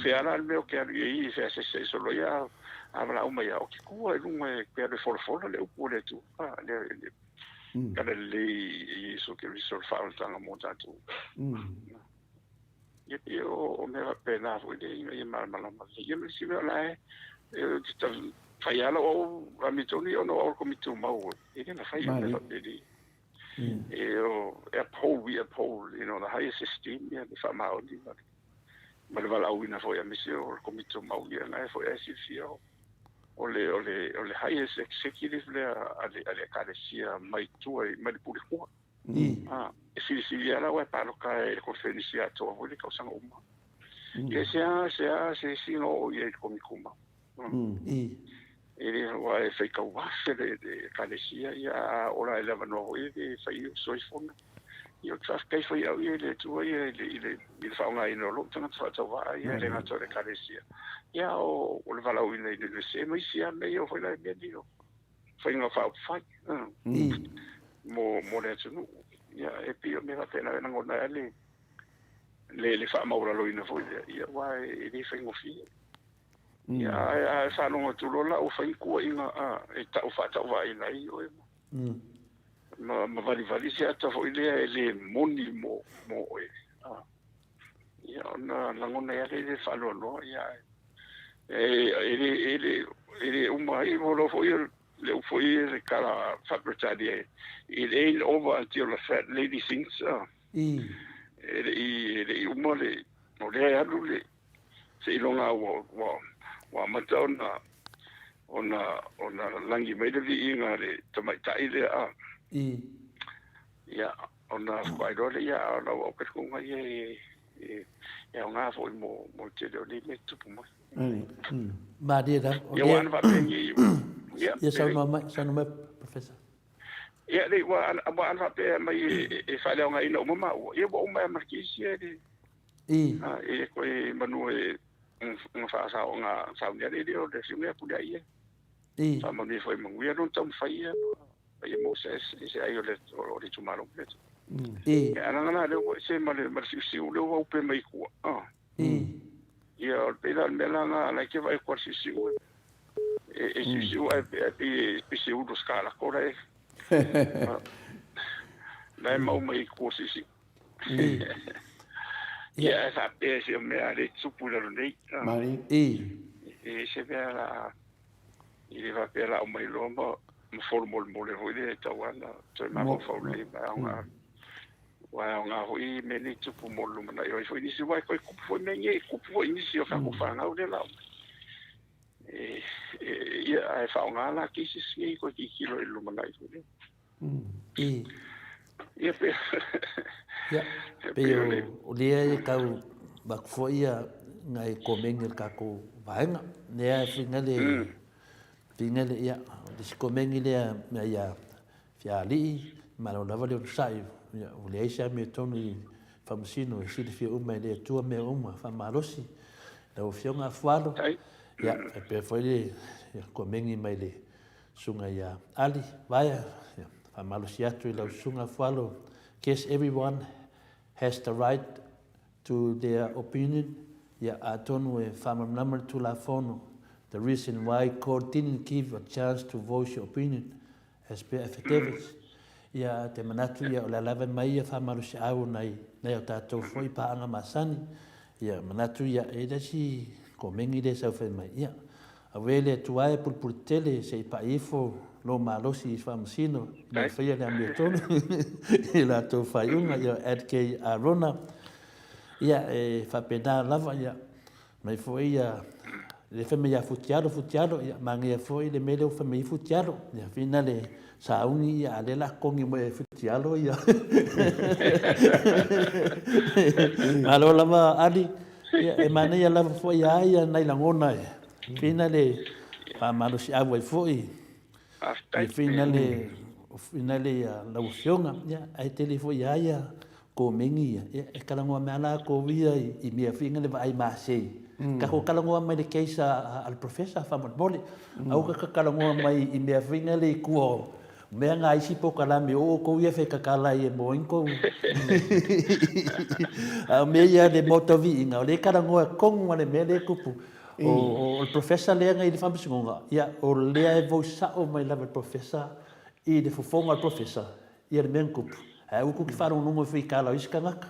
Fea la le mea ou te alu i ai e feasese ai solo ia a valaau mai lava, ou te tu lava i luga e te alu e folafola le upu a le Atua, le, le tala lelei i Iesu Keriso le faaolataga mo tatou. Ia pei o mea faapena foi lea ina ia malamalama lelei. Ia ma le isi mea o la e fai lava lau au amiotonu ona o au o le Komiti Tumau e le mafai ona mea faapelei. E o e uphold, we uphold, you know, the highest esteem ia le faamaoni ma le ma le valaauina foi aemaise o le Komiti Tumau ia na e foi e silafia o le o le o le highest executive lea a le a le Ekalesia mai tua mai le Pule Kua. E filifili lava la ua e paloka e le konferenisi atoa foi le tausaga uma. Ia se a, se a, se isi na oo i ai i le komikuma. E le aua e faitau afe le ekalesia, ia a ola ai le avanoa foi e fai ai soifona. Ia ou te faafetai foi au ia i le Atua ia i le, i le, i le faaaogaina o lou tagata faatauvaa ia e le gata o le ekalesia. Ia o, o le valaauina i le USA ma isi lava mea ia o foi la i mea nei o faiga faaupufai mo, mo le atunuu. Ia, e pei o mea faapena e lagona ai le, le, le faamaualaloina foi lea, ia, aua e, e le faigofie. Ia, ae, ae faalogo atu loa la ua fai ni tuuaiga a, e tau faatauvaaina ai oe ma, ma, ma valivali se ata foi lea e le moni mo, mo oe. A, ia, ona lagona ai lava lea i le faanoanoa, ia, ae, E, e, le, e, le, e le uma ai mo lo foi le upu foi le tala faa-Peretania it ain't over until the fat lady sings. E le i, e le i uma le, o lea e alu le, seiloga ua, ua, ua amata ona, ona, ona lagi mai le viiga a le tamaitai lea a. Ia, ona faatoa iloa lea, ia, a o lau au talitonuga ia e, e aoga foi mo, mo le tele o nei mea e tutupu mai. Malie lava. Ia, ua ana faapea i, ia, Ia saunoa mai, saunoa mai, Professor. Ia, lei, ua ana, ua ana faapea mai e, e faaleaogaina uma maua. Ia, ua uma ai ma le kesi e le, a, e le toe manu e, na faasao, na saunia le leo o le afioga ia Puleaia. Faamanuia foi manuia lona taumafai ia, ia maua se, se ai o le, o le itumalo ma le atunuu. Ia, a leaga la lea ua ese ma le, ma le siusiu lea ua upe mai i tua. Ia, o le pei la o le mea la na, la e te vaai atu le siusiu e, e siusiu ae, ae pei e pei se ulu sikalako la e, la e mau mai i tua o siusiu. Ia, ae faapea se mea le tupu i lalo nei. Mali. E se mea la i le faapea la aumai loa ma ma folomolemole foi lea e tatau lava ona toe mafaufau lelei ma e aoga. Aua e aoga foi mea nei tupu mo le lumanai o ai foi nisi, aua e toe tupu foi mea nei, e tupu foi i nisi o tatou fanau lea la aumai. E, e, ia, ae faaaoga la cases nei toe tilotilo i le lumanai foi lea. Ia, pe Ia, pei o lea e tau avatu foi ia nai komeni a le tatou vaega. Lea e fina le, fina le, ia, o le isi komeni lea mea ia Fiaali'i, malo lava le onosai, ia, ua leai se amiotonu i Faamasino e silafia uma e le Atua mea uma, faamalosi lau Afioga Afualo, ia, faapea foi le komeni mai le Susuga ia Ali Vaea, ia, faamalosi atu i lau Susuga Afualo, guess everyone has the right to their opinion, ia, atonu e faamalamalama le Tulafono, the reason why court didn't give a chance to voice your opinion as per affidavits. Ia, te manatu ia o le a lava mai ia faamalosiau o nai, nai o tatou foi paaga masani, ia, manatu ia, e le si komeni lea e sau fai mai, ia, Auē le Atua e pulupulu tele se i pai ifo lou malosi i Faamasino ina ia faia le amiotonu i latou faaiuga, ia Adkei Arona, ia e faapena lava, ia mai foi ia le fai mai ia Futialo, Futialo, ia manaia foi le mea lea ua fai mai ai Futialo, ia fina le sauni, ia a lea la totogi mai e Futialo ia. Malo lava Ali. Ia, e manaia lava foi a ia nai lagona e whina le faamalosiau ai foi i whina le whina le ia lau afioga, ia, ae tele foi a ia komeni ia, ia, e talanoa mai lava latou ia i mea whina le vaai masei. Tatou talanoa mai le case a le professor faamolemole, aua ka talanoa mai i mea whina le i tua o Mea nga isi pokalame o outou ia fekakala ai e moa ai kou. A o mea ia le maota viiga, o lea e talanoa tonu ma le mea lea e tupu. O le professor lea na i le faamasinoga, ia, o lea e voice sao mai lava e le professor i le fofoga o le professor ia le mea na tupu. Ae aua tou te faalogologo ifo i tala o isi tagata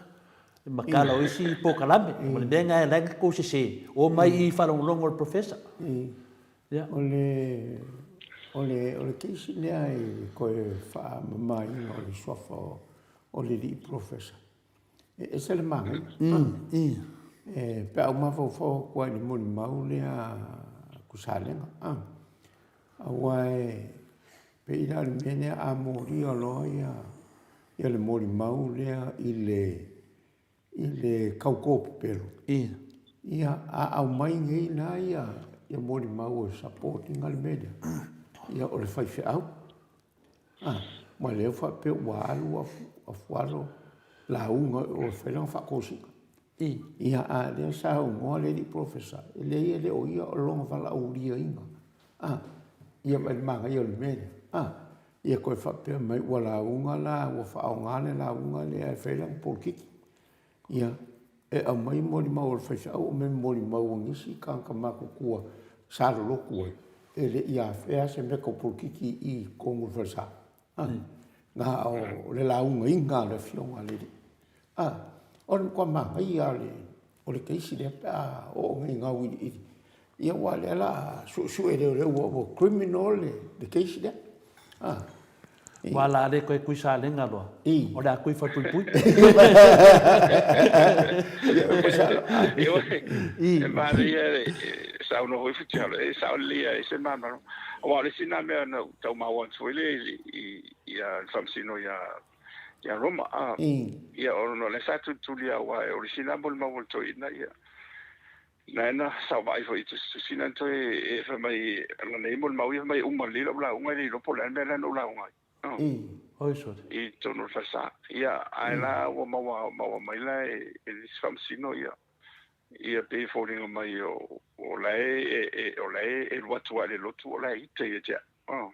ma tala o isi pokalame. O le mea lena e ala ai ona tou sese, omai i faalogologo o le professor. Ia. O le, o le, o le keisi lea i le toe faamamaina o le suafa o, o le alii polofesa, e ese le manaia. E, pe a ou mafaufau atu lava i le molimau lea a Kusalega, a, aua e pei la o le mea lea a molia loa ia, ia le molimau lea i le, i le tauto pepelo. Ia, a aumai nei la ia, ia molimau e support ina le mea lea, ia o le faifeau. A, ma lea ua faapea ua alu a Fualo lauga i o e fai lana faatosina. Ia, a o lea sa aunoa le alii polofesa, e leai e le o ia o lona valaauliaina. A, ia vaai i le manaia o le mea lea. A, ia toe faapea mai ua lauga la, ua faaaoga le lauga lea e fai lana polokiki. Ia, e aumai molimau a le faifeau, aumai molimau a nisi tagata matutua sa lolotu ai, e le i afea se mea tau polokiki i totonu o le falesa. A, na o le laugaina a le afioga a le alii. A, o le matua manaia lava o le keisi lea pe a oo nei ina auiliili. Ia aua o lea o le a suesue e leoleo ua criminal le case lea. A. Aua o le a le toe tui salega loa, o le a tui falepuipui. E manaia e saunoa foi Futialo, e sao lelei lava e ese le malamalama. Aua o le isi lena mea na ou tau maua atu foi lea i le Faamasino ia Roma. Ia ona o lea sa tulituli lava aua o le isi lena molimau a le toeaina ia. Na na sa vaai foi i tusitusi na toe e fai mai lana nei molimau ia fai mai e uma lelei lau lauga e le iloa po o le a le mea lea na ou lauga ai. Oi sole. I totonu o le falesa. Ia ae la ua maua maua mai la e le isi faamasino ia ia pei e foliga mai o o la e e o la e e alu atu lava i le lotu o la e ita ia te au.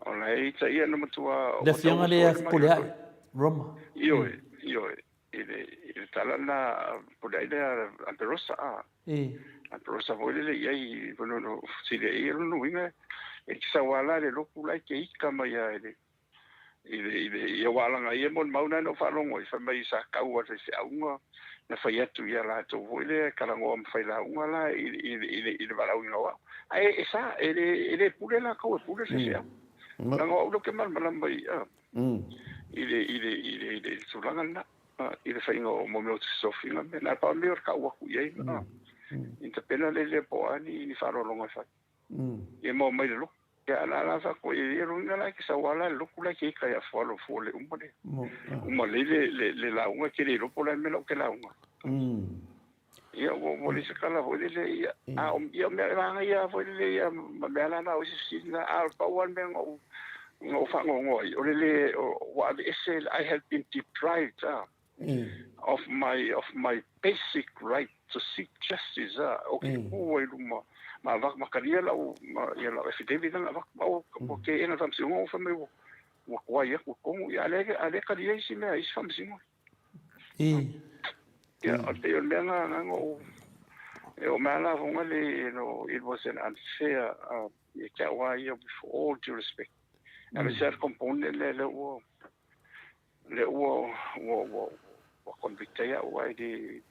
O la e ita ia na matua Le afioga lea Fepuleai, Roma. Ioe, ioe. I le, i le tala lena a Puleai lea a Perosa, a. A Perosa foi lele i ai, no, sili ai lona uiga, e te sau lava la i le lotu la e te ita mai lava i le, I le, i le, ia ua alaga ia molimau na na ou faalogo ai, fai mai sa tau a le faifeauga na fai atu ia latou foi lea e talanoa ma failauga la i, i, i, le, i le valaauina o au. Ae e sa, e le, e le pule latou, e pule le faifeau. Leaga o au lea ou te malamalama i, a, i le, i le, i le, i le, i le tulaga lena, a, i le faiga o mo mea o fesofiga mea. Na pau mea o le tau atu i ai, a, i tapena le lea po o a ni, ni faaaloaloga e fai. Ia maua mai le lotu. Ia a la fa ko ia lo ina la ke sa wala le lotu la ke ka ya fo lo fo le uma le. Uma le le le le la unga ke le lopo la me lo ke la unga. Ia wo wo le se kala fo le le ia a o ia me la nga ia fo le ia ma me la la o se si na a pa wa me ngo ngo fa ngo ngo o le le o wa ese I have been deprived of my of my basic right to seek justice a o ke ku ai luma ma va ma kalia lau ma ia lau affidavit na va o o ke ena tam si ngo fa me wa kwa ia ku kongu ia ale ale kalia isi mea isi fa msingo i ia o te o mea nga nga ngo e o mea la fonga le you know it was an unfair ia kia wa ia with all due respect and a sad component le le ua le ua ua ua ua convict ai au ai le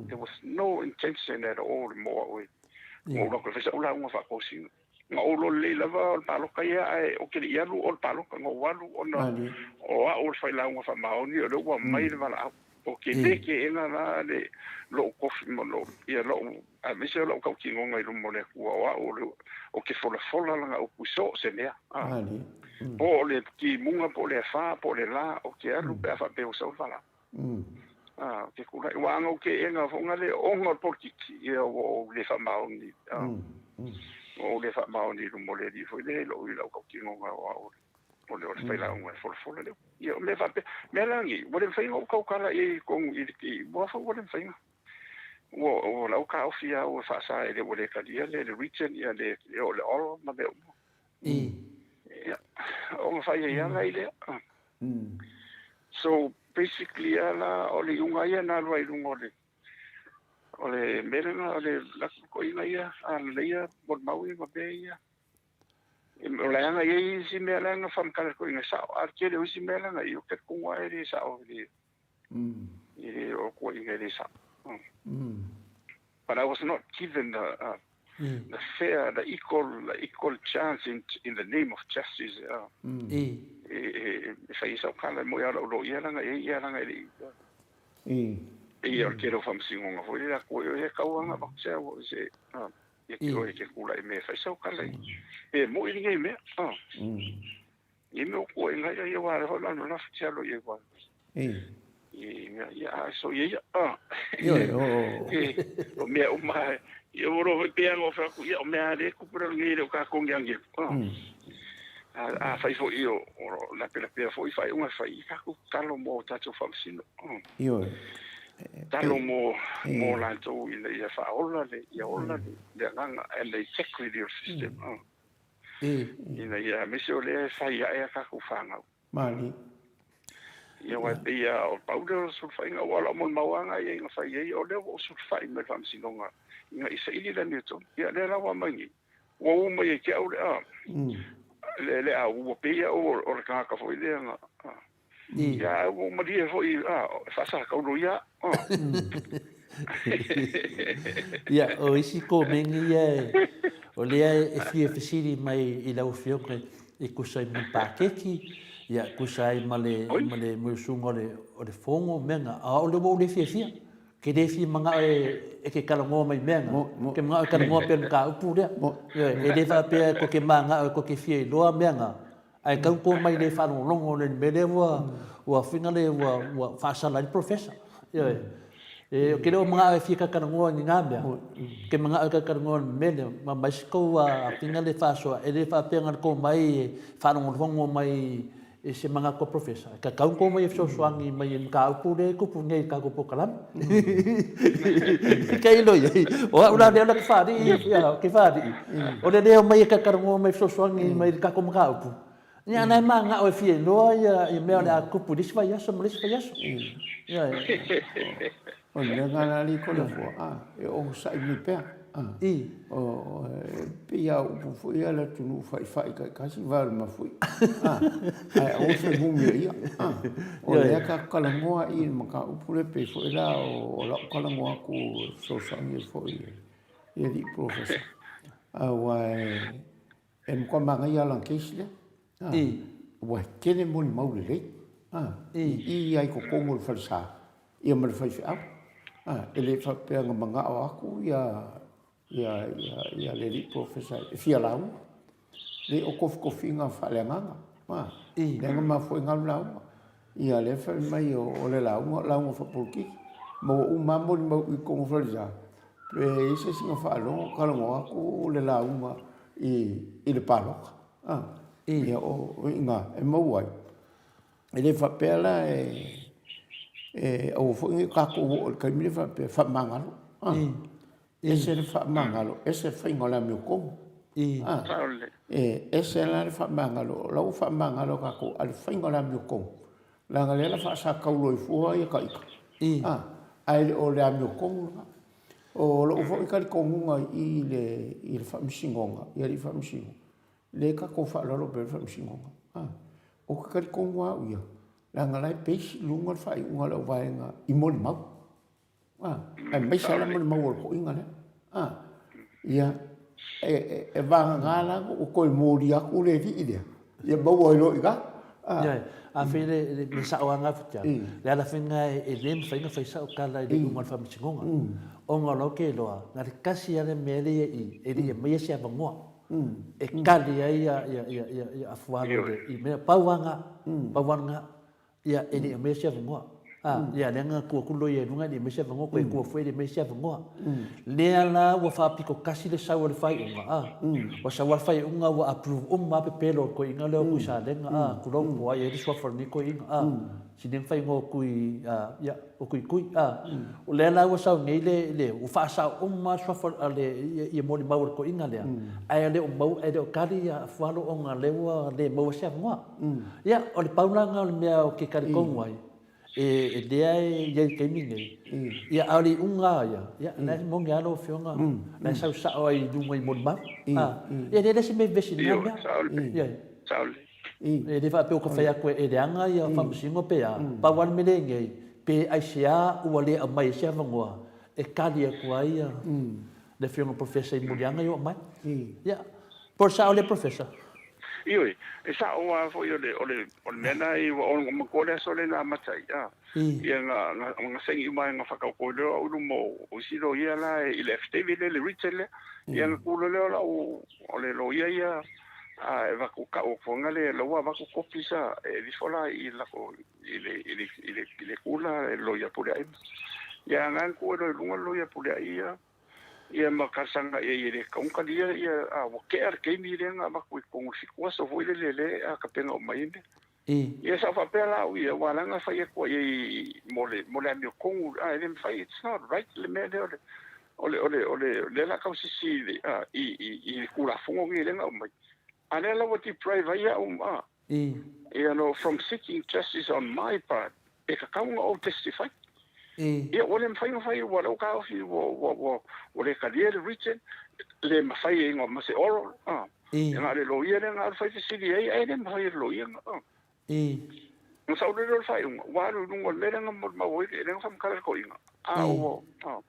there was no intention at all mo au e mo ula ko fesa ula unga faakosi nga o lo le lava o le paloka ia ae o ke le alu o le paloka nga o alu ona o au o le failauga faamaoni o le ua mai le valaau o ke le ke ena la le lou kofi ma lou ia lou aemaise o lau tautinoga i luma o le Atua o au o le o ke folafola lana upu i so o se mea a po o le timuga po o le afā po o le lā o ke alu pe a faapea ua sau le valaau a o ke kula ua aga o ke ega foga le ona o le polokiki ia ua ou le faamaoni a ua ou le faamaoni i luma o le Alii foi lea i lou i lau tautinoga o au o le o le failauga e folafola le upu ia o mea faapea mea la nei ua le mafai ona ou tautala i ai i totonu i le ua foi ua le mafai ona Ua o lau taofi a ua faasa e le ua le talia le le written ia le o le oral ma mea uma. Ia ona fai ai ala i lea. So basically ala o le iuga ia na alu ai i luga o le o le mea lena o le lakoina ia a leleia molimau ia ma mea ia. O le aga i ai isi mea leaga whamakala ko inga sao a tele o isi mea leaga i o ke konga e le sao le i le o ko inga le sao. But I was not given the the fair, the equal, the equal chance in, in the name of justice. E, e, e whai sau kala mo ia lau ia langa e ia langa e le i. Ia o te reo whamsingonga foi le ko e kauanga ba se o se ia ke oe ke kula i mea whai sau kala i. E mo i ngei mea. I mea o koe ngai ia wā reho lano la whiti alo i e wā. I mea ia a so ia ia. Ioe, o. E, o mea uma ia o roho i pea ngō whaku ia o mea le kupura ngi le o ka kongi angi. A whai fo i o lape lapea fo i whai unga whai i kaku talo mō tātou whamasino. Ioe. Talo mō mō lātou ina ia whaola le ia ola le le agaga and the integrity of system. Ina ia aemaise o lea e fai ae a kākou whāngau. Mali. Ia wai pei a o pau lea o le sulufaiga ua ala o molimauaga ia ina fai ai o lea ua ou sulufai mai le faamasinoga ina i saili le amiotonu. Ia lea la ua aumai nei. Ua ū mai ai te au le a le le a ua pei au o le tagata foi lea na ia ae ua ou malie foi a e faasakaulo ia a. Ia, o isi komeni ia e, o lea e fia fesili mai i lau Afioga e tusa ai ma le paketi, ia, tusa ai ma le, ma le usuga o le, o le fono, mea na, a o lea ua ou le fiafia. Ke le fia manao e ke talanoa mai mea na. Ke manao e talanoa pea le mataupu lea. Ioe, e le faapea e koke manao e koke fia iloa mea na, ae tau to mai le faalogologo le mea lea ua ua whina le ua ua faasala ai le professor. Ioe. E ke le o manao e fia katalanoa ni ngā mea. Ke manao e katalanoa le mea lea, ma mai se kou a whina le faasoa, e le faapea na to mai e faalogologo mai E se manatu a Professor, e kakau kou mai e fesoasoani mai e mataupu lea e tupu nei i le tatou polokalame. Kei loi ai, o au la lea o le faalii, ia, ke faalii, o le leo mai e kakalanoa mai fesoasoani mai le tatou mataupu. Ia, ana e manao e fia iloa ia, ia mea o le a tupu i le isi vaiaso ma le isi vaiaso. Ia, O le mea lena alii ko le afua, a, e onosai mai pea. O, e pei a upu foi ia le atunuu faifai taitasi vae o le mafuie. Ae aua fai mumi o ia. O lea tatou talanoa i le mataupu lea pei foi la o lau talanoa atu e fesoasoani ai foi i alii polofesa. Aua e matua manaia lava lana case lea. Ua tele molimau lelei i i lava i totonu o le falesa ia ma le faifeau. E le faapea na manao atu ia le alii polofesa e fia lauga. Leai o tofitofiga faaleagaga. Lea na mafua ai ona alu lauga. Ia lea fai mai o le lauga o lauga faapolokiki. Ma ua uma lava molimau i totonu o le falesa, pe i ai se isi na faalogo talanoa atu le lauga i le palota. Ia o iina e maua ai. E le faapea la e aua foi ne i tatou oo i le taimi lea faapea e faamagalo. Ese le faamagalo, ese le faiga o le amiotonu. E ese la le faamagalo, o la ua faamagalo tatou, a o le faiga o le amiotonu, leaga lea la faasataulo ai fua ia taita, ae le o le amiotonu lena. O lou foi talitonuga i i le Faamasinoga, i alii faamasino, lea tatou faaaloalo pea i le Faamasinoga. Ou te talitonu lava au ia, leaga o la e base i luga le faaiuga a le auvaega i molimau. Aemaise lava le molimau o le toeaina lea. Ia, e vagana la ua toe molia atu le alii lea, ia maua ai loa i ina. Ioe, a fai le mea sao lava lena Fitiaga, le ala foi lena e le mafai ona fai sau tala i le iuga o le Faamasinoga, ona o la ou te iloa, na o le tasi lava le mea lea i i, e le i aumaia se avanoa e tali ai ia Afualo i mea, pau lava lena, pau lava lena. Ia, e le i aumaia se avanoa. A, ia, lea na tuu atu le loia i luga e le i aumaia se avanoa, toe tuu atu foi e le i aumaia se avanoa. Lea la ua faapito tasi le sau a le faaiuga, a, ua sau lava le faaiuga ua approve uma lava pepelo o le toeaina lea o Tuisalega, a, tulou po o ai e i ai le suafa o lenei toeaina, a, sili ona faaigoa o Tui, a, ia, o Tuitui, a. O lea la ua sau nei le, le, ua faasao uma lava suafa a le, ia molimau a le toeaina lea, ae le o maua, e le o tali ia Afualo ona o lea ua le maua se avanoa. Ia, o le pau la lena o le mea ou te talitonu ai, e lea e i ai i le taimi lenei, ia, a o le iuga lava ia, ia, o la e moni lava lau Afioga, o la e sau sao lava i luga i molimau. Ia, e leai la se mea e vevesi i lena mea. Ioe. E le faapea ua ta fai atu e leaga ia Faamasino pe a, pau lava le mea lea e i nei, pe aisea ua le aumai ai se avanoa e tali atu ai le Afioga i le Professor i moliaga ia ua aumai. Ia, Po o le sao lea Professor? Ioe, e sao lava foi o le, o le, o le mea lena e ua o matua le aso lea na amata ai, a, ia na, na, na saini uma ai na whakaoko i leo au i luma o, o isi loia la i le affidavit lea, le written lea. Ia na tu loa lea o lau, o le loia ia, a, e avatu kau atu foi le, la ua avatu copies a, e ave ifo la i lako, i le, i le, i le, i le kula, le loia Pulea'i. Ia na tu ai loa i luga le loia Pulea'i ia, Ia ma talosaga i ai e le tatau ona talia ia, a ua tea le taimi lea na avatu i totonu o le fitu aso foi lele lea a tapena uma ai mea. Ia sa ou faapea la au ia, ua ala ona fai atu ai i mo le mo le amiotonu, a e le mafai, it's not right le mea lea o le o le o le o le lea o le a tausisi i le a i i i le Tulafono lenei lea na aumai, a lea la ua deprive ai au a Ia no, from seeking justice on my part, e tatau ona ou testify. Ia, ua le mafai ona fai, ua lea ua taofi, ua, ua, ua, ua le talia le written, le mafai e ingoa ma se oral, ah. Ia na o le loia lea na alu fai fesili ai, ae le mafai e le loia na, ah. Na sau loa lea o le faaiuga, ua alu i luga o le mea lea na molimau ai, lea na faamatala le toeaina. A ua, ah.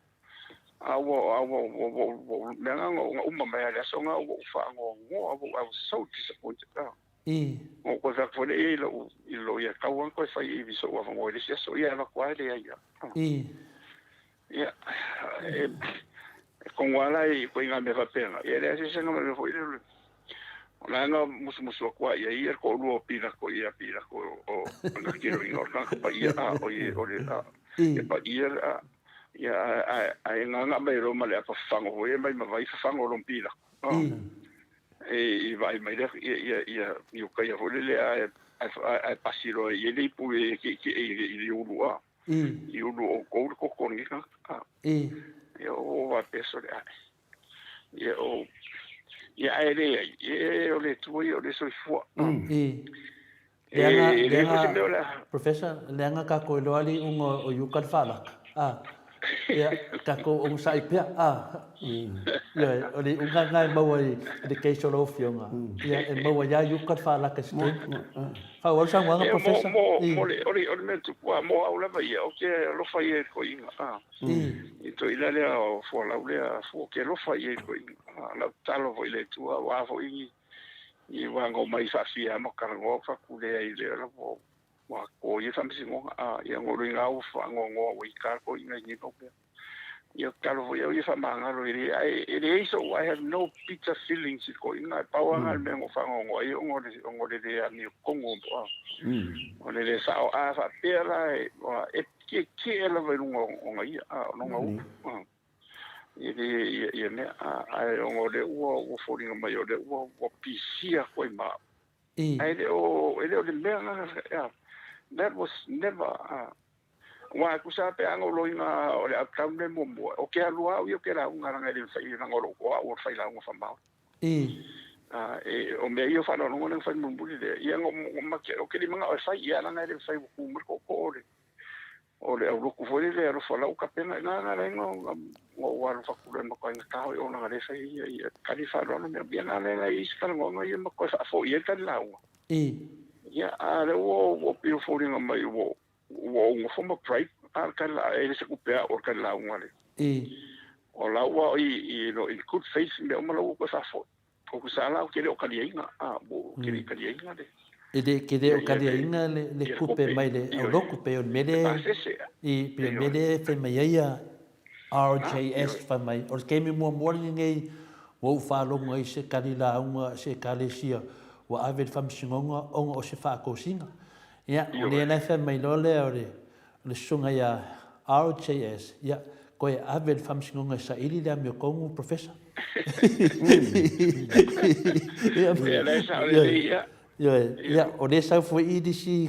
A ua, a ua, ua, ua, ua, ua, mea na, na uma mai lava i le aso na, ua ou faanoanoa, I was so disappointed, ah. Ua ou toe fai atu foi lea i lou, i le loia, e tatau lava ona toe fai i sou avanoa i le isi aso, ia e alu atu lava e leai lava. Ia, e, e kogo lava la i ituaiga mea faapena, ia e leai se isi mea foi lele, o la e na musumusu atu lava i ai ia le toalua o Pilato ia Pilato o na tiroina o le tagata paia, a, o le, o le, a, e paia, a, ia, ae, ae gaga mai loa ma le apa fafago foi ia mai ma vai fafago lona Pilato. E i vaai mai lea ia ia ia i uka ia foi lele ae ae pasi loa i ai le ipu e ke'eke'e i le i le ulu a i ulu o outou le koko o lenei tagata a ia o faapea sole ae ia o ia ae leai e o le Atua ia o le soifua. Leaga, leaga, Professor, leaga tatou iloa le iuga o Iuka le faalaka. A. Ia, tatou onosai pea, a. Ioe, o le iuga lena e maua i le case o lau Afioga, ia, e maua ia Iuka le faalaka i se taimi. Faaauau le saunoaga Professor. Mo, mo, le, o le, o le mea tupu lava, mo au lava ia, ou te alofa ia i le toeaina, a. I toeaina lea o Fualau lea, ou te alofa ia i le toeaina. A, lau tatalo foi i le Atua, aua foi ni, ni aua na omai faafia ma talanoa, ou fai atu, leai, o lea lava Ua ko ia faamasinoga, a, ia na o le ina ua faanoanoa ua ita le toeaina i nei mau mea. Ia tatalo foi au ia faamagalo e le, ae e leai sou, I have no bitter feelings i le toeaina, ae pau lava na o le mea na ou faanoanoa ai ona o le, ona o le le amiotonu, o le le sao. A faapea la e, e tietie lava i luga o ona ia, a, o lona upu, a. E le ia, ia mea, a, ae ona o lea ua, ua foliga mai o lea ua, ua pisia atu ai ma au. Ae le o, e le o le mea lena, yeah, that was never, aua e tusa lava pe a na ou loiga o le outcome lea muamua, ou te alu lava au ia ou te lauga leaga e le mafai leaga o lou o au o le failauga faamaoni. E, o mea ia o faaaloaloga lea na fai mulimuli lea, ia na ou, ou te le manao e fai, ia leaga e le mafai ua tu mai le tootoo o le, O le aulotu foi lele e alofa lau kapena ina na ala ai ona ou alofa atu loa e matua aigata oi ona le fai ia ia tali faaaloalo mea ia na ala ai isi talanoaga ia ma toe faafoi ai tali lauga. Ia a lea ua ua pei o foliga mai ua ua ou nofo ma bribe a le tali e le se tupe a au o le tali lauga le. O la ua i i no in good faith mea uma la ua toe faafoi. O ku sa la ou te le o taliaina, a, ou te le i taliaina le. E le, ke le o taliaina le, le tupe mai le aulotu, pei o le mea lea, i, pei o le mea lea e fai mai ai a RJS fai mai, o le taimi muamua lenei ua ou faalogo ai i se tali lauga a se Ekalesia ua ave i le Faamasinoga ona o se faatosina. Ia, o lea la e fai mai loa lea o le, O le susuga ia RJS, ia, koe ave le faamasinoga e saili le amiotonu, Professor. Ioe, ia, o lea e sau foi i le isi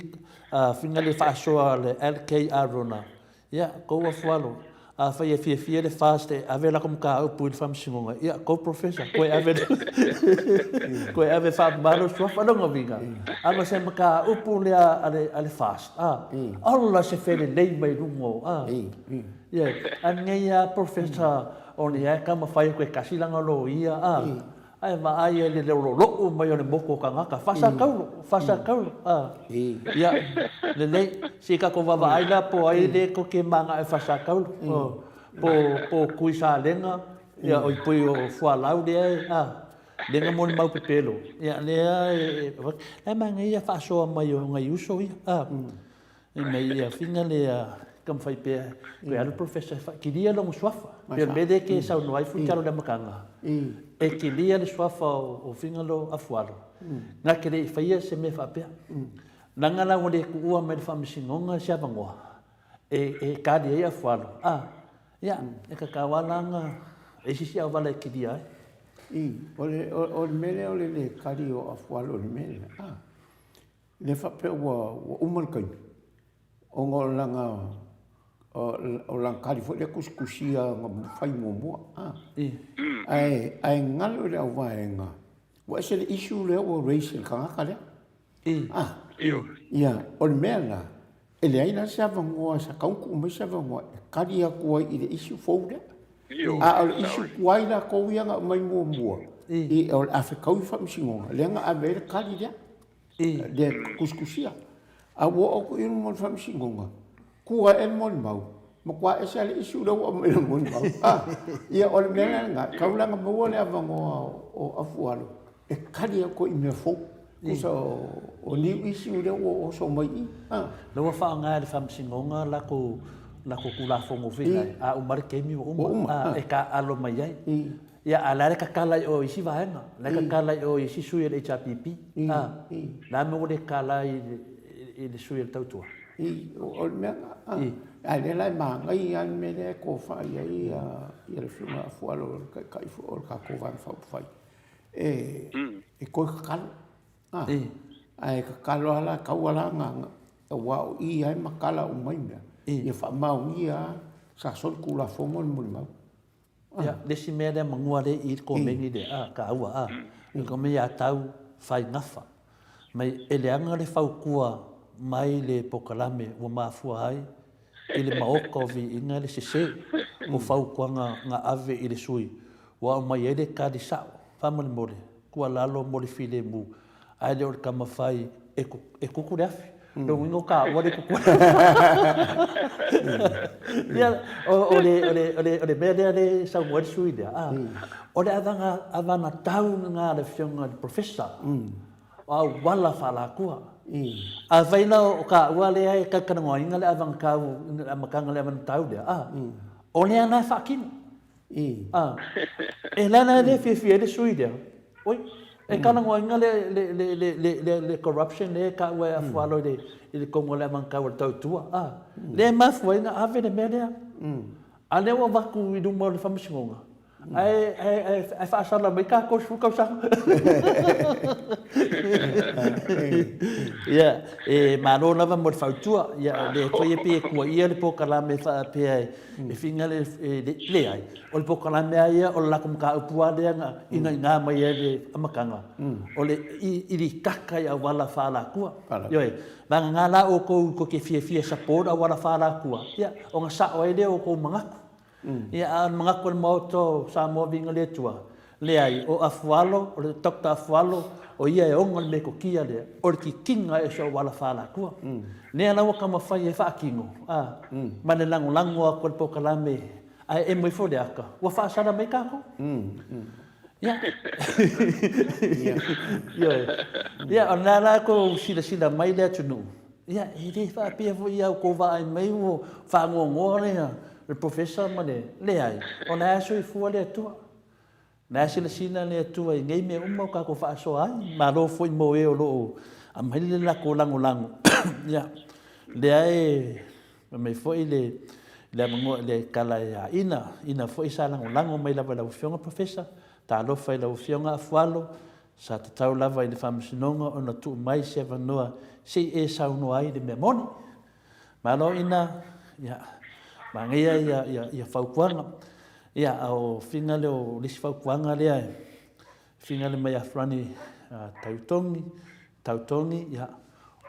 faiga lea faasoa a le LK Arona, ia, tou afualo, afai e fiafia le FAST e ave lako mataupu i le faamasinoga, ia, tou Professor, koe ave, koe ave faamama lou suafa. O lona uiga, a ma se mataupu lea a le FAST, a, Ola se felelei mai luga o, a. Ia, a nei a Professor o lea e taumafai atu e tasi lana loia, a. Ae vaai ai le lololou mai o le motu o tagata, faasataulo, faasataulo, a. Ia, lelei, se i tatou vaavaai la po o ai lea tou te manao e faasataulo, po, po o Tui Salega, ia, oi pei o Fualau lea e, a. Lea na molimau pepelo, ia lea e, la e manaia ia faasoa mai o nai uso ia, a. Ina ia fina lea taumafai pea, toe alu professor e kilia lona suafa. Pei o le mea lea e te saunoa ai Fuitalo i le amataga, e kilia le suafa o Figalo Afualo, na te le i faia se mea faapea. Leaga la ua le tuua mai le Faamasinoga se avanoa e kali ai Afualo, a, ia, e tatau lava la ona i ai se isi auala e kilia ai. I, o le, o le mea lea o le le kali o Afualo i le mea lea, a, le faapea ua, ua uma le taimi, ona o lana, o lana kali foi lea tusitusia na fai muamua, a. Ae, ae galo i le auvaega, ua ese le issue lea ua raise e le tagata lea. A, ia, o le mea la, e leai la se avanoa sa tatau ona tuu mai se avanoa e kali atu ai i le issue fou lea. A o le issue tuai latou ia na aumai muamua, i, o le a fetaui le faamasinoga, lea na ave ai le kali lea, lea tusitusia. A ua oo atu i luma o le faamasinoga, tu ae le molimau, matua ese lava le issue lea ua aumai e le molimau. A, ia o le mea la lena, tau la ina maua le avanoa o Afualo e kali atu ai i mea fou. Tusa o new issue lea ua oso mai i i. Lea ua faaaoga e le Faamasinoga latou latou Tulafono foi lea, a uma le taimi ua uma, e taaalo mai ai. Ia, a o le a le tatala i o i isi vaega, o la e tatala i o i isi sui o le HRPP, a, o le a le mea ua le tatala ai i le sui o le Tautua? O le mea lena, a o lea la e manaia lava le mea lea e tofa i ai le Afioga ia Afualo o le Taitai foi o le tatou Vaega Faaupufai, e toe tatalo. Ae tatalo lava la, tau lava la na, aua o i lava e matala uma ai mea, ia faamaonia lava sa solitulafono le molimau. Ia, le isi mea lea manua lea i le komeni lea, a, taua, a, le komeni ia tau fai gafa. Mai e leaga le fautua mai le pokalame ua mafua ai. i le maota o Viiga le sese o fautuaga na ave i le sui ua aumai ai le tali sao. Faamolemole, tuualalo mo le filemu, ae le o le tama fai e e tutu le afi. Lona uiga o taua le tutu le afi. Ia, o le, o le, o le, o le mea lea lea e saunoa ai le sui lea, a, o le avana, avanatau lena a le Afioga i le Professor, o auala faa-alatua. Afai la o taua lea e talatalanoaina le avanatau, le amataga o le avanatau lea, a, o lea la e faatino. A, e le ala lea e fiafia ai le sui lea, oi, e talanoaina le, le, le, le, le, le, le corruption lea e taua e Afualo i le, i le tonu o le avanatau a le tautua, a, lea e mafua ai ona ave le mea lea. A lea ua avatu i luma o le Faamasinoga, ae, ae, ae, ae faasala mai tatou i le 10 tausaga. Ia, e malo lava mo le fautua. Ia, o lea foi e pei e tuuaia le polokalame faapea e, e finga le, e leai, o le polokalame lava ia o le latou mataupu lava lea na inaina mai ai le amataga, o le ilikaka i auala faa-alatua. Ioe, vagana la outou tou te fiafia e support auala faa-alatua, ia, ona sao ai lea o outou manatu. Ia, a o le manatu o le Maota o Samoa Viiga le Atua, leai, o Afualo, o le Doctor Afualo, o ia e ona le metotia lea, o le kikina ese o auala faa-alatua. Lea la ua taumafai e faatino, a, ma le lagolago atu a le polokalame ae emo ifo le ata, ua faasala mai tatou. Ia. Ioe. Ia, o lena la tou silasila mai le atunuu, ia, e le faapea foi ia outou vaai mai ua faanoanoa le, le Professor ma le, leai, o la e soifua le Atua. O la e silasila le Atua i nei mea uma ua tatou faasoa ai. Malo foi mo e o lo o aumai le latou lagolago. Ia, lea e fai mai foi le, le avanoa i le tala ia Ina, Ina foi sa lagolago mai lava i lau Afioga Professor. Talofa i lau Afioga Afualo, sa tatau lava i le Faamasinoga ona tuu mai se avanoa se i e saunoa ai i le mea moni. Malo ina, ia, manaia ia, ia, ia fautuaga. Ia, a o finga lea o le isi fautuaga lea, finga le mai Afurani Tautogi, Tautogi, ia,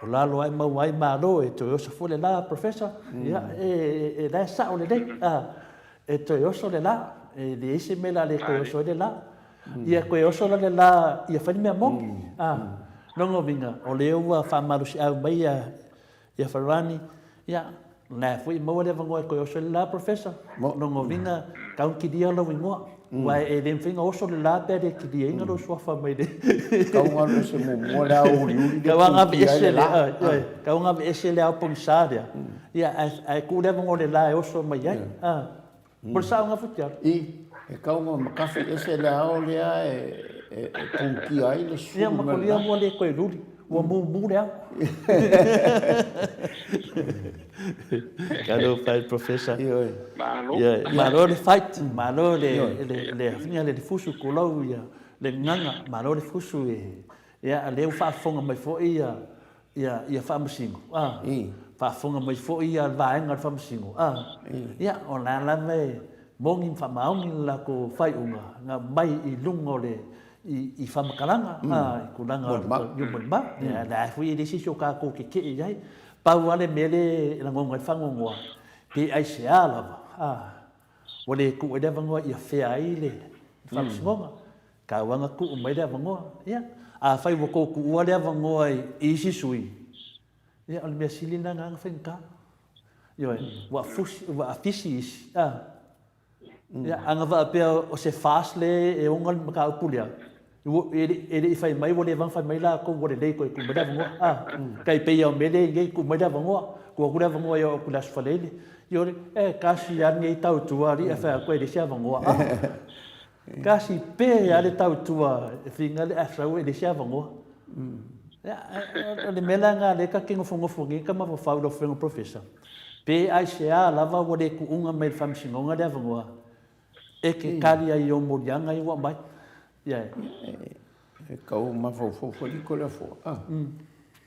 o lalo ai maua ai malo e toe oso foi le la, Professor, ia, e, e, e la e sao lelei, a, e toe oso le la, e leai se mea la le toe oso ai le la. Ia toe oso la le la, ia fai le mea moni, a, lona uiga, o lea ua faamalosiau mai ia, Ia Farani, ia, la foi e maua le avanoa e toe oso ai le la, Professor. Lona uiga, tau ona kilia lou igoa. Aua e le mafai ona oso le la pe a le kiliaina lou suafa mai le... Tau ona alu ese muamua le ao uliuli lea pulukia ai le la. Tau ona aveese le ao pogisa lea, ia, ae tuu le avanoa i le la e oso mai ai. Mo le saoga Futialo. I, e tau ona matafi ese le ao lea e pulukia ai le sulu mai le la. Ia, ma ua le toe luli, ua mumu le ao. Talofa e Professor. Ioe. Malo. Malo le fight, malo le, le, le, le, le fusu tulou ia, le gagana, malo le fusu e, ia, lea ua faafofoga mai foi ia, ia, ia Faamasino, a, faafofoga mai foi ia le vaega o le Faamasino, a, ia, o la lava e moni ma faamaoni le latou faaiuga na aumai i luga o le, i, i faamatalaga, a, i tulaga o le molimau. Ia, la foi e leai se isi o tatou tetee i ai. Pau lava le mea lea e lagona ai le faanoanoa, pe aisea lava, a, ua le tuu ai le avanoa ia fea ai le Faamasinoga. Taua na tuu mai le avanoa. Ia, afai ua tou tuua le avanoa i isi sui, ia, o le mea sili lena na faigata. Ioe, ua fusi, ua afisi isi, a. Ia, a na faapea o se farce lea e ona le mataupu lea, e le i fai mai, ua leva ona fai mai latou ua lelei toe tuu mai le avanoa, a. Tai pei lava o mea lea e i ai nei, tuu mai le avanoa, tuu atu le avanoa e oo atu i le Aso Faraile. Ioe, e tasi lava lenei tautua alii ae fai atu e leai se avanoa, a. Kasi pe a le tautua e finga le asau e leai se avanoa. Ia, o le mea la lena lea ta te nofonofo nei ta mafaufau i lau Afioga Professor, pe aisea lava ua le tuuga mai i le Faamasinoga le avanoa e te tali ai i ou moliaga ia ua aumai. Ia. E tau mafaufau foi liko le afoa, a,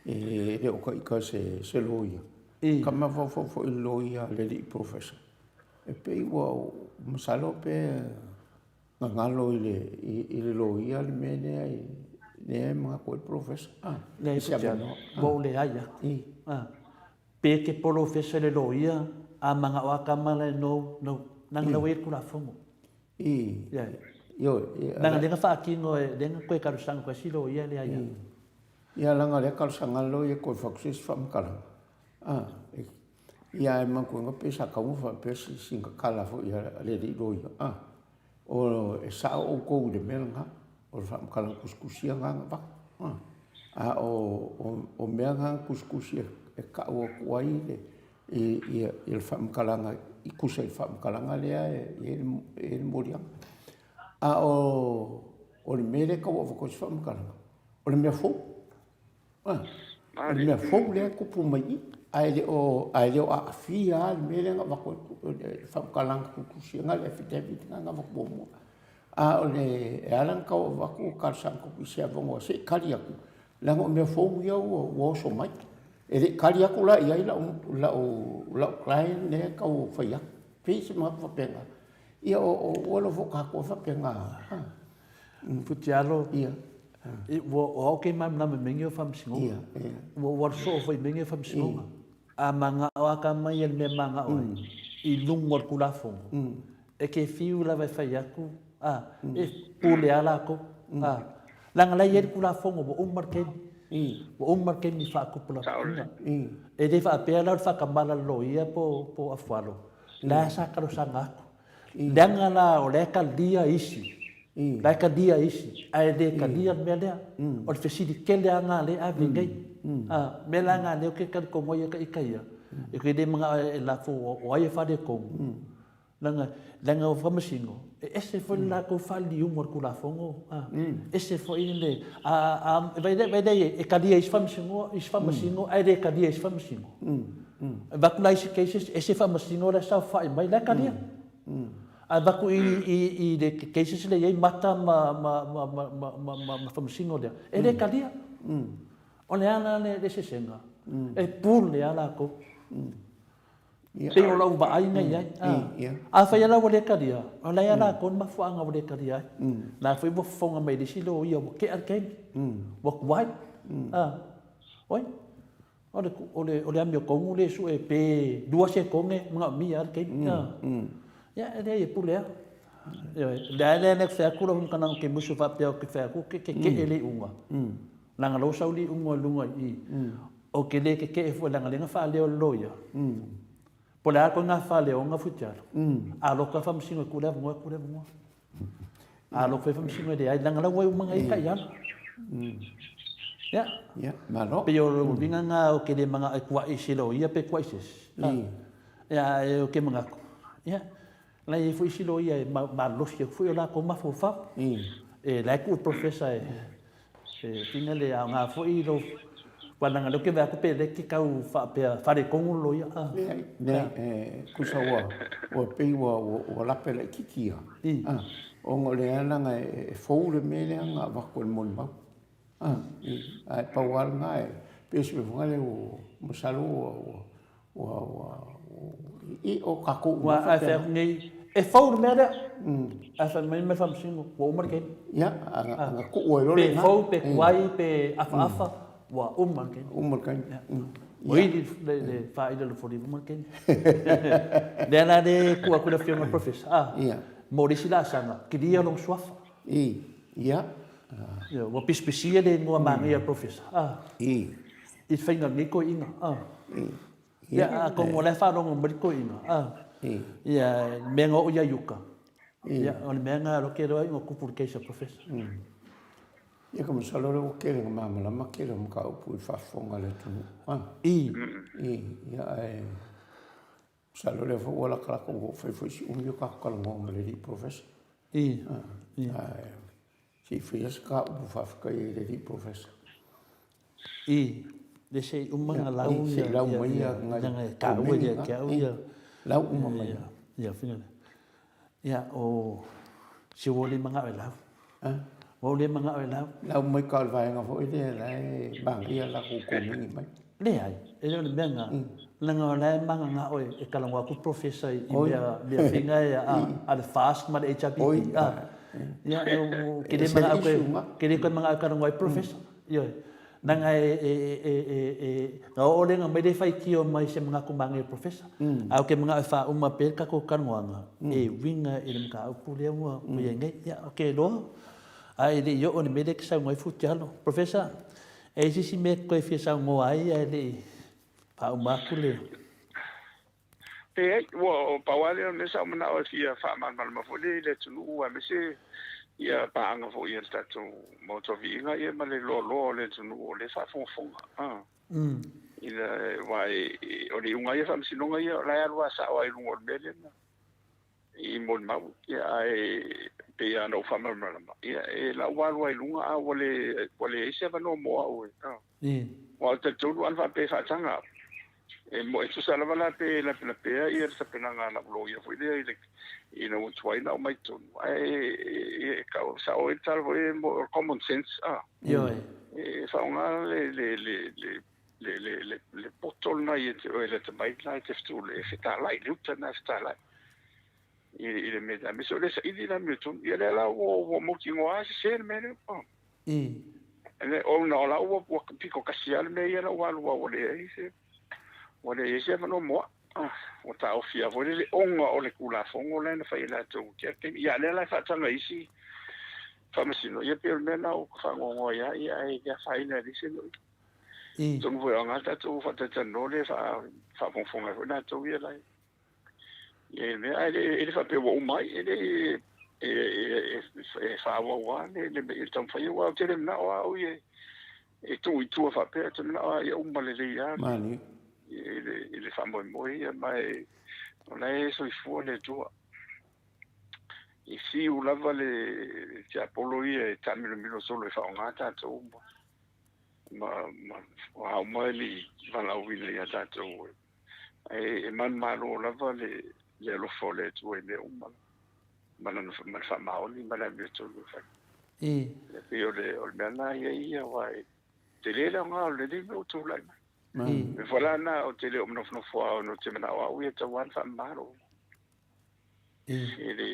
e le o taita se loia. Ka mafaufau foi i le loia a le alii Professor. E pei ua masalo pe gagalo i le i le loia le mea lea i lea e manatu ai le polofesa. Ah, i se avanoa. Ua ou leai atu. Ah. Pe te polofesa i le loia, A mana'o a kama la e no, no, leaga la ua i ai le Tulafono. Ioe. Leaga lea na faatino e, lea na toe talosaga atu ai si loia lea ia. Ia leaga o lea talosaga a le loia e toe fai atu se isi faamatalaga. Ia ae manatuaina pe sa tatau ona faapea sina tala foi a le alii loia, o e sao outou i le mea lena, o le faamatalaga tusitusia lena na avatu. A o mea na na tusitusi e tau atu ai le le faamatalaga e tusa i le faamatalaga lea e i ai le moliaga. A o le mea lea e tau avatu ai se faamatalaga, o le mea fou. O le mea fou lea e tupu mai i i, ae le o aafia lava le mea lea na avatu ai le faamatalaga tusitusia, le affidavit lena na avatu muamua. A o le, e ala ona tau avatu o talosaga atu i se avanoa se i tali atu, leaga o mea fou ia ua oso mai. E le i tali atu la i ai lau client lea e tau fai atu. E pei se manatu faapena. Ia o ua iloa foi o tatou e faapena. Futialo, ia, ua o au ke malamalama i mea nei o faamasinoga. Ua ou alu soo foi i mea nei o faamasinoga. A manao a ka mai le mea manao ai i luga o le Tulafono, e ke fiu lava e fai atu, a, e pule lava latou, a. Leaga la e i ai le Tulafono ua uma le taimi, ua uma le taimi faatupulaina. E le faapea la o le faatamala o le loia po o Afualo, la sa talosaga atu. Leaga la o la e talia isi, la e talia isi, ae le talia le mea lea. O le fesili tele lava lena o lea e ave nei. A, mea la lena o lea ou te talitonu ai ita ia, e te le manao e lafo o ai e faaletonu, leaga, leaga o Faamasino, e ese foi le latou faaliliuga o le Tulafono, a, ese foi le, a, a, vaai la i ai, e talia e isi Faamasino, isi Faamasino ae le talia e isi Faamasino. E avatu la isi cases, ese Faamasino la e saofai mai, la e talia. Ae avatu i, i, i le cases lea e i ai mata ma, ma, ma, ma, ma, ma, ma, ma Faamasino lea, e le talia. O le a la le eseesega? E pule lava latou. Pei o lau vaai na i ai. Afai lava ua le talia, o la e ia latou le mafuaaga ua le talia ai. La foi ua fofoga mai le isi loia ua tea le taimi, ua tuai. Oi, o le amiotonu lea e sue pe 2 sekone manaomia lava le taimi. Ia, e leai e pule lava. Ioe, o lea lea ou te fai atu lau faamatalaga ou te musu faapea ou te fai atu ke ke'e le iuga, leaga o la ua sau le iuga i luga i i. Ou te le keke'e foi leaga o lea na faaleo e le loia. Po o le a ituaiga faaleoga Fuitialo, a loka faamasino e tuu le avanoa, e tuu le avanoa. A loka foi faamasino e leai, leaga o la ua uma ona i ai taiala. Ia. Ia, malo. Pei o le uiga lena ou te le manao e tuuai i se loia pe tuuai i se isi. Ia, ae ou te manatu, ia, La e i ai foi isi loia e malolosi atu foi o latou mafaufau. E la e tuu le professor e fina le aoga foi lou aua leaga o lea ou te vaai atu pe lea e te tau faapea faaletonu le loia. Leai, leai, e tusa ua ua pei ua ua lape laitiiti ia. Ona o lea leaga e fou le mea lea na avatu e le molimau. Ae pau lava lena e pei o se mea foi lea ua masalo ua ua ua i o tatou uma. Aua a fai atu nei, e fou le mea lea. Ae fai mai le Faamasino, ua uma le taimi. Ia, ana tuu ai loa lena. Pe fou, pe tuai, pe afaafa, ua uma le taimi. Uma le taimi. Ua ili le faaili o le foliga, uma le taimi. Lea la le tuu atu i le Afioga i le Professor, mo le isi laasaga, kilia lona suafa. Ia. Ia, ua pisipisia le igoa manaia o le Professor. I. I le faiga o lenei toeaina. Ia, atonu o la e faalogo mai le toeaina. Ia, le mea na oo ia i uta. Ia, o le mea lena o lea ou te iloa ai ua tupu le case a le Professor. Ia, masalo o lea ua tele ina malamalama tele o mataupu i le faafofoga a le atunuu. I. I, ia ae masalo o lea foi ua latalata ua fai foi si umi o tatou talanoa ma le alii Professor. I. Ae se i faia se ta upu faafetai ai i le alii Professor. I, le se i uma na lau ia, se i lau mai ia, leaga e taua ia te au ia. Lau uma mai. Ia, fina. Ia, o, se ua le manao e lau. Ua ou le manao e lau. Lau mai ka o le vaega foi lea la e manaia latou komeni mai. Leai, e le o le mea lena. Leaga o la e mananao e talanoa atu le Professor i mea fina ia a le FAST ma le HRPP. Ia, ou te le manao e, te le toe manao e talanoa ai le Professor. Ioe. Leaga e, e, e, e, e, na oo lea na aumai le faitio mai se manatu manaia o le Professor. Ae ou te manao e faauma pea le tatou talanoaga e uiga i le mataupu lea ua i ai nei. Ia, ou te iloa, ae le i oo i le mea lea e te saunoa ai Futialo. Professor, e i ai se isi mea e te toe fia saunoa ai ae le i faauma atu le... Leai, ua pau lava lea o le mea sa ou manao e fia faamalamalama foi lea i le atunuu aemaise ia paaga foi a le tatou Maota o Viiga ia ma le loaloa o le atunuu o lea e faafogafoga. A. Ina, aua o le iuga lava ia o faamasinoga ia, o la e alu lava sao lava i luga o le mea lea na i molimau. Ia, ae pei lava ona ou faamalamalama, ia, e lau alu lava i luga a ua le, ua leai se avanoa mo au e. Aua ou te talitonu ana faapea e faataga au, e, e tusa lava la pe lapelapea ia le tapenaga a lau loia foi lea i le, ina ua tuai ona aumai i totonu, ae e, e, sao ai le tala foi lea, o le common sense, a. Ioe. E faaaoga le, le, le, le, le, le, le, le poto lena ia te oe le atamai lena e te fetu, e fetalai, le uta lena e fetalai. I, i le mea, aemaise o le saili le amiotonu. Ia lea la ua, ua mautinoa lava sese le mea lea. Oh. Le, ona o la ua, ua piko kasi lava le mea ia la ua alu ua leai se, ua leai se avanoa mo au. Ah, ua taofia foi le ona o le Tulafono lea na fai e latou i kea taimi. Ia lea la e faataga i isi faamasino, ia pei o le mea lena ua faanoanoa ai lava, ia ae le afaina e leai se mea. Atonu foi o aoga tatou faatalatalanoa lea e faafogafoga ai foi latou ia la e Ia mea, ae le faapea ua uma ai, e le e faaauau lava le le le taumafai aua ou te le manao lava au ia e tuu i tua faapea, ou te manao lava ia uma lelei lava i le i le faamoemoe ia, ma e o la e soifua le Atua. E fiu lava le tiapolo ia e taamilomilo solo e faaaoga tatou ma ma ma a uma e le i valaauina ia tatou. Ae e manumalo lava le le alofa o le Atua i mea uma ma lana ma le faamaoni ma le amiotonu e fai. E pei o le o le mea lena ia ia aua e tele le aoga o lenei mea ua tulai mai. E foi la lena ou te le o nofonofo lava ona ou te manao au ia tau lava ona faamama lou E le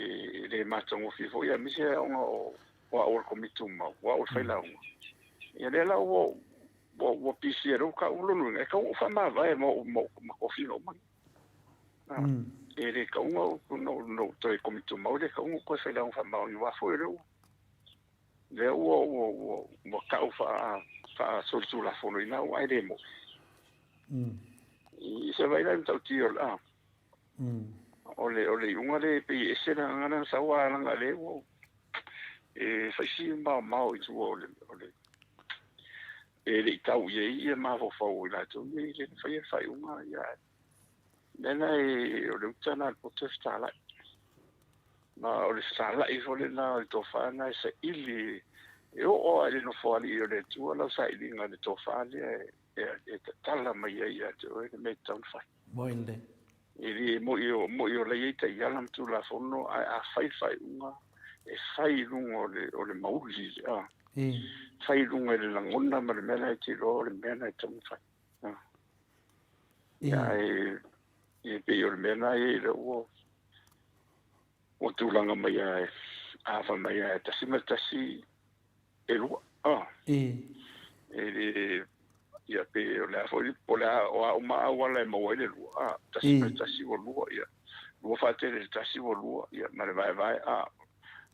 e le matagofie foi aemaise ona o o au o le Komiti Tumau, o au o le failauga. Ia lea la ua ua ua pisi ai loa kau lona uiga, e tatau ona ou faamavae ma ou ma ma tofiga uma nei. E le tatau ona ou ona ou toe Komiti Tumau, e le tatau ona ou toe failauga faamaoni aua foi o lea ua lea ua ua ua ua tau faa faasolitulafonoina au ae le moni. I se vaai la i le matautia o le a O le o le iuga lea e pei e ese le agaga lea na sau ae leaga lea ua e fai si maomao i tua o le o le e le i tau i ai ia mafaufau o i latou nei lea na faia le faaiuga ia mea la e o le uta lena a le poto e fetalai ma o le fetalai foi lena o le tofa lena e saili e oo lava i le Nofoalii o le Atua lau sailiga i le tofa lea e, e tatala mai ai ia te oe le mea e tatau ona fai. Moi lelei. E le moi o moi o la e i ai taiala ma Tulafono, ae a fai le faaiuga, e fai i luga o le, o le mauli, a. Fai i luga i le lagona ma le mea la e te iloa o le mea lena e tatau ona fai. A. Ia, ae e pei o le mea lena e i ai lea ua, ua tulaga mai lava, a fai mai lava e tasi ma le tasi, e lua. Ah. E le, ia pe o le a foi, po o le a, o a uma auala e maua ai le lua. Ah, tasi ma le tasi ua lua, ia. Lua faatele i le tasi ua lua, ia, ma le vaevae. Ah,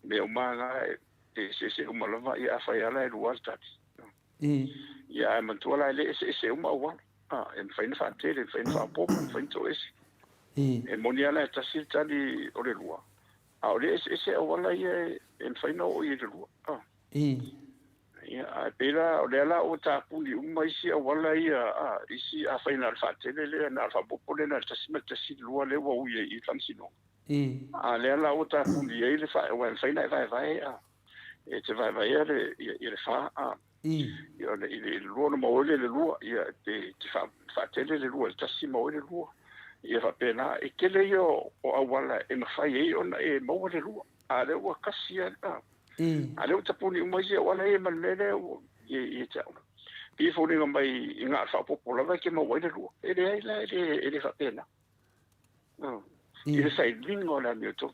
mea uma lava na e, e eseese uma lava, ia afai lava la e lua le tali. Ia, ae manatua la e le eseese uma auala. Ah, e mafai ona faatele, e mafai ona faaopoopo, e mafai ona toese. E moni lava la e tasi le tali o le lua, A o le eseese auala ia e mafai ona oo i ai le lua. Ah. Ia, ae pei la, o lea la ua tapuni uma isi auala ia, ah, isi, afai na o le faatele lea, na o le faaopoopo lea, na o le tasi ma le tasi le lua lea ua ui ai i le faamasinoga. A o lea la ua tapuni ai le faa, aua e mafai ona e vaevae, ah, e te vaevaea le, ia, ia le fa, ah. Ia, i le lua ona maua ai lea i le lua, ia, te, te faatele le lua i le tasi maua ai le lua. Ia faapena, e tele ia o auala e mafai ai ona e maua le lua. A o lea ua tasi lava, a o lea ua tapuni uma isi auala ia ma le mea lea ua ia te au. Pei e foliga mai i na o le faaopoopo lava e te maua ai le lua. E leai la, e le faapena. I le sailiga o le amiotonu.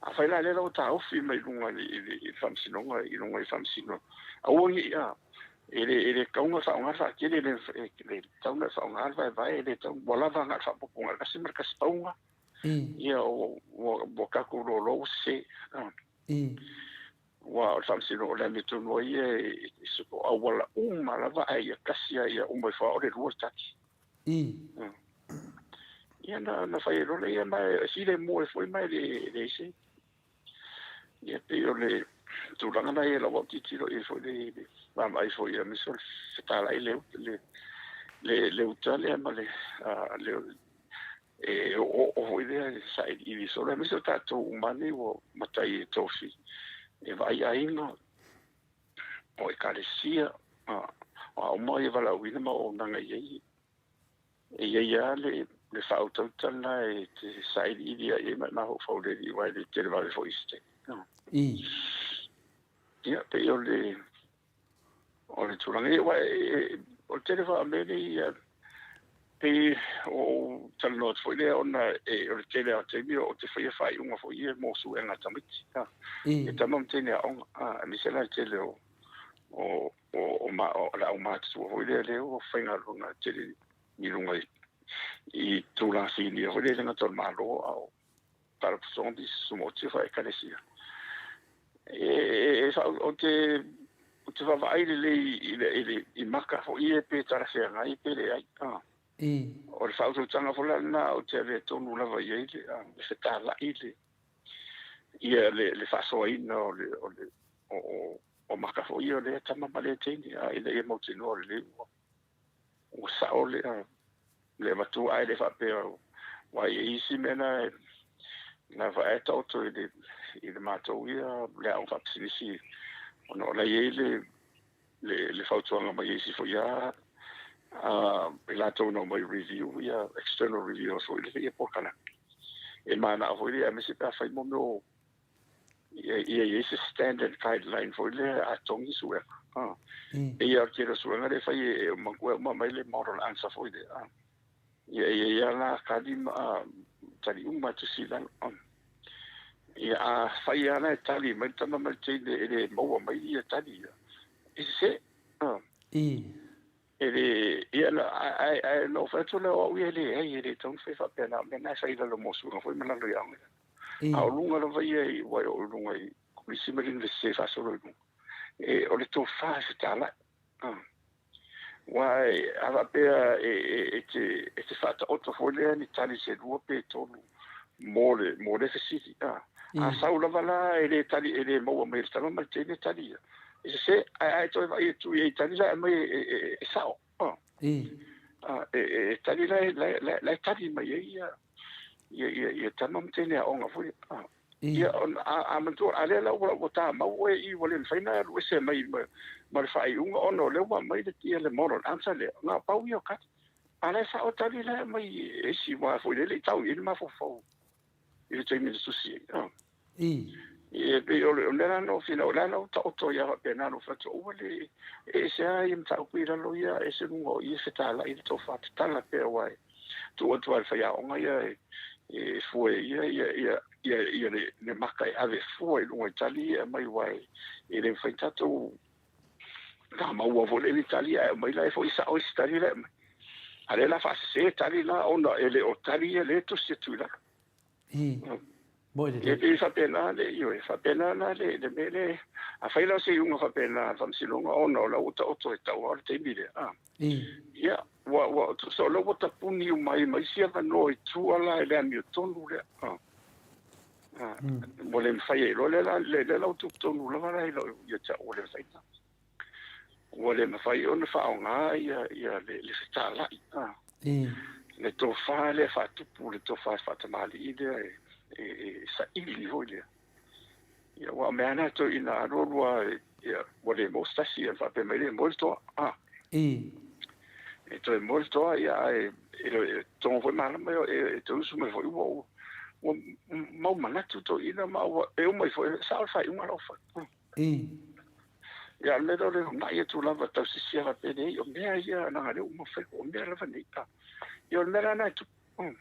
Afai la lea la ua taofi mai luga i le faamasinoga, i luga i le faamasinoga, aua ne i, a, E le e le tatau ona faaaoga le faatele, e le e le tatau ona e faaaoga le vaevae, e le tatau, ua lava na o le faaopoopoga o le 1 ma le 1 pauga. Ia ua ua tatou loa ua sese. Aua o le faamasinoga o le amiotonu ai ia e o auala uma lava ae ia tasi lava ia uma ifo lava o le lua le tali. Ia na fai ai loa lea ma e filemu ai foi ma e leai se. Ia pei o le tulaga lena i lau autitilo i ai foi le vaavaai foi aemaise o le fetalai le le le uta lea ma le le e oooo foi lea e sailiili solo aemaise o tatou uma nei ua matai e tofi e vaai aiga o ekalesia o a uma ia valaauina ma auaunaga e i ai. E i ai lava le le faautauta lena e te sailiili ai i ai ma e mafaufau i le Alii aua e le televave foi i se taimi. Ia, pei o le o le tulaga ia, aua o le tele foi o mea nei, pei ua ou talanoa atu foi lea ona o le tele lava o taimi ou te faia faaiuga foi ia mo suega a tamaiti, e tama ma teine aoga, aemaise la le tele o o o o le aumatutua foi lea lea ua faigaluega tele i luga i tulaga sinia foi lea e le gata o le Malo a o Faalapotopotoga ma Pisinisi Tumaoti o Ekalesia. E, e, ou te ou te vaavaai lelei i le, i le i maka foi ia pe talafeagai pe leai. O le faautautaga foi la lena ou te avea tonu lava i ai le, le fetalai le ia le, le faasoaina o le, o le o, o, o maka foi ia o lea tama ma lea teine, a ina ia mautinoa lelei ua ua sao le le avatu ae le faapea aua e i ai isi mea na na vaai taoto i le i le matou ia le aoga faapisinisi ona o la e i ai le le le fautuaga mai e isi foi a i latou na omai review ia external reviewers foi lea ia polokalame e manao foi lea aemaise pe afai mo mea o ia i ai se standard guideline foi lea a togi suega. E ia o le tele o suega lea e fai e uma e uma mai le model answer foi lea. Ia e i ai lava la tali ma tali uma e tusi i lalo. Ia a fai lava la e tali mai le tama ma le teine e le maua mai ia tali ia, e sese. E le, ia na, ae, ae na ou fai atu lea o au ia e leai, e le tatau ona fai faapena, o mea na e fai i lalo mo suiga foi ma lalo i aoga. A o luga lava ia i, ua oo i luga i Kolisi ma le Iunivesite e faasolo i luga, e, o le tofa e fetalai. Aua a faapea e, e, e te, e te faataoto foi lea ni tali se lua pe tolu mo le, mo le fesili. A sau lava la e le tali, e le maua mai e le tama ma le teine tali ia. E sese, ae a e toe vaai atu i ai tali la e aumai e, e, e sao. E, e tali la e, la, la, la e tali mai ai ia, ia, ia, ia tama ma teine aoga foi. Ia, ona, a, a manatua, a lea la ua, ua tamau oe i ua le mafai ona alu ese mai ma, ma le faaiuga ona o lea ua aumai le, ia le moral answer lea, na o pau ia o tali. A la e sao tali la e aumai e isi aua foi lea e le i tau i ai le mafaufau i le taimi na tusi ai. E pei o le mea la na ou finau, o le a la ua taoto ai lava faapena lou fatu, aua le e ese lava ia mataupu i lalo ia, ese luga o i e fetalai le tofa tatala pea aua e tuu atu lava i le faiaoga ia e fua e ia ia ia ia ia le, le maka e ave fua i luga i tali ia e aumai aua e, e le mafai tatou maua foi le tali ae aumai la e foi sao isi tali la e aumai. A lea la faasese tali la ona e le o tali ia lea e tusi atu i lalo. Moe lelei. E pei e faapena le, ioe, faapena la le, le mea lea, a fai la o se iuga faapena a le Faamasinoga ona o la ua taoto e tau lava le taimi lea, a. Ia, ua, ua, tusa o la ua tapuni uma ai ma isi avanoa i tua la i le amiotonu lea, a. A, ua le mafai ai loa lea la, lea la ua tupu tonu lava la i lau, ia te au ua le mafai ona. Ua le mafai ona faaaoga ia, ia le, le fetalai, a. Le tofa lea faatupu, le tofa faatamalii lea e, e, e saili foi lea. Ia, aua o mea lava na e toeaina alualu lava, ia, ua le maua se tasi, ia ona faapea mai lea, e moe le toa, a. E toe moe le toa, ia, ae e, e togo foi malama, e, e toe usu mai foi, ua, ua, ua mau manatu toeaina ma ua, e uma ifo, e sao le faaiuga la ua fai. Ia, o le mea lea o le uunai atu lava tausisi lava faapea, leai, o mea ia leaga o lea ua uma fai, o mea lava nei. Ia, o le mea la lena e tupu.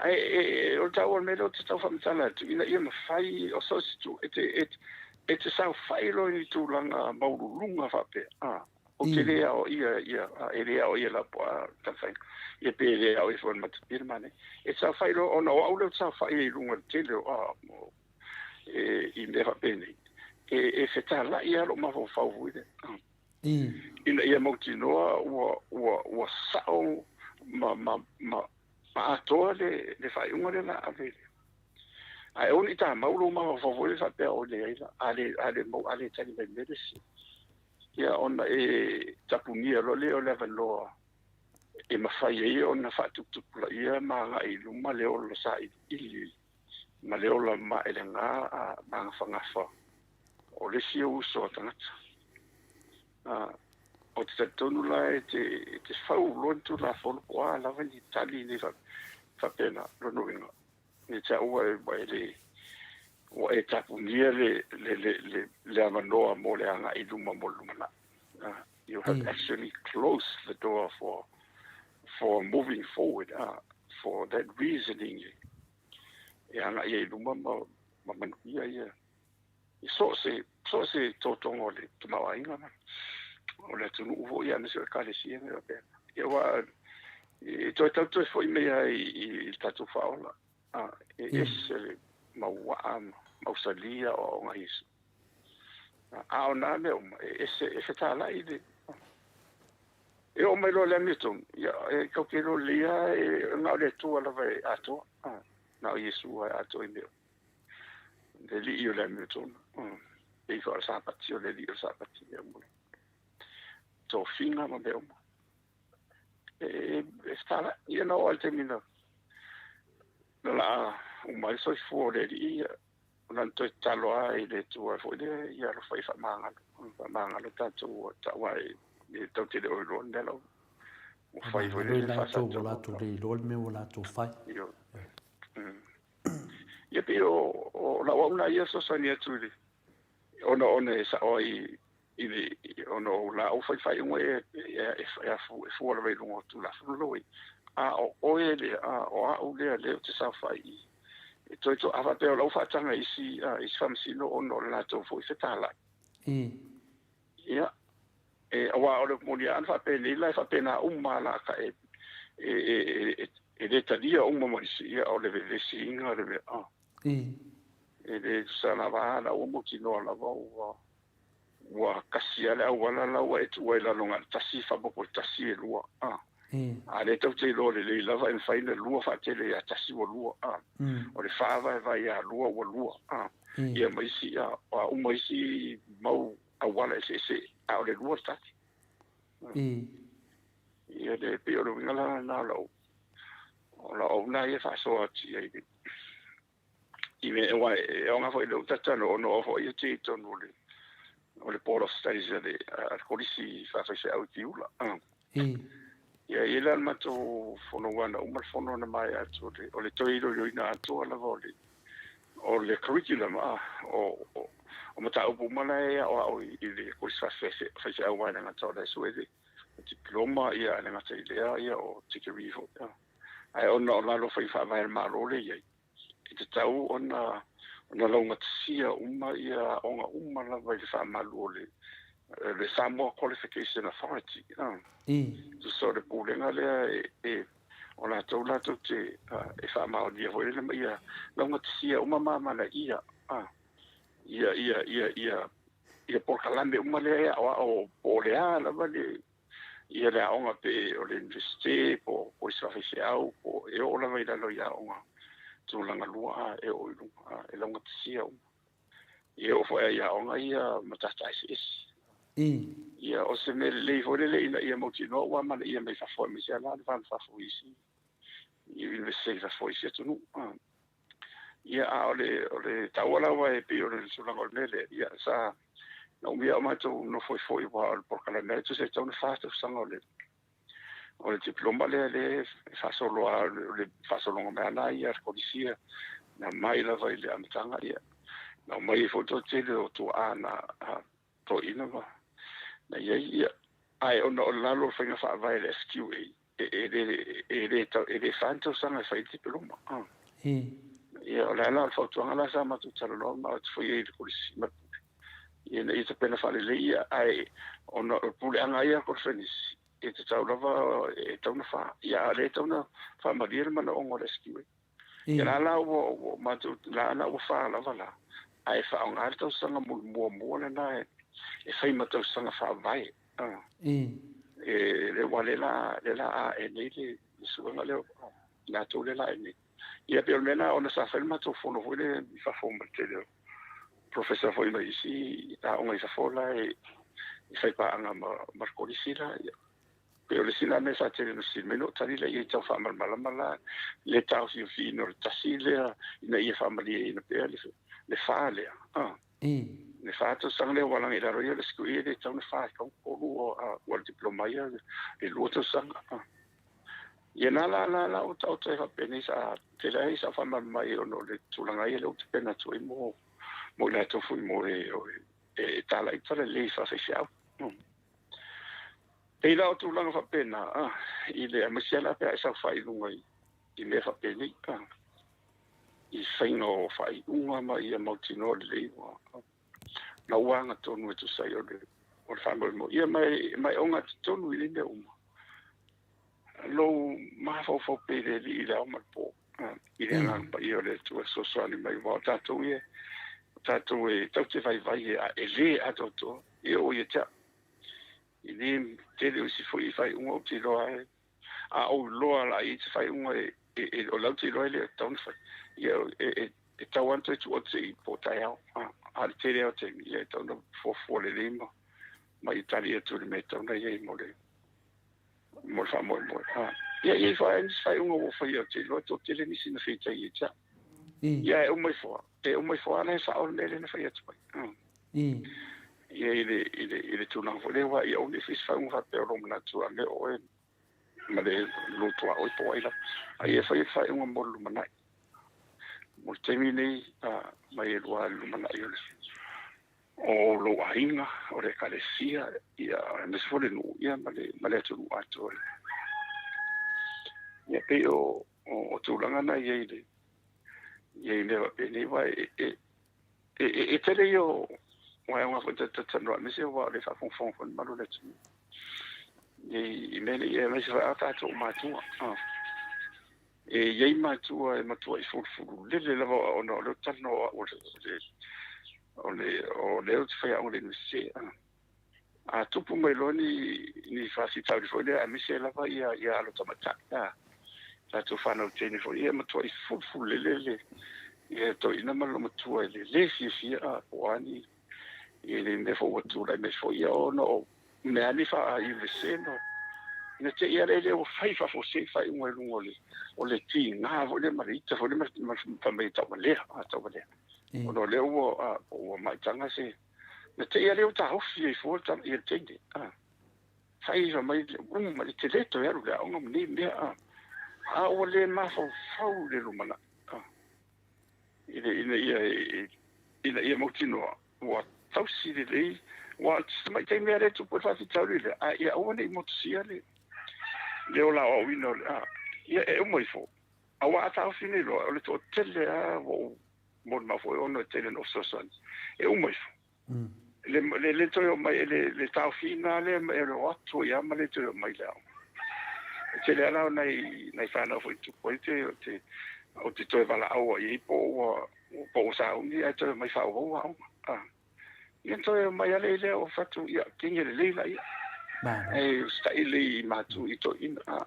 Ae e, o le taua o le mea lea ou te tau faamatala atu, ina ia mafai o so o se itu, e te, e te, e te saofai loa i ni tulaga maualuluga faapea, Ou te le aoaia ia, e le aoaia lau taumafaiga, ia pe le aoaia foi e le matapia le manaia. E saofai loa, ona o au lea ou te saofai ai i luga i le tele o, i mea faapenei, e fetalai lava lou mafaufau foi lea, ina ia mautinoa ua sao ma atoa le faaiuga lea o le a ave i le. Ae aua ne i tamau lou mafaufau foi lea faapea oi leai la, a le tali mai i le mea lea se. Ia ona e tapunia loa lea o le avanoa e mafai ai ona faatuputupulaia ma agai i luma le ola sailiili ma le ola maelega magafagafa o le isi ou uso a tagata. Ou te talitonu la e te fau loa ni Tulafono po o a lava ni tali nei faapena, lona uiga, Ia te au ua e le ua e tapunia le le le le le avanoa mo le agai i luma mo le lumanai. You have actually closed the door for for moving forward for that reasoning e agai ai i luma ma ma manuia ia i so o se so o se totoga o le tamaoaiga ma o le atunuu foi aemaise o Ekalesia ma mea faapena. Ia aua e toe tau toe foi mai lava i le tatou faaola, e ese le mauaa ma mausali aoaoga a Iesu. A o na mea uma, e ese, e fetalai le E oo mai loa i le amiotonu, ia, e tatou te iloa lelei lava, e na o le Atua lava e atoa, na o Iesu lava e atoa i mea uma. Le Alii o le amiotonu, pei foi o le Sapati, o le Alii o le Sapati, mea uma. Tofiga ma mea uma. E fetalai, ia na oo lava i le taimi na laa uma ai le soifua o le Alii, ia, ona na toe tatalo lava i le Atua foi lea, ia alofa ia faamagalo, faamagalo tatou, aua e tatou te le o iloa le mea la ua fai foi lele faasalasalauga. Ua latou le iloa le mea ua latou fai. Ia pei o lau au lena ia fesoasoani atu i le ona ona e sao ai i le ona o la ou fai faaiuga e e e fua lava i luga o Tulafono la ua i ai. A o oe lea, a o au lea lea ou te saofai i e toe to a faapea o lau faataga i isi isi faamasino ona o le latou foi fetalai. Ia, e, aua o le moni lava ana faapenei la e faapena uma lava la ka e, e, e, e, e le talia uma ma isi, ia o le vevesiina le mea, a. E le tusa lava a la ua mautinoa lava ua, ua kasi lava le auala la ua e tuua i lalo na o le tasi faaopoopo i le tasi e lua, a. A lea tatou te iloa lelei lava e mafai ona lua faatele ia tasi ua lua, a. O le fa vaevae ia lua ua lua, a. Ia ma isi, a, o a uma isi mau auala eseese, a o le lua le tali. Ia le pei o le uiga la lena o lau o lau auauna ia e faasoa atu i ai i mea aua e aoga foi i lou talatalanoa ona o foi ou te i totonu o le o le Board of Studies a le a le Kolisi Faafaifeau i Piula. Ia e i ai la le matou fono aua na uma le fono na maea atu o le o le toe iloiloina atoa lava o le o le curriculum a o o mataupu uma la e aoao i le Kolisi Faafaifeau aua e le gata o la e sue le diploma ia e le gata i lea ia o degree foi. Ae ona o lalo o faiga faavae a le Malo lea e i ai, e tatau ona ona laugatasia uma ia aoga uma lava i le faamalu o le le Samoa Qualification Authority. Tusa o le pulega lea e, e o latou latou te e faamaonia foi lele ma ia laugatasia uma ma amanaia ia ia ia ia ia polokalame uma lea e aoao po o le a lava le ia le aoga pe o le Universite po o Kolisi Faafaifeau po e oo lava i lalo i aoga tulaga lua a e oo i luga e laugatasia uma. E oo foi i aoga ia matata eseese. Ia o se mea lelei foi lele ina ia mautinoa ua amanaia mai fafo aemaise lava la le va ma fafo i isi Universite i fafo i isi atunuu. Ia, a o le, o le taua lava e pei o le tulaga o le mea lea, ia, sa na umia o matou nofo ai foi aua o le polokalame lava e tusa e tatau ona fa tausaga o le, o le diploma lea lea e faasolo lava, o le faasologa mai lava lena ia a le Kolisi ia, na mai lava i le amataga, ia, na omai ai foi le toatele o tuaa na toeaina ma na i ai, ia, ae ona o lalo o le faiga faavae a le SQA, e le, e le, e le fa ni tausaga e fai ai le dipeloma. Ia, o le ala o le fautuaga la sa matou talanoa ma atu foi i ai i le Kolisi ma le Pule. Ina ia tapena faalelei ia, ae ona o le puleaga ia a Kolofenisi, e tatau lava e tatau ona fa, ia a o lea e tatau ona faamalie le manaoga o le SQA. Ia la la ua ua matou la la ua fa lava la, ae faaaoga le tausaga muamua lena e e fai ma tausaga faavae. E le ua le la le la ae nei le suega lea latou le la ae nei. Ia pei o le mea lena ona sa fai le matou fono foi lea i fafo ma le tele o professor foi mai isi aoga i fafo la e fai paaga ma ma le kolisi la. Ia pei o le isi la mea sa tele na fesili mai na ou tali lea i ai tau faamalamalama la le taofiofiina o le tasi lea ina ia faamalieina pea le le fa lea. Ah. Le fa tausaga lea ua lagi i lalo ia le SQE e le tatau ona fa e tatau ona tolu ua le diploma ia le lua tausaga. Ah. Ia na la la la ua taoto ai faapenei sa tele ai sa faamalamalama i ona o le tulaga ia lea ua tapena atu ai mo mo i latou foi mo e o e e tala i tala lelei faafaifeau. Pei la o tulaga faapena ah, i le aemaise lava la pe a e saofai i luga i i mea faapenei ah, i faiga o faaiuga ma ia mautinoa lelei ua na ua agatonu e tusa ai o le o le faamoemoe. Ia ma e ma e ogatotonu i nei mea uma lou mafaufau pea i le Alii i le ao ma le po, i le Agaga Paia o le Atua e fesoasoani mai, aua o tatou ia, o tatou e tatou te vaivai e, e le atoatoa, e oo ia te au. E le tele o isi foi faaiuga ou te iloa ai, a ou iloa la i se faaiuga e, e, e, o lau te iloa e le tatau ona fai, ia, e, e, e tatau lava ona toe tuu atu se i po taeao. A, a o le tele lava o taimi, ia e tatau ona fuafua lelei ma, ma ia tali atu i le mea e tatau ona i ai mo le, mo le faamoemoe. A, ia, e i ai foi lava nisi faaiuga ua ou faia ou te iloa e toatele nisi na feita ia te au. Ia, e uma ifo lava, e uma ifo lava la e sao le mea lea na fai atu ai. Ia, i le, i le, i le tulaga foi lea, aua ia aua ne i fai se faaiuga faapea o lou manatu a mea oe ma le lou tuaoi po o ai lava. A ia faia le faaiuga mo le lumanai. Mo le taimi nei, a, mai e lua i le lumanai o le, o lou aiga, o le ekalesia, ia, aemaise foi le nuu, ia, ma le, ma le atunuu atoa. Ia, pei o, o, o tulaga na i ai le, i ai mea faapenei, aua e, e, e, e, e tele ia o vaega foi talatalanoa, aemaise aua o le faafogafoga foi le mamalu o le atunuu. I, i mea nei, aemaise foi a tatou matua. Ah. E i ai matua e matuai fulufululele lava ona o lea ou te talanoa o au o le o lea ou te faiaoga i le Iunivesite. A tupu mai loa ni ni faafitauli foi lea aemaise lava ia ia alo tamaitai a tatou fanau teine foi ia e matuai fulufululele le ia toeaina ma le loomatua i le le fiafia a po o a ni i le mea foi ua tulai mai foi ia ona o mea ni faa-Iunivesite ma ina te i ala lea ua fai faafuasei faaiuga i luga o le o le tiga foi lea ma le ita foi lea ma fai mai e tauvalea, a tauvalea. Ona o lea ua ua maitaga se na te i lea ua taofi ai fua ia le teine. A fai fai mai uma le te le toe alu i le aoga ma nei mea a a ua le mafaufau i le lumanai. A ina ina ia ina ia mautinoa ua tausi lelei, aua o le tamaitai mea lea e tupu ai le faafitauli lea, a ia aua ne i motusia le le ola aoaoina o le a, ia e uma ifo. Aua a taofi nei loa, o le toatele lava ua ou molimau foi ona e tele ina ou fesoasoani, e uma ifo. Le, le, le toe oo mai, le, le taofiina lea ma e o atu ai lava ma le toe oo mai i le aoga. E tele lava la o nai, nai fanau foi e tupu ai te, te, ou te toe valaau ai i ai po ua, po ua sauni ae toe omai faaauau aoga. A. Ia toe omai lava lea o fatu, ia, kege lelei laia. Ae usitai lelei i matua i toeaiina. A.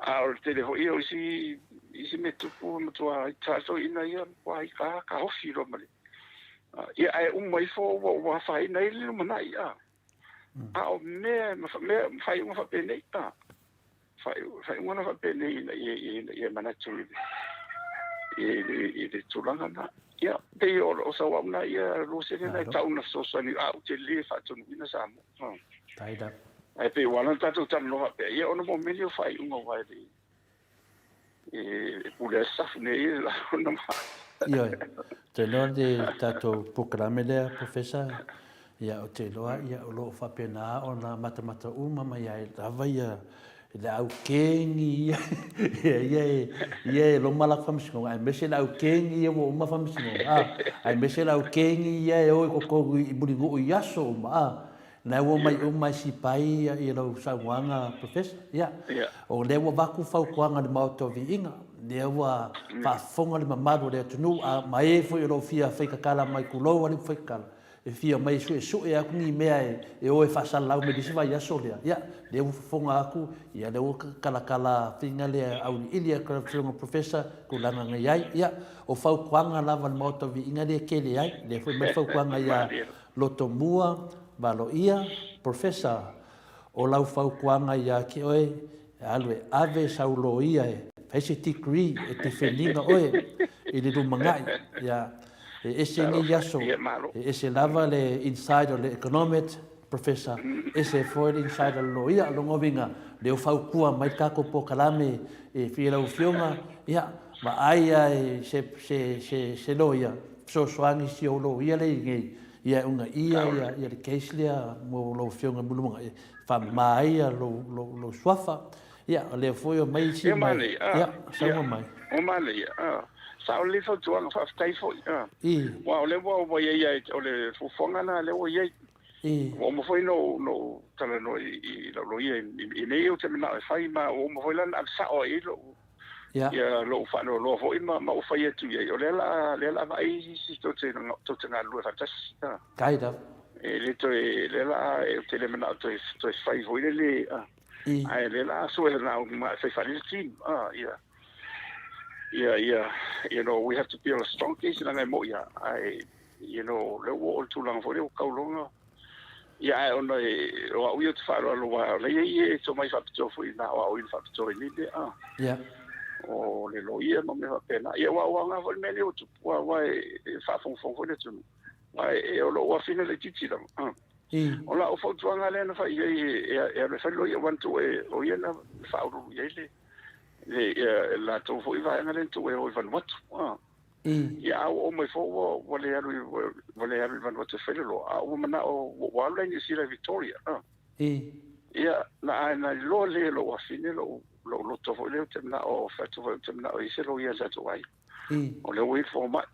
A o le tele foi o isi, isi mea tupu e matua ita toeaiina ia, matua ita taofi loa ma le. Ia ae uma ifo ua, ua afaina ai le lumanai. A. A o mea, mea, faaiuga faapenei. A. Faaiuga na faapenei ina ia, ina ia manatu i le, i le, i le tulaga na. Ia, pei o, o sau au na ia Lusele na e tau na fesoasoani a ou te le faatonuina Samoa. Tai lava. Ae pei ua ala ona tatou talanoa faapea, ia ona mo mea nei o faaiuga aua e le, e pule ai safu nei i le ona ma. Ioe, ou te iloa le tatou polokalame lea Professor, ia ou te iloa ia o lo o faapena ona matamata uma mai ai lava ia Le au kengi ia, ia, ia e, ia e loma la faamasinoga, aemaise le au kengi ia ua uma faamasinoga, a, aemaise le au kengi ia e o i totonu i Mulinuu i aso uma, a, na ua omai uma e sipai ia, ia lau saunoaga Professor. Ia, o lea ua avatu fautuaga i le Maota o Viiga, lea ua faafofoga le mamalu o le atunuu, a, ma e foi o lo o fia faikatala mai, tulou alii faikatala, E fia omai e suesue atu ni mea e o e faasalalau mai le isi vaiaso lea, ia, lea ua fofoga atu, ia lea ua talatala faiga lea auiliili atu e le Afioga Professor tulaga na i ai. Ia, o fautuaga lava a le Maota o Viiga lea e tele ai, lea foi e aumai le fautuaga ia Lotomua Valoia, Professor, O lau fautuaga ia te oe, e alu e ave sau loia e fai se degree e defend ina oe i le lumanai. Ia, e ese nei aso, e ese lava le inside o le economic professor, ese foi le inside o le loia. O lona uiga, lea ua fautua mai le tatou polokalame e fia lau Afioga, ia, vaai lava i se, se, se, se loia, fesoasoani si ou loia lea i inei, Ia e uunaia ia, ia le case lea mo lau Afioga i Mulimuga e faamama ai ia lou, lou, lou suafa. Ia, o lea foi o mai isi Ia mai. manaia, a, Ia, ia, saunoa mai. o manaia, a. Sao lelei fautuaga, faafetai foi, a. I. Aua o lea ua ua i ai lava, o le fuafuaga lena lea ua i ai. I. Ua uma foi ona ou, ona ou talanoa i, i lau loia i, i mea ia ou te manao e fai, ma ua uma foi la ona ave sao lava i ai lou, Ia. Ia lou faanoanoa foi ma ma ou fai atu i ai, o lea la lea la vaai isi tou te tou te galulue faatasi. A. Kind of. E le toe lea la ou te le manao toe toe fai foi lele a. I. Ae lea la sue na ma fai faalele team. A ia. Ia ia you know we have to build a strong case leaga e mo'i lava ae you know lea ua oo i le tulaga foi lea ua tau loga Ia, ae ona e, o au ia ou te faaaloalo aua o la e i ai e tomai faapitoa foi na o au i le faapitoa i nei mea, a. Ia. O le loia ma mea faapena. Ia, aua ua aoga foi le mea lea ua tupu, aua e, e faafogafoga foi le atunuu. Aua e, o lou afine laitiiti lava, a. I. O lau fautuaga lea na fai i ai e, e, e alu e fai le loia, aua na tuu e, o ia na faauluulu i ai le, le, ia, le latou foi vaega lea na tuu e o i Vanuatu, a. Ia, a ua oo mai foi ua, ua le alu i, ua le alu i Vanuatu e fai le loa, a ua manao, ua alu la i Niu Sila i Victoria, a. Ia, na, ae na iloa lelei e lou afine lou, lou loto foi lea ou te manao, fai atu foi ou te manao e i ai se loia a le tatou aiga. O lea ua i ai le fomai,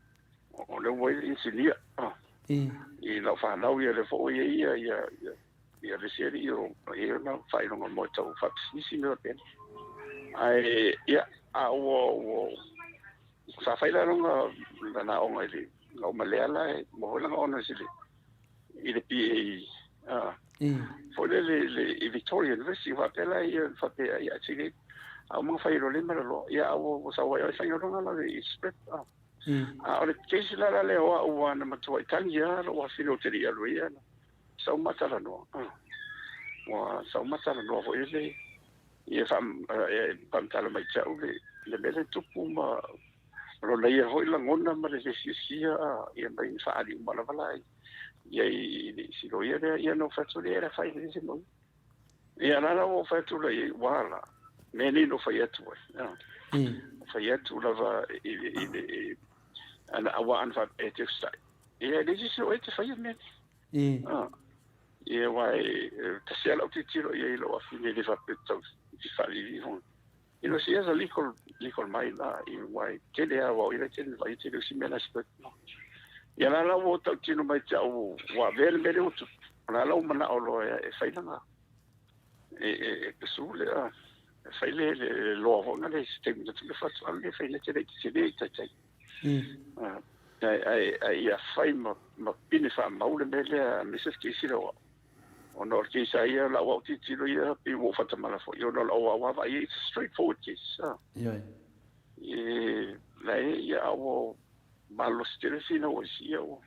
o lea ua i ai le inisinia, a. I lau fanau ia, lea foi ua i ai ia, ia, ia, ia le isi alii o e i ai ona faailoga moe tau faapisinisi ma mea faapena. Ae, ia, a ua, ua, Sa fai la lona lana aoga i le na uma lea la e maua foi lana honors i le i le BA a foi le le le i Victoria University faapea la ia faapea ia actually a uma fai lo le ma lo ia a ua sa wai fai lona la i script a a o le case la la le o au ua na matua i tangi a lo wa filo te li alu ia na sa uma talanoa a ua sa uma talanoa foi le Ia faamatala mai te au le mea lea e tupu ma lona ia foi lagona ma le le fiafia ia mai na faaali uma lava la i ai i si loia lea. Ia na ou fai atu lea e le afaina i se mau. Ia la la ua ou fai atu la i ai, ua la mea nei na ou fai atu ai. Fai atu lava i le i le ana aua ana faapea e te usitai. Ia e leai se isi o oe e te faia mea nei. Ia aua e tasi lava lau tilotilo i ai i lou afine e le faapea tau faalili iho. You know, she has a legal, legal mind la, aua e tele lava, aua o ia la e tele vaai, e tele o isi mea la e expert. Ia la la ua tautino mai te au ua avea le mea lea ua tupu. O la la ua manao loa e fai lana, e, e, e pursue le, e fai le, le loa foi lea i se taimi na tupe fatu, alu lea fai le tele i te tele i taitai. Ae ia fai ma pine faamau le mea lea aemaise le case lea o au. Ona o le case a ia, lau au tilotilo ia pei ua ou faatamala foi ona o lau au lava vaai it's a straight forward case. Ioe. E la e ia a ua malolosi tele finau a isi ia ua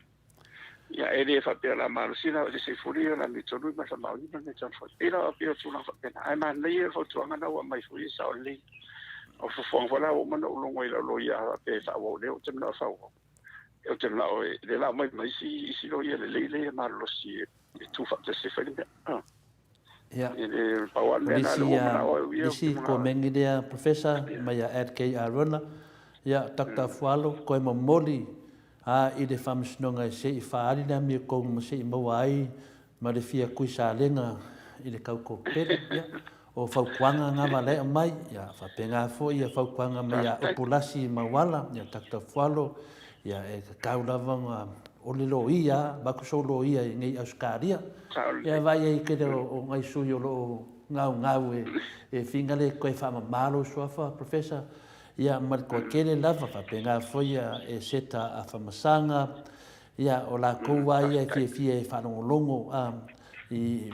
Ia, e le faapea la malosi la o le seifuli ia la amiotonu ma le faamaoni ma le mea tau foi. Pei la pei o tulaga faapena. Ae manaia le fautuaga na ua aumai foi e sao lelei. O le fofoga foi la ua uma ona ou logo i lau loia a faapea e faaauau lea ou te manao e faaauau. Ou te manao e lea la aumai ma isi isi loia lelei lea e malolosi e tu faatasi e fai le mea. Ia. E le pau lava le O mea le na isi lea ua manao ai au ia le ou te isi manao e komeni lea Professor mai ia Ed K. Arona, ia Doctor Afualo, toe momoli a i le Faamasinoga e se i faaali le amiotonu ma se i maua ai ma le fia tui salega i le tautopele. Ia, O fautuaga gava la e aumai, ia faapena foi ia fautuaga mai ia Upulasi ma Uala, ia Doctor Fualo, ia e tatau lava ona o le loia, avatu sou loia i nei Ausetalia. Ia vaai ai tele o nai sui o lo o gaugau e e finagalo e toe faamama lou suafa Professor, ia ma le toatele lava, faapena foi ia Eseta Afamasaga, Ia, o latou lava ia e fiafia e faalogologo a, i,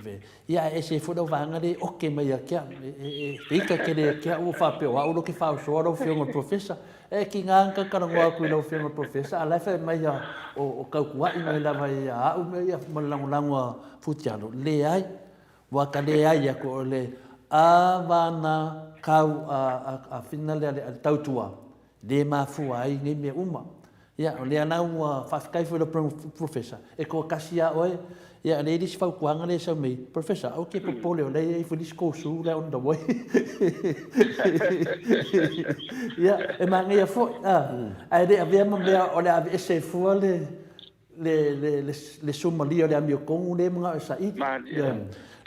ia ae ese ai foi lau vaega lea e oke mai ia te au. E, e, e ita tele ia te au ua faapea o au lea ou te faaosoa lau Afioga i le Professor. E tiga ona talatalanoa atu i lau Afioga i le Professor, a o la e fai mai ia, o, o tautua'i mai lava ia au mea ia ma le lagolago a Futialo. Leai, ua ta leai atu o le avana kau a, a, a fina lea a le tautua, le mafua ai nei mea uma. Ia, o lea la ua faafetai foi i lau Professor, e toatasi lava oe. Ia, o lea e i ai le isi fautuaga lea e sau mai, Professor, aua e te popole o lea e i ai foi le isi koosu la e on the way. Ia, e manaia foi, a, ae le avea ma mea o le a aveese ai fua le, le, le, le, le sumalia o le amiotonu lea e manao e saili. Ia.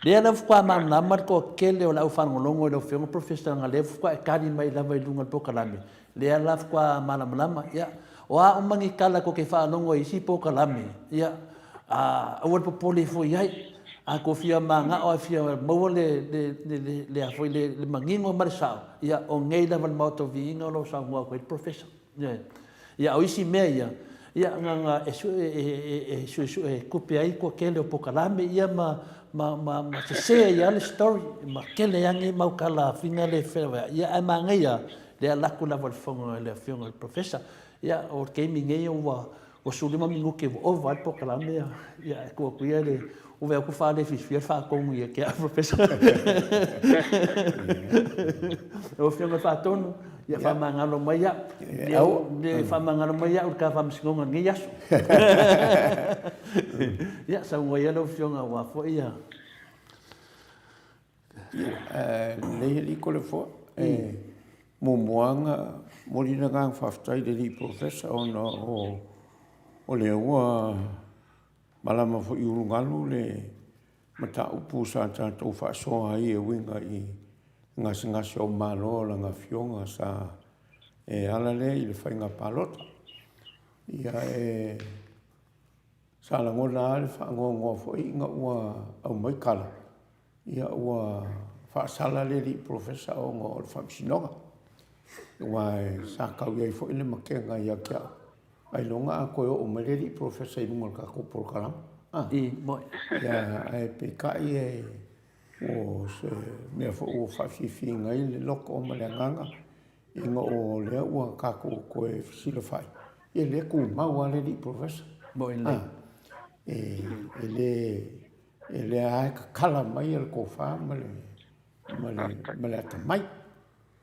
Lea la faatoa malamalama le toatele o le au faalogologo i lau Afioga Professor leaga lea faatoa e tali mai lava i luga o le polokalame, lea la faatoa malamalama. Ia, o a uma ni tala tou te faalogo i isi polokalame, ia, a, aua le popole foi i ai. A tou fia manao a fia maua le, le, le, le, le, a foi, le, le manino ma le sao, ia, o nei lava le Maota o Viiga o lo o saunoa atu ai le Professor. Ia, o isi mea ia, ia, na, na, e sue, e, e, e suesue e tupe ai toatele o polokalame ia ma, ma, ma, ma sese ai lava le story, ma tele lava nei mau tala fina le fea, ia, ae manaia le alu atu lava o le fono e le Afioga i le Professor. Ia, o le taimi nei ua, ua 15 minute ua ova ai le polokalame, ia, ia, e tuu atu ia le, ua vaai atu faalefiafia le faatonu ia te au Professor. Lau Afioga i le Faatonu, ia faamagalo mai au. Ia faamagalo mai au i le ta faamasinoga i lenei aso. Ia, saunoa ia lau Afioga aua foi ia. Ia, lelei alii Toleafoa. E muamua lava momoli le agaga faafetai i le alii Polofesa ona o lea ua malama foi i ulugalu le mataupu sa tatou faasoa ai e uiga i gasegase o Malo o lana afioga sa e ala lea i le faiga palota. Ia e sa lagona lava le faanoanoa foi ina ua aumai tala, ia ua faasala le alii polofesa ona o le faamasinoga. Aua sa tau i ai foi le matega ia te au, ailoga a toe oo mai le alii polofesa i luga o le tatou polokalame. Ah. I, moe. Ia, ae peitai e, o se mea foi ua faafiafiaina ai le loto ma le agaga, ina o lea ua tatou toe fesilafai, ia lea tumau lava le alii polofesa. Moe lelei. Ah. E, e le, E lea lava e tatala mai le tofa ma le, ma le, ma le atamai.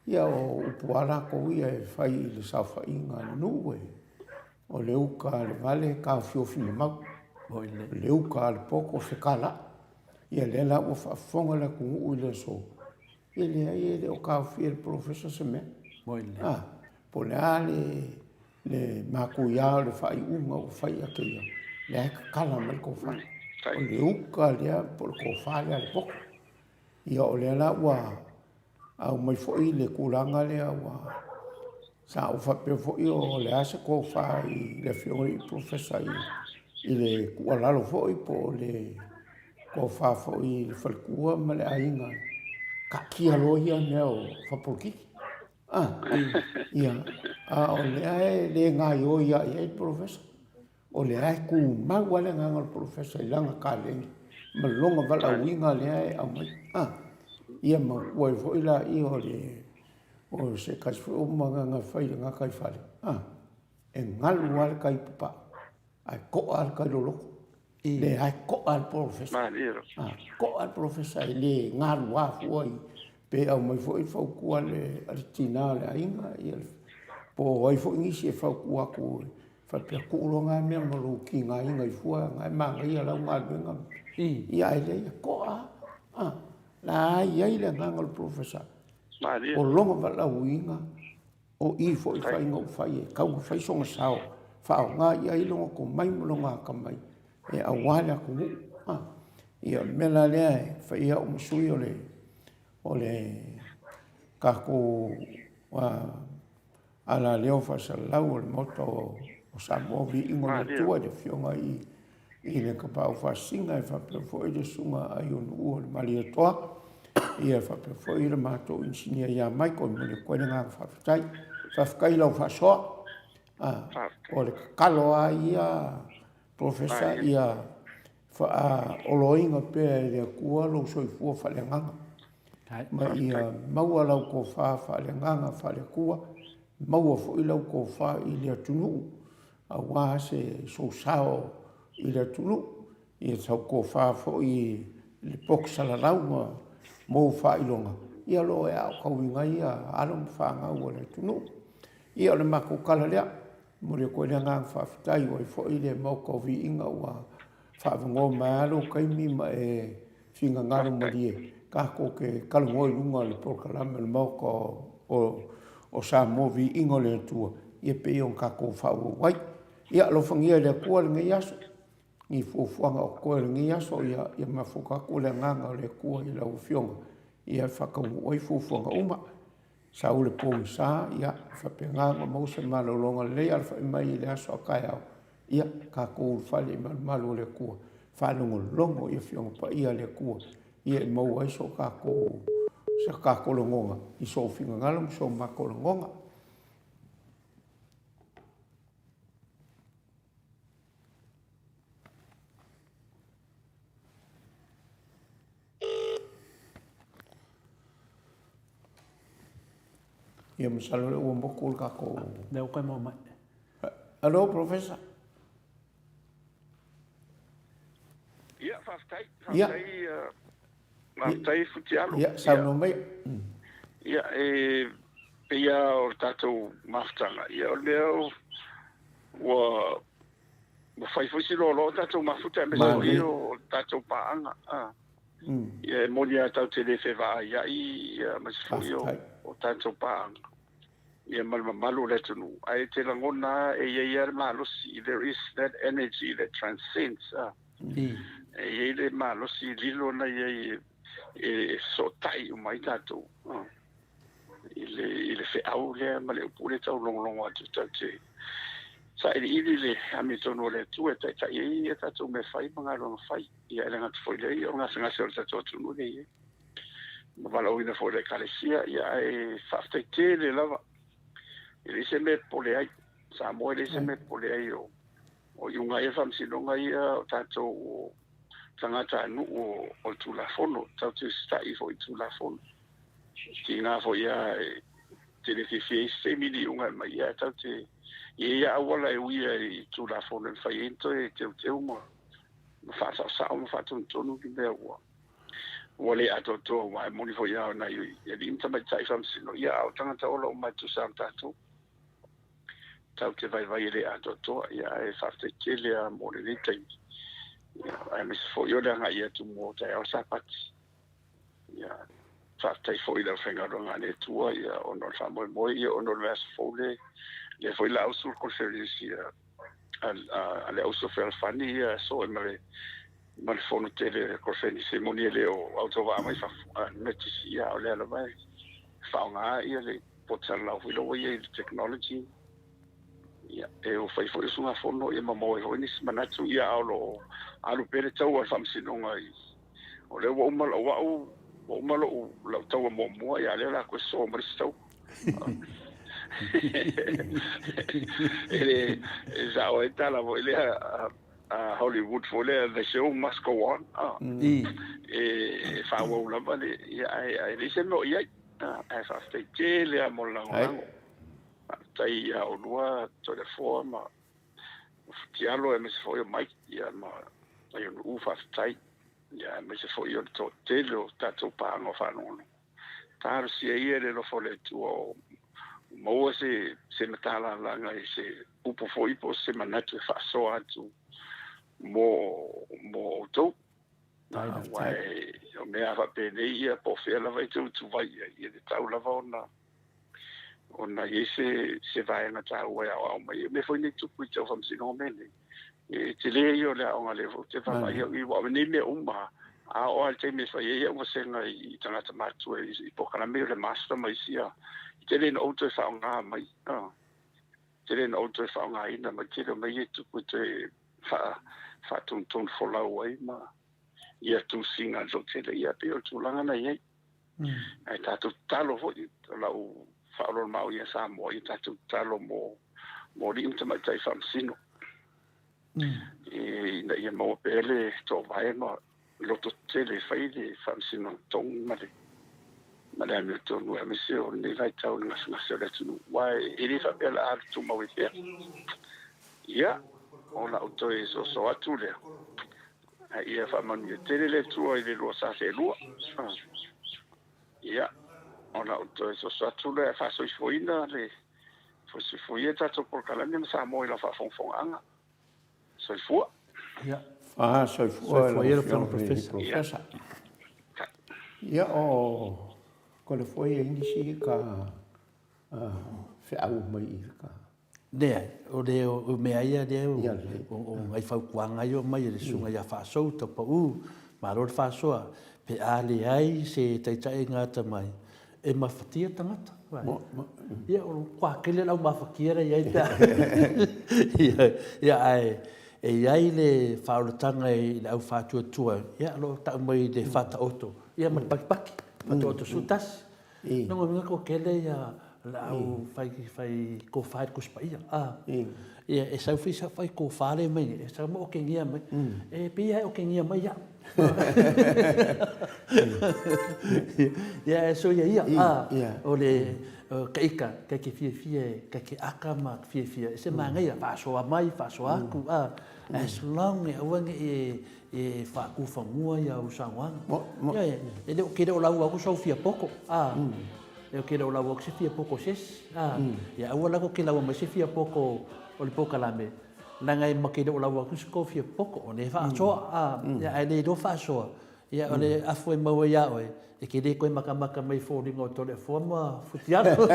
Ia o upu lava latou ia e fai i le saofaiga a le nuu e, o le uta a le vale e taofiofi mamau, o le uta a le poto e fekalai. Ia lea la ua faafofoga le atunuu i le aso, e leai e le o taofia e le polofesa se mea. Ah, po o le a le, le matuia o le faaiuga ua fai ia te ia, lea e tatala mai le tofa. O le uta lea po o le tofa lea a le poto. Ia o lea la ua aumai foi le tulaga lea ua sa ou faapea foi o le a se tofa i le afioga i le Professor i le tuualalo foi po o le tofa foi i le faletua ma le aiga, taatia loa ia mea o faapolokiki. Ah, ia, a o lea e le gaoioi lava i ai le polofesa. O lea e tumau lava le agaga o le polofesa i lana kaleni ma lona valaauina lea e aumai. Ah, ia manatua ai foi laia o le o se tasi foi o magaga e fai i le gataifale. Ah, e galu lava le tai papae, ae to'a le tai loloto. Lea e to'a le polofesa. Ah, to'a le polofesa e le galua fua i pe aumai foi le fautua a le, a le tina o le aiga, ia, po o ai foi nisi e fautua atu faapea tuu loa na mea ma lou tigaina i fua na e manaia lau galuega. Ia ae leai e to'a. Ah, la i ai le agaga o le polofesa. O lona valaauina O i foi i faiga ua fai e tatau ona fai sona sao, faaaoga i ai lona tomai ma lona atamai aua le atunuu. Ia o le mea la lea e fai ai au ma sui o le O le tatou alaleo faasalalau o le Maota o Samoa, viiga o le Atua i le Afioga i le Tapaau Faasisina, e faapea foi le Susuga a Ionuu o le Malietoa, ia e faapea foi le matou inisinia ia Michael. E momoli atu ai le agaga faafetai. Faafetai i lau faasoa. O le tatalo lava ia Polofesa ia faaoloina pea e le Atua lou soifua faaleagaga ma ia maua lau tofa faaleagaga faale-Atua, maua foi lau tofa i le atunuu aua se sou sao i le atunuu, ia sau tofa foi i le poto salalau ma mou faailoga, ia o lo o e aotauina ai alo ma fanau a le atunuu. Ia o le matou tala lea. Momoli atu ai le agaga faafetai, ua i ai foi le Maota o Viiga ua faavanoa mai lava lou taimi ma e finagalo malie tatou te talanoa i luga o le polokalame o le Maota o Samoa Viiga o le Atua, ia pei ona tatou faaauau ai. Ia alofagia e le Atua lenei aso, ni fuafuaga o totoe o lenei aso, ia mafuta atu le agaga o le Atua i lau Afioga, ia faataunuu ai fuafuaga uma. Sau le pogisa, ia faapena ona maua se malologa lelei, alafai mai i le aso a taeao, ia tatou ulufale i malumalu o le Atua, faalogologo i Afioga Paia a le Atua, ia e maua ai so tatou, se tatou lagona i sou finagalo ma so matou lagona. Ia masalo o lea ua motu le tatou... Lea ua toe maua mai. Alo, Professor. Ia, faafetai. Faafetai, faafetai Futialo. Ia, saunoa mai. Ia, e pei lava o le tatou mafutaga, ia o le mea ua ua fai foi si loaloa o tatou mafuta aemaise foi o le tatou paaga. Ia e moni lava tatou te le fevaaiai ia aemaise foi o tatou paaga ia ma le mamalu o le atunuu, ae te lagona lava e i ai lava le malosi, there is that energy that transcends. E i ai le malosi lilo na i ai e fesootai uma ai tatou i le, i le feau lea ma le upu lea taulogologo atu tatou te sailiili le amiotonu o le Atua e taitai ai a tatou mea fai ma galuega fai. Ia e le gata foi i lea, ia o le gasegase o le tatou atunuu lea e i ai ma valaauina foi le Ekalesia, ia ae faafetai tele lava. E leai se mea e popole ai. Samoa e leai se mea e popole ai o O iuga ia faamasinoga ia o tatou o tagatanuu o le Tulafono, tatou te usitai foi i Tulafono. Tiga foi lava e te le fiafia ai se taimi i le iuga e aumai, ae tatou te i ai lava auala e uia i Tulafono e mafai ai ona toe teuteu ma faasaosao ma faatonutonu ni mea ua le atoatoa, aua e moni foi lava o nai alii ma tamaitai faamasino, ia a o tagata ola uma e tusa ma tatou. Tatou te vaivai e le atoatoa, ia ae faafetai tele lava mo lenei taimi, ia aemaise foi o le agai atu mo taeao Sapati. Ia faafetai foi i le aufaigaluega a le Atua ia ona o le faamoemoe ia ona o le vaiaso fou le lea foi la usu le conference ia a le auso fealofani ia aso e ma le ma le fono tele conference e moni e le o autovaa mai fafo a Methodist ia a o lea lava e faaaoga ia le Poto salalau foi lea ua i ai i le technology, ia, e ua fai foi usugafono ia ma maua ai foi nisi manatu, ia, a o lo o alu pea le taua a le Faamasinoga i, o lea ua uma lau au, ua uma lou, lau taua muamua, ia, a o lea o le a toe sosoo ma le isi taua. E le, e sao ai le tala foi lea a Hollywood foi lea, the show must go on, e faaauau lava le, ia, ae, ae leai se mea o i ai. Ae faafetai tele lava mo le lagolago. Faafetai ia oulua Toleafoa ma Futialo aemaise foi o Mike ia ma Aionu'u faafetai. Ia aemaise foi o le toatele o tatou paaga o faalogologo. Talosia ia le alofa o le Atua o maua se se matalalaga i se upu foi po o se manatu e faasoa atu mo mo outou. Aua o mea faapenei ia po o fea lava e te utuvai i ai, e tatau lava ona ona i ai se, se vaega taua e aoao mai. O mea foi nei tupu i tau faamasinoga mea nei. E tele ia o le aoga lea foi ou te vaavaai au i, aua o nei mea uma, A oo lava i le taimi e fai ai au vasega i tagata matutua i polokalame o le Master ma isi a, e tele ina ou toe faaaoga mai, a, tele ina ou toe faaaogaina mai tele o mea ia e tupu e toe faa, faatonutonu folau ai ma ia tusiga a le toatele. Ia, pei o le tulaga na i ai. Ae tatou tatalo foi, o lau faaoloolomaau ia Samoa, ia tatou tatalo mo, mo alii ma tamaitai faamasino. Ina ia maua pea le toovae ma loto tele e fai le faamasinoga togi ma le ma le amiotonu aemaise o lenei vaitau i le gasegase o le atunuu, aua e le faapea o le a alu tumau ai pea. Ia, o lau toe soso atu lea, a ia faamanuia tele le Atua i le lua sa seelua. Ia, o lau toe soso atu lea, faasoifuaina le faasoifuaina tatou polokalame ma Samoa i lau faafogafogaaga. Soifua. Ia. Fa soifua lau Afioga i le Professor. Ia o ko le foi e nisi ka feau mai i ka. Leai, o le o mea ia lea o nai fautuaga ia o mai e le susuga ia Faasou Taupau, malo le faasoa, pe a leai se taitaiga atamai, e mafatia tagata. Ia, o le toatele le au mafatia la e i ai pe a. Ia, ae e i ai le faaolataga i le au faatuatua, ia, o lo o tau mai le faataoto, ia ma le pakipaki, faataoto 11. Lona uiga toatele ia le au fai fai tofa i le Tusi Paia. Ia e sau foi fai tofa lea mai nei, e sau ma otegia mai. E pei lava e otegia mai au. Ia e soia ia, o le taita kai te fiafia kai te aka ma fiafia e se manaia faasoa mai faasoa atu as long e aua ne i e faatufanua ia au saunoaga. Ia, e le o ke le o lau atu sau fia poto, a. E o ke le o lau atu se fia poto se isi, a. Ia aua la ko ke laua mai se fia poto o le polokalame, leaga e ma ke le o lau atu se tou fia poto, o lea e faasoa, a. Ia ae le iloa faasoa, ia o le afu e maua ia oe, e te le toe matamata mai i foliga o Toleafoa ma Futialo.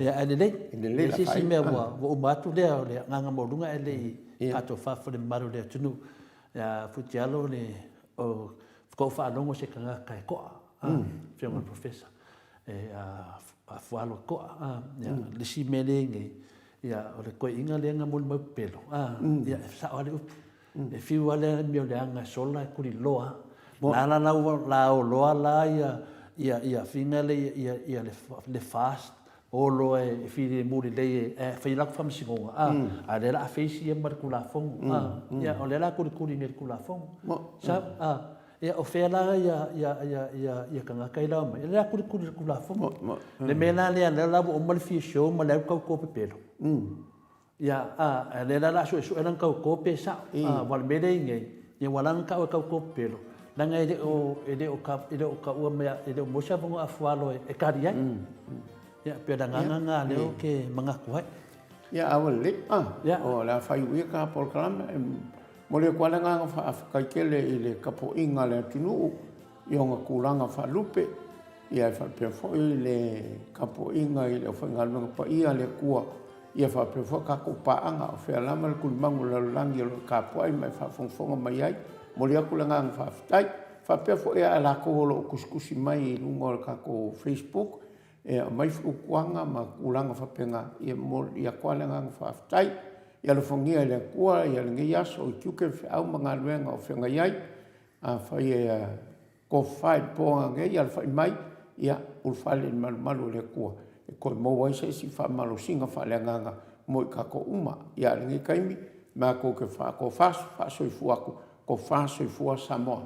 Ia ae lelei, leai se isi mea ua uma atu lea, o le agaga maualuga ae le i faatofa le mamalu o le atunuu. Ia Futialo, o le faatoa ou faalogo se tagata e to'a, Afioga i le Professor, e a Fualo e to'a. Ia le isi mea lea e i nei, ia o le toeaina lea na molimau pepelo, ia e sao lava le upu. E fiu lava le amio leaga e sola e tuliloa lava. La la ua la o loa la ia ia ia fina le ia ia le fast o loa e filemu lelei e fai latou faamasinoga a a o lea la a face ia ma le Tulafono a ia o lea la kulikuli nei i le Tulafono sa a ia o fea la ia ia ia ia ia tagata ia la omai o lea la kulikuli i le Tulafono le mea la lea lea la ua uma le fia show ma le alu tauto pepelo. Ia, a, lea la o le a suesue lana tauto pe sao. A, aua o le mea lea e i nei, ia ua ala ona tau e tauto pepelo, leaga e le o, e le o, e le o taua mai, e le o maua se avanoa afualo e tali ai. Ia, pei o le agaga lena lea ou te manatu ai. Ia, a ua lelei. A, o le a faaiu ia ka polokalame. E momoli atu lava le agaga faafetai tele i le tapuaiga a le atunuu i ona tulaga faalupe, ia e faapea foi le tapuaiga i le aufaigaluega paia a le Atua, ia faapea foi tatou paaga, o fea lava le tulimagu o le lalolagi o lo o tapuai ma e faafogafoga mai ai. Momoli atu le agaga faafetai. Faapea foi ia i latou o lo o tusitusi mai i luga o le tatou Facebook, e aumai fautuaga ma tulaga faapena, ia momoli atu lava le agaga faafetai. Ia alofagia e le Atua ia lenei aso i tiute ma feau ma galuega o feagai ai. Afai e tofa i le po nanei, alafai mai, ia, ulufale i le malumalu o le Atua, e toe maua ai se isi faamalosiga faaleagaga mo i tatou uma. Ia, a o lenei taimi, matou te faatofa, faasoifua atu, tofa soifua Samoa.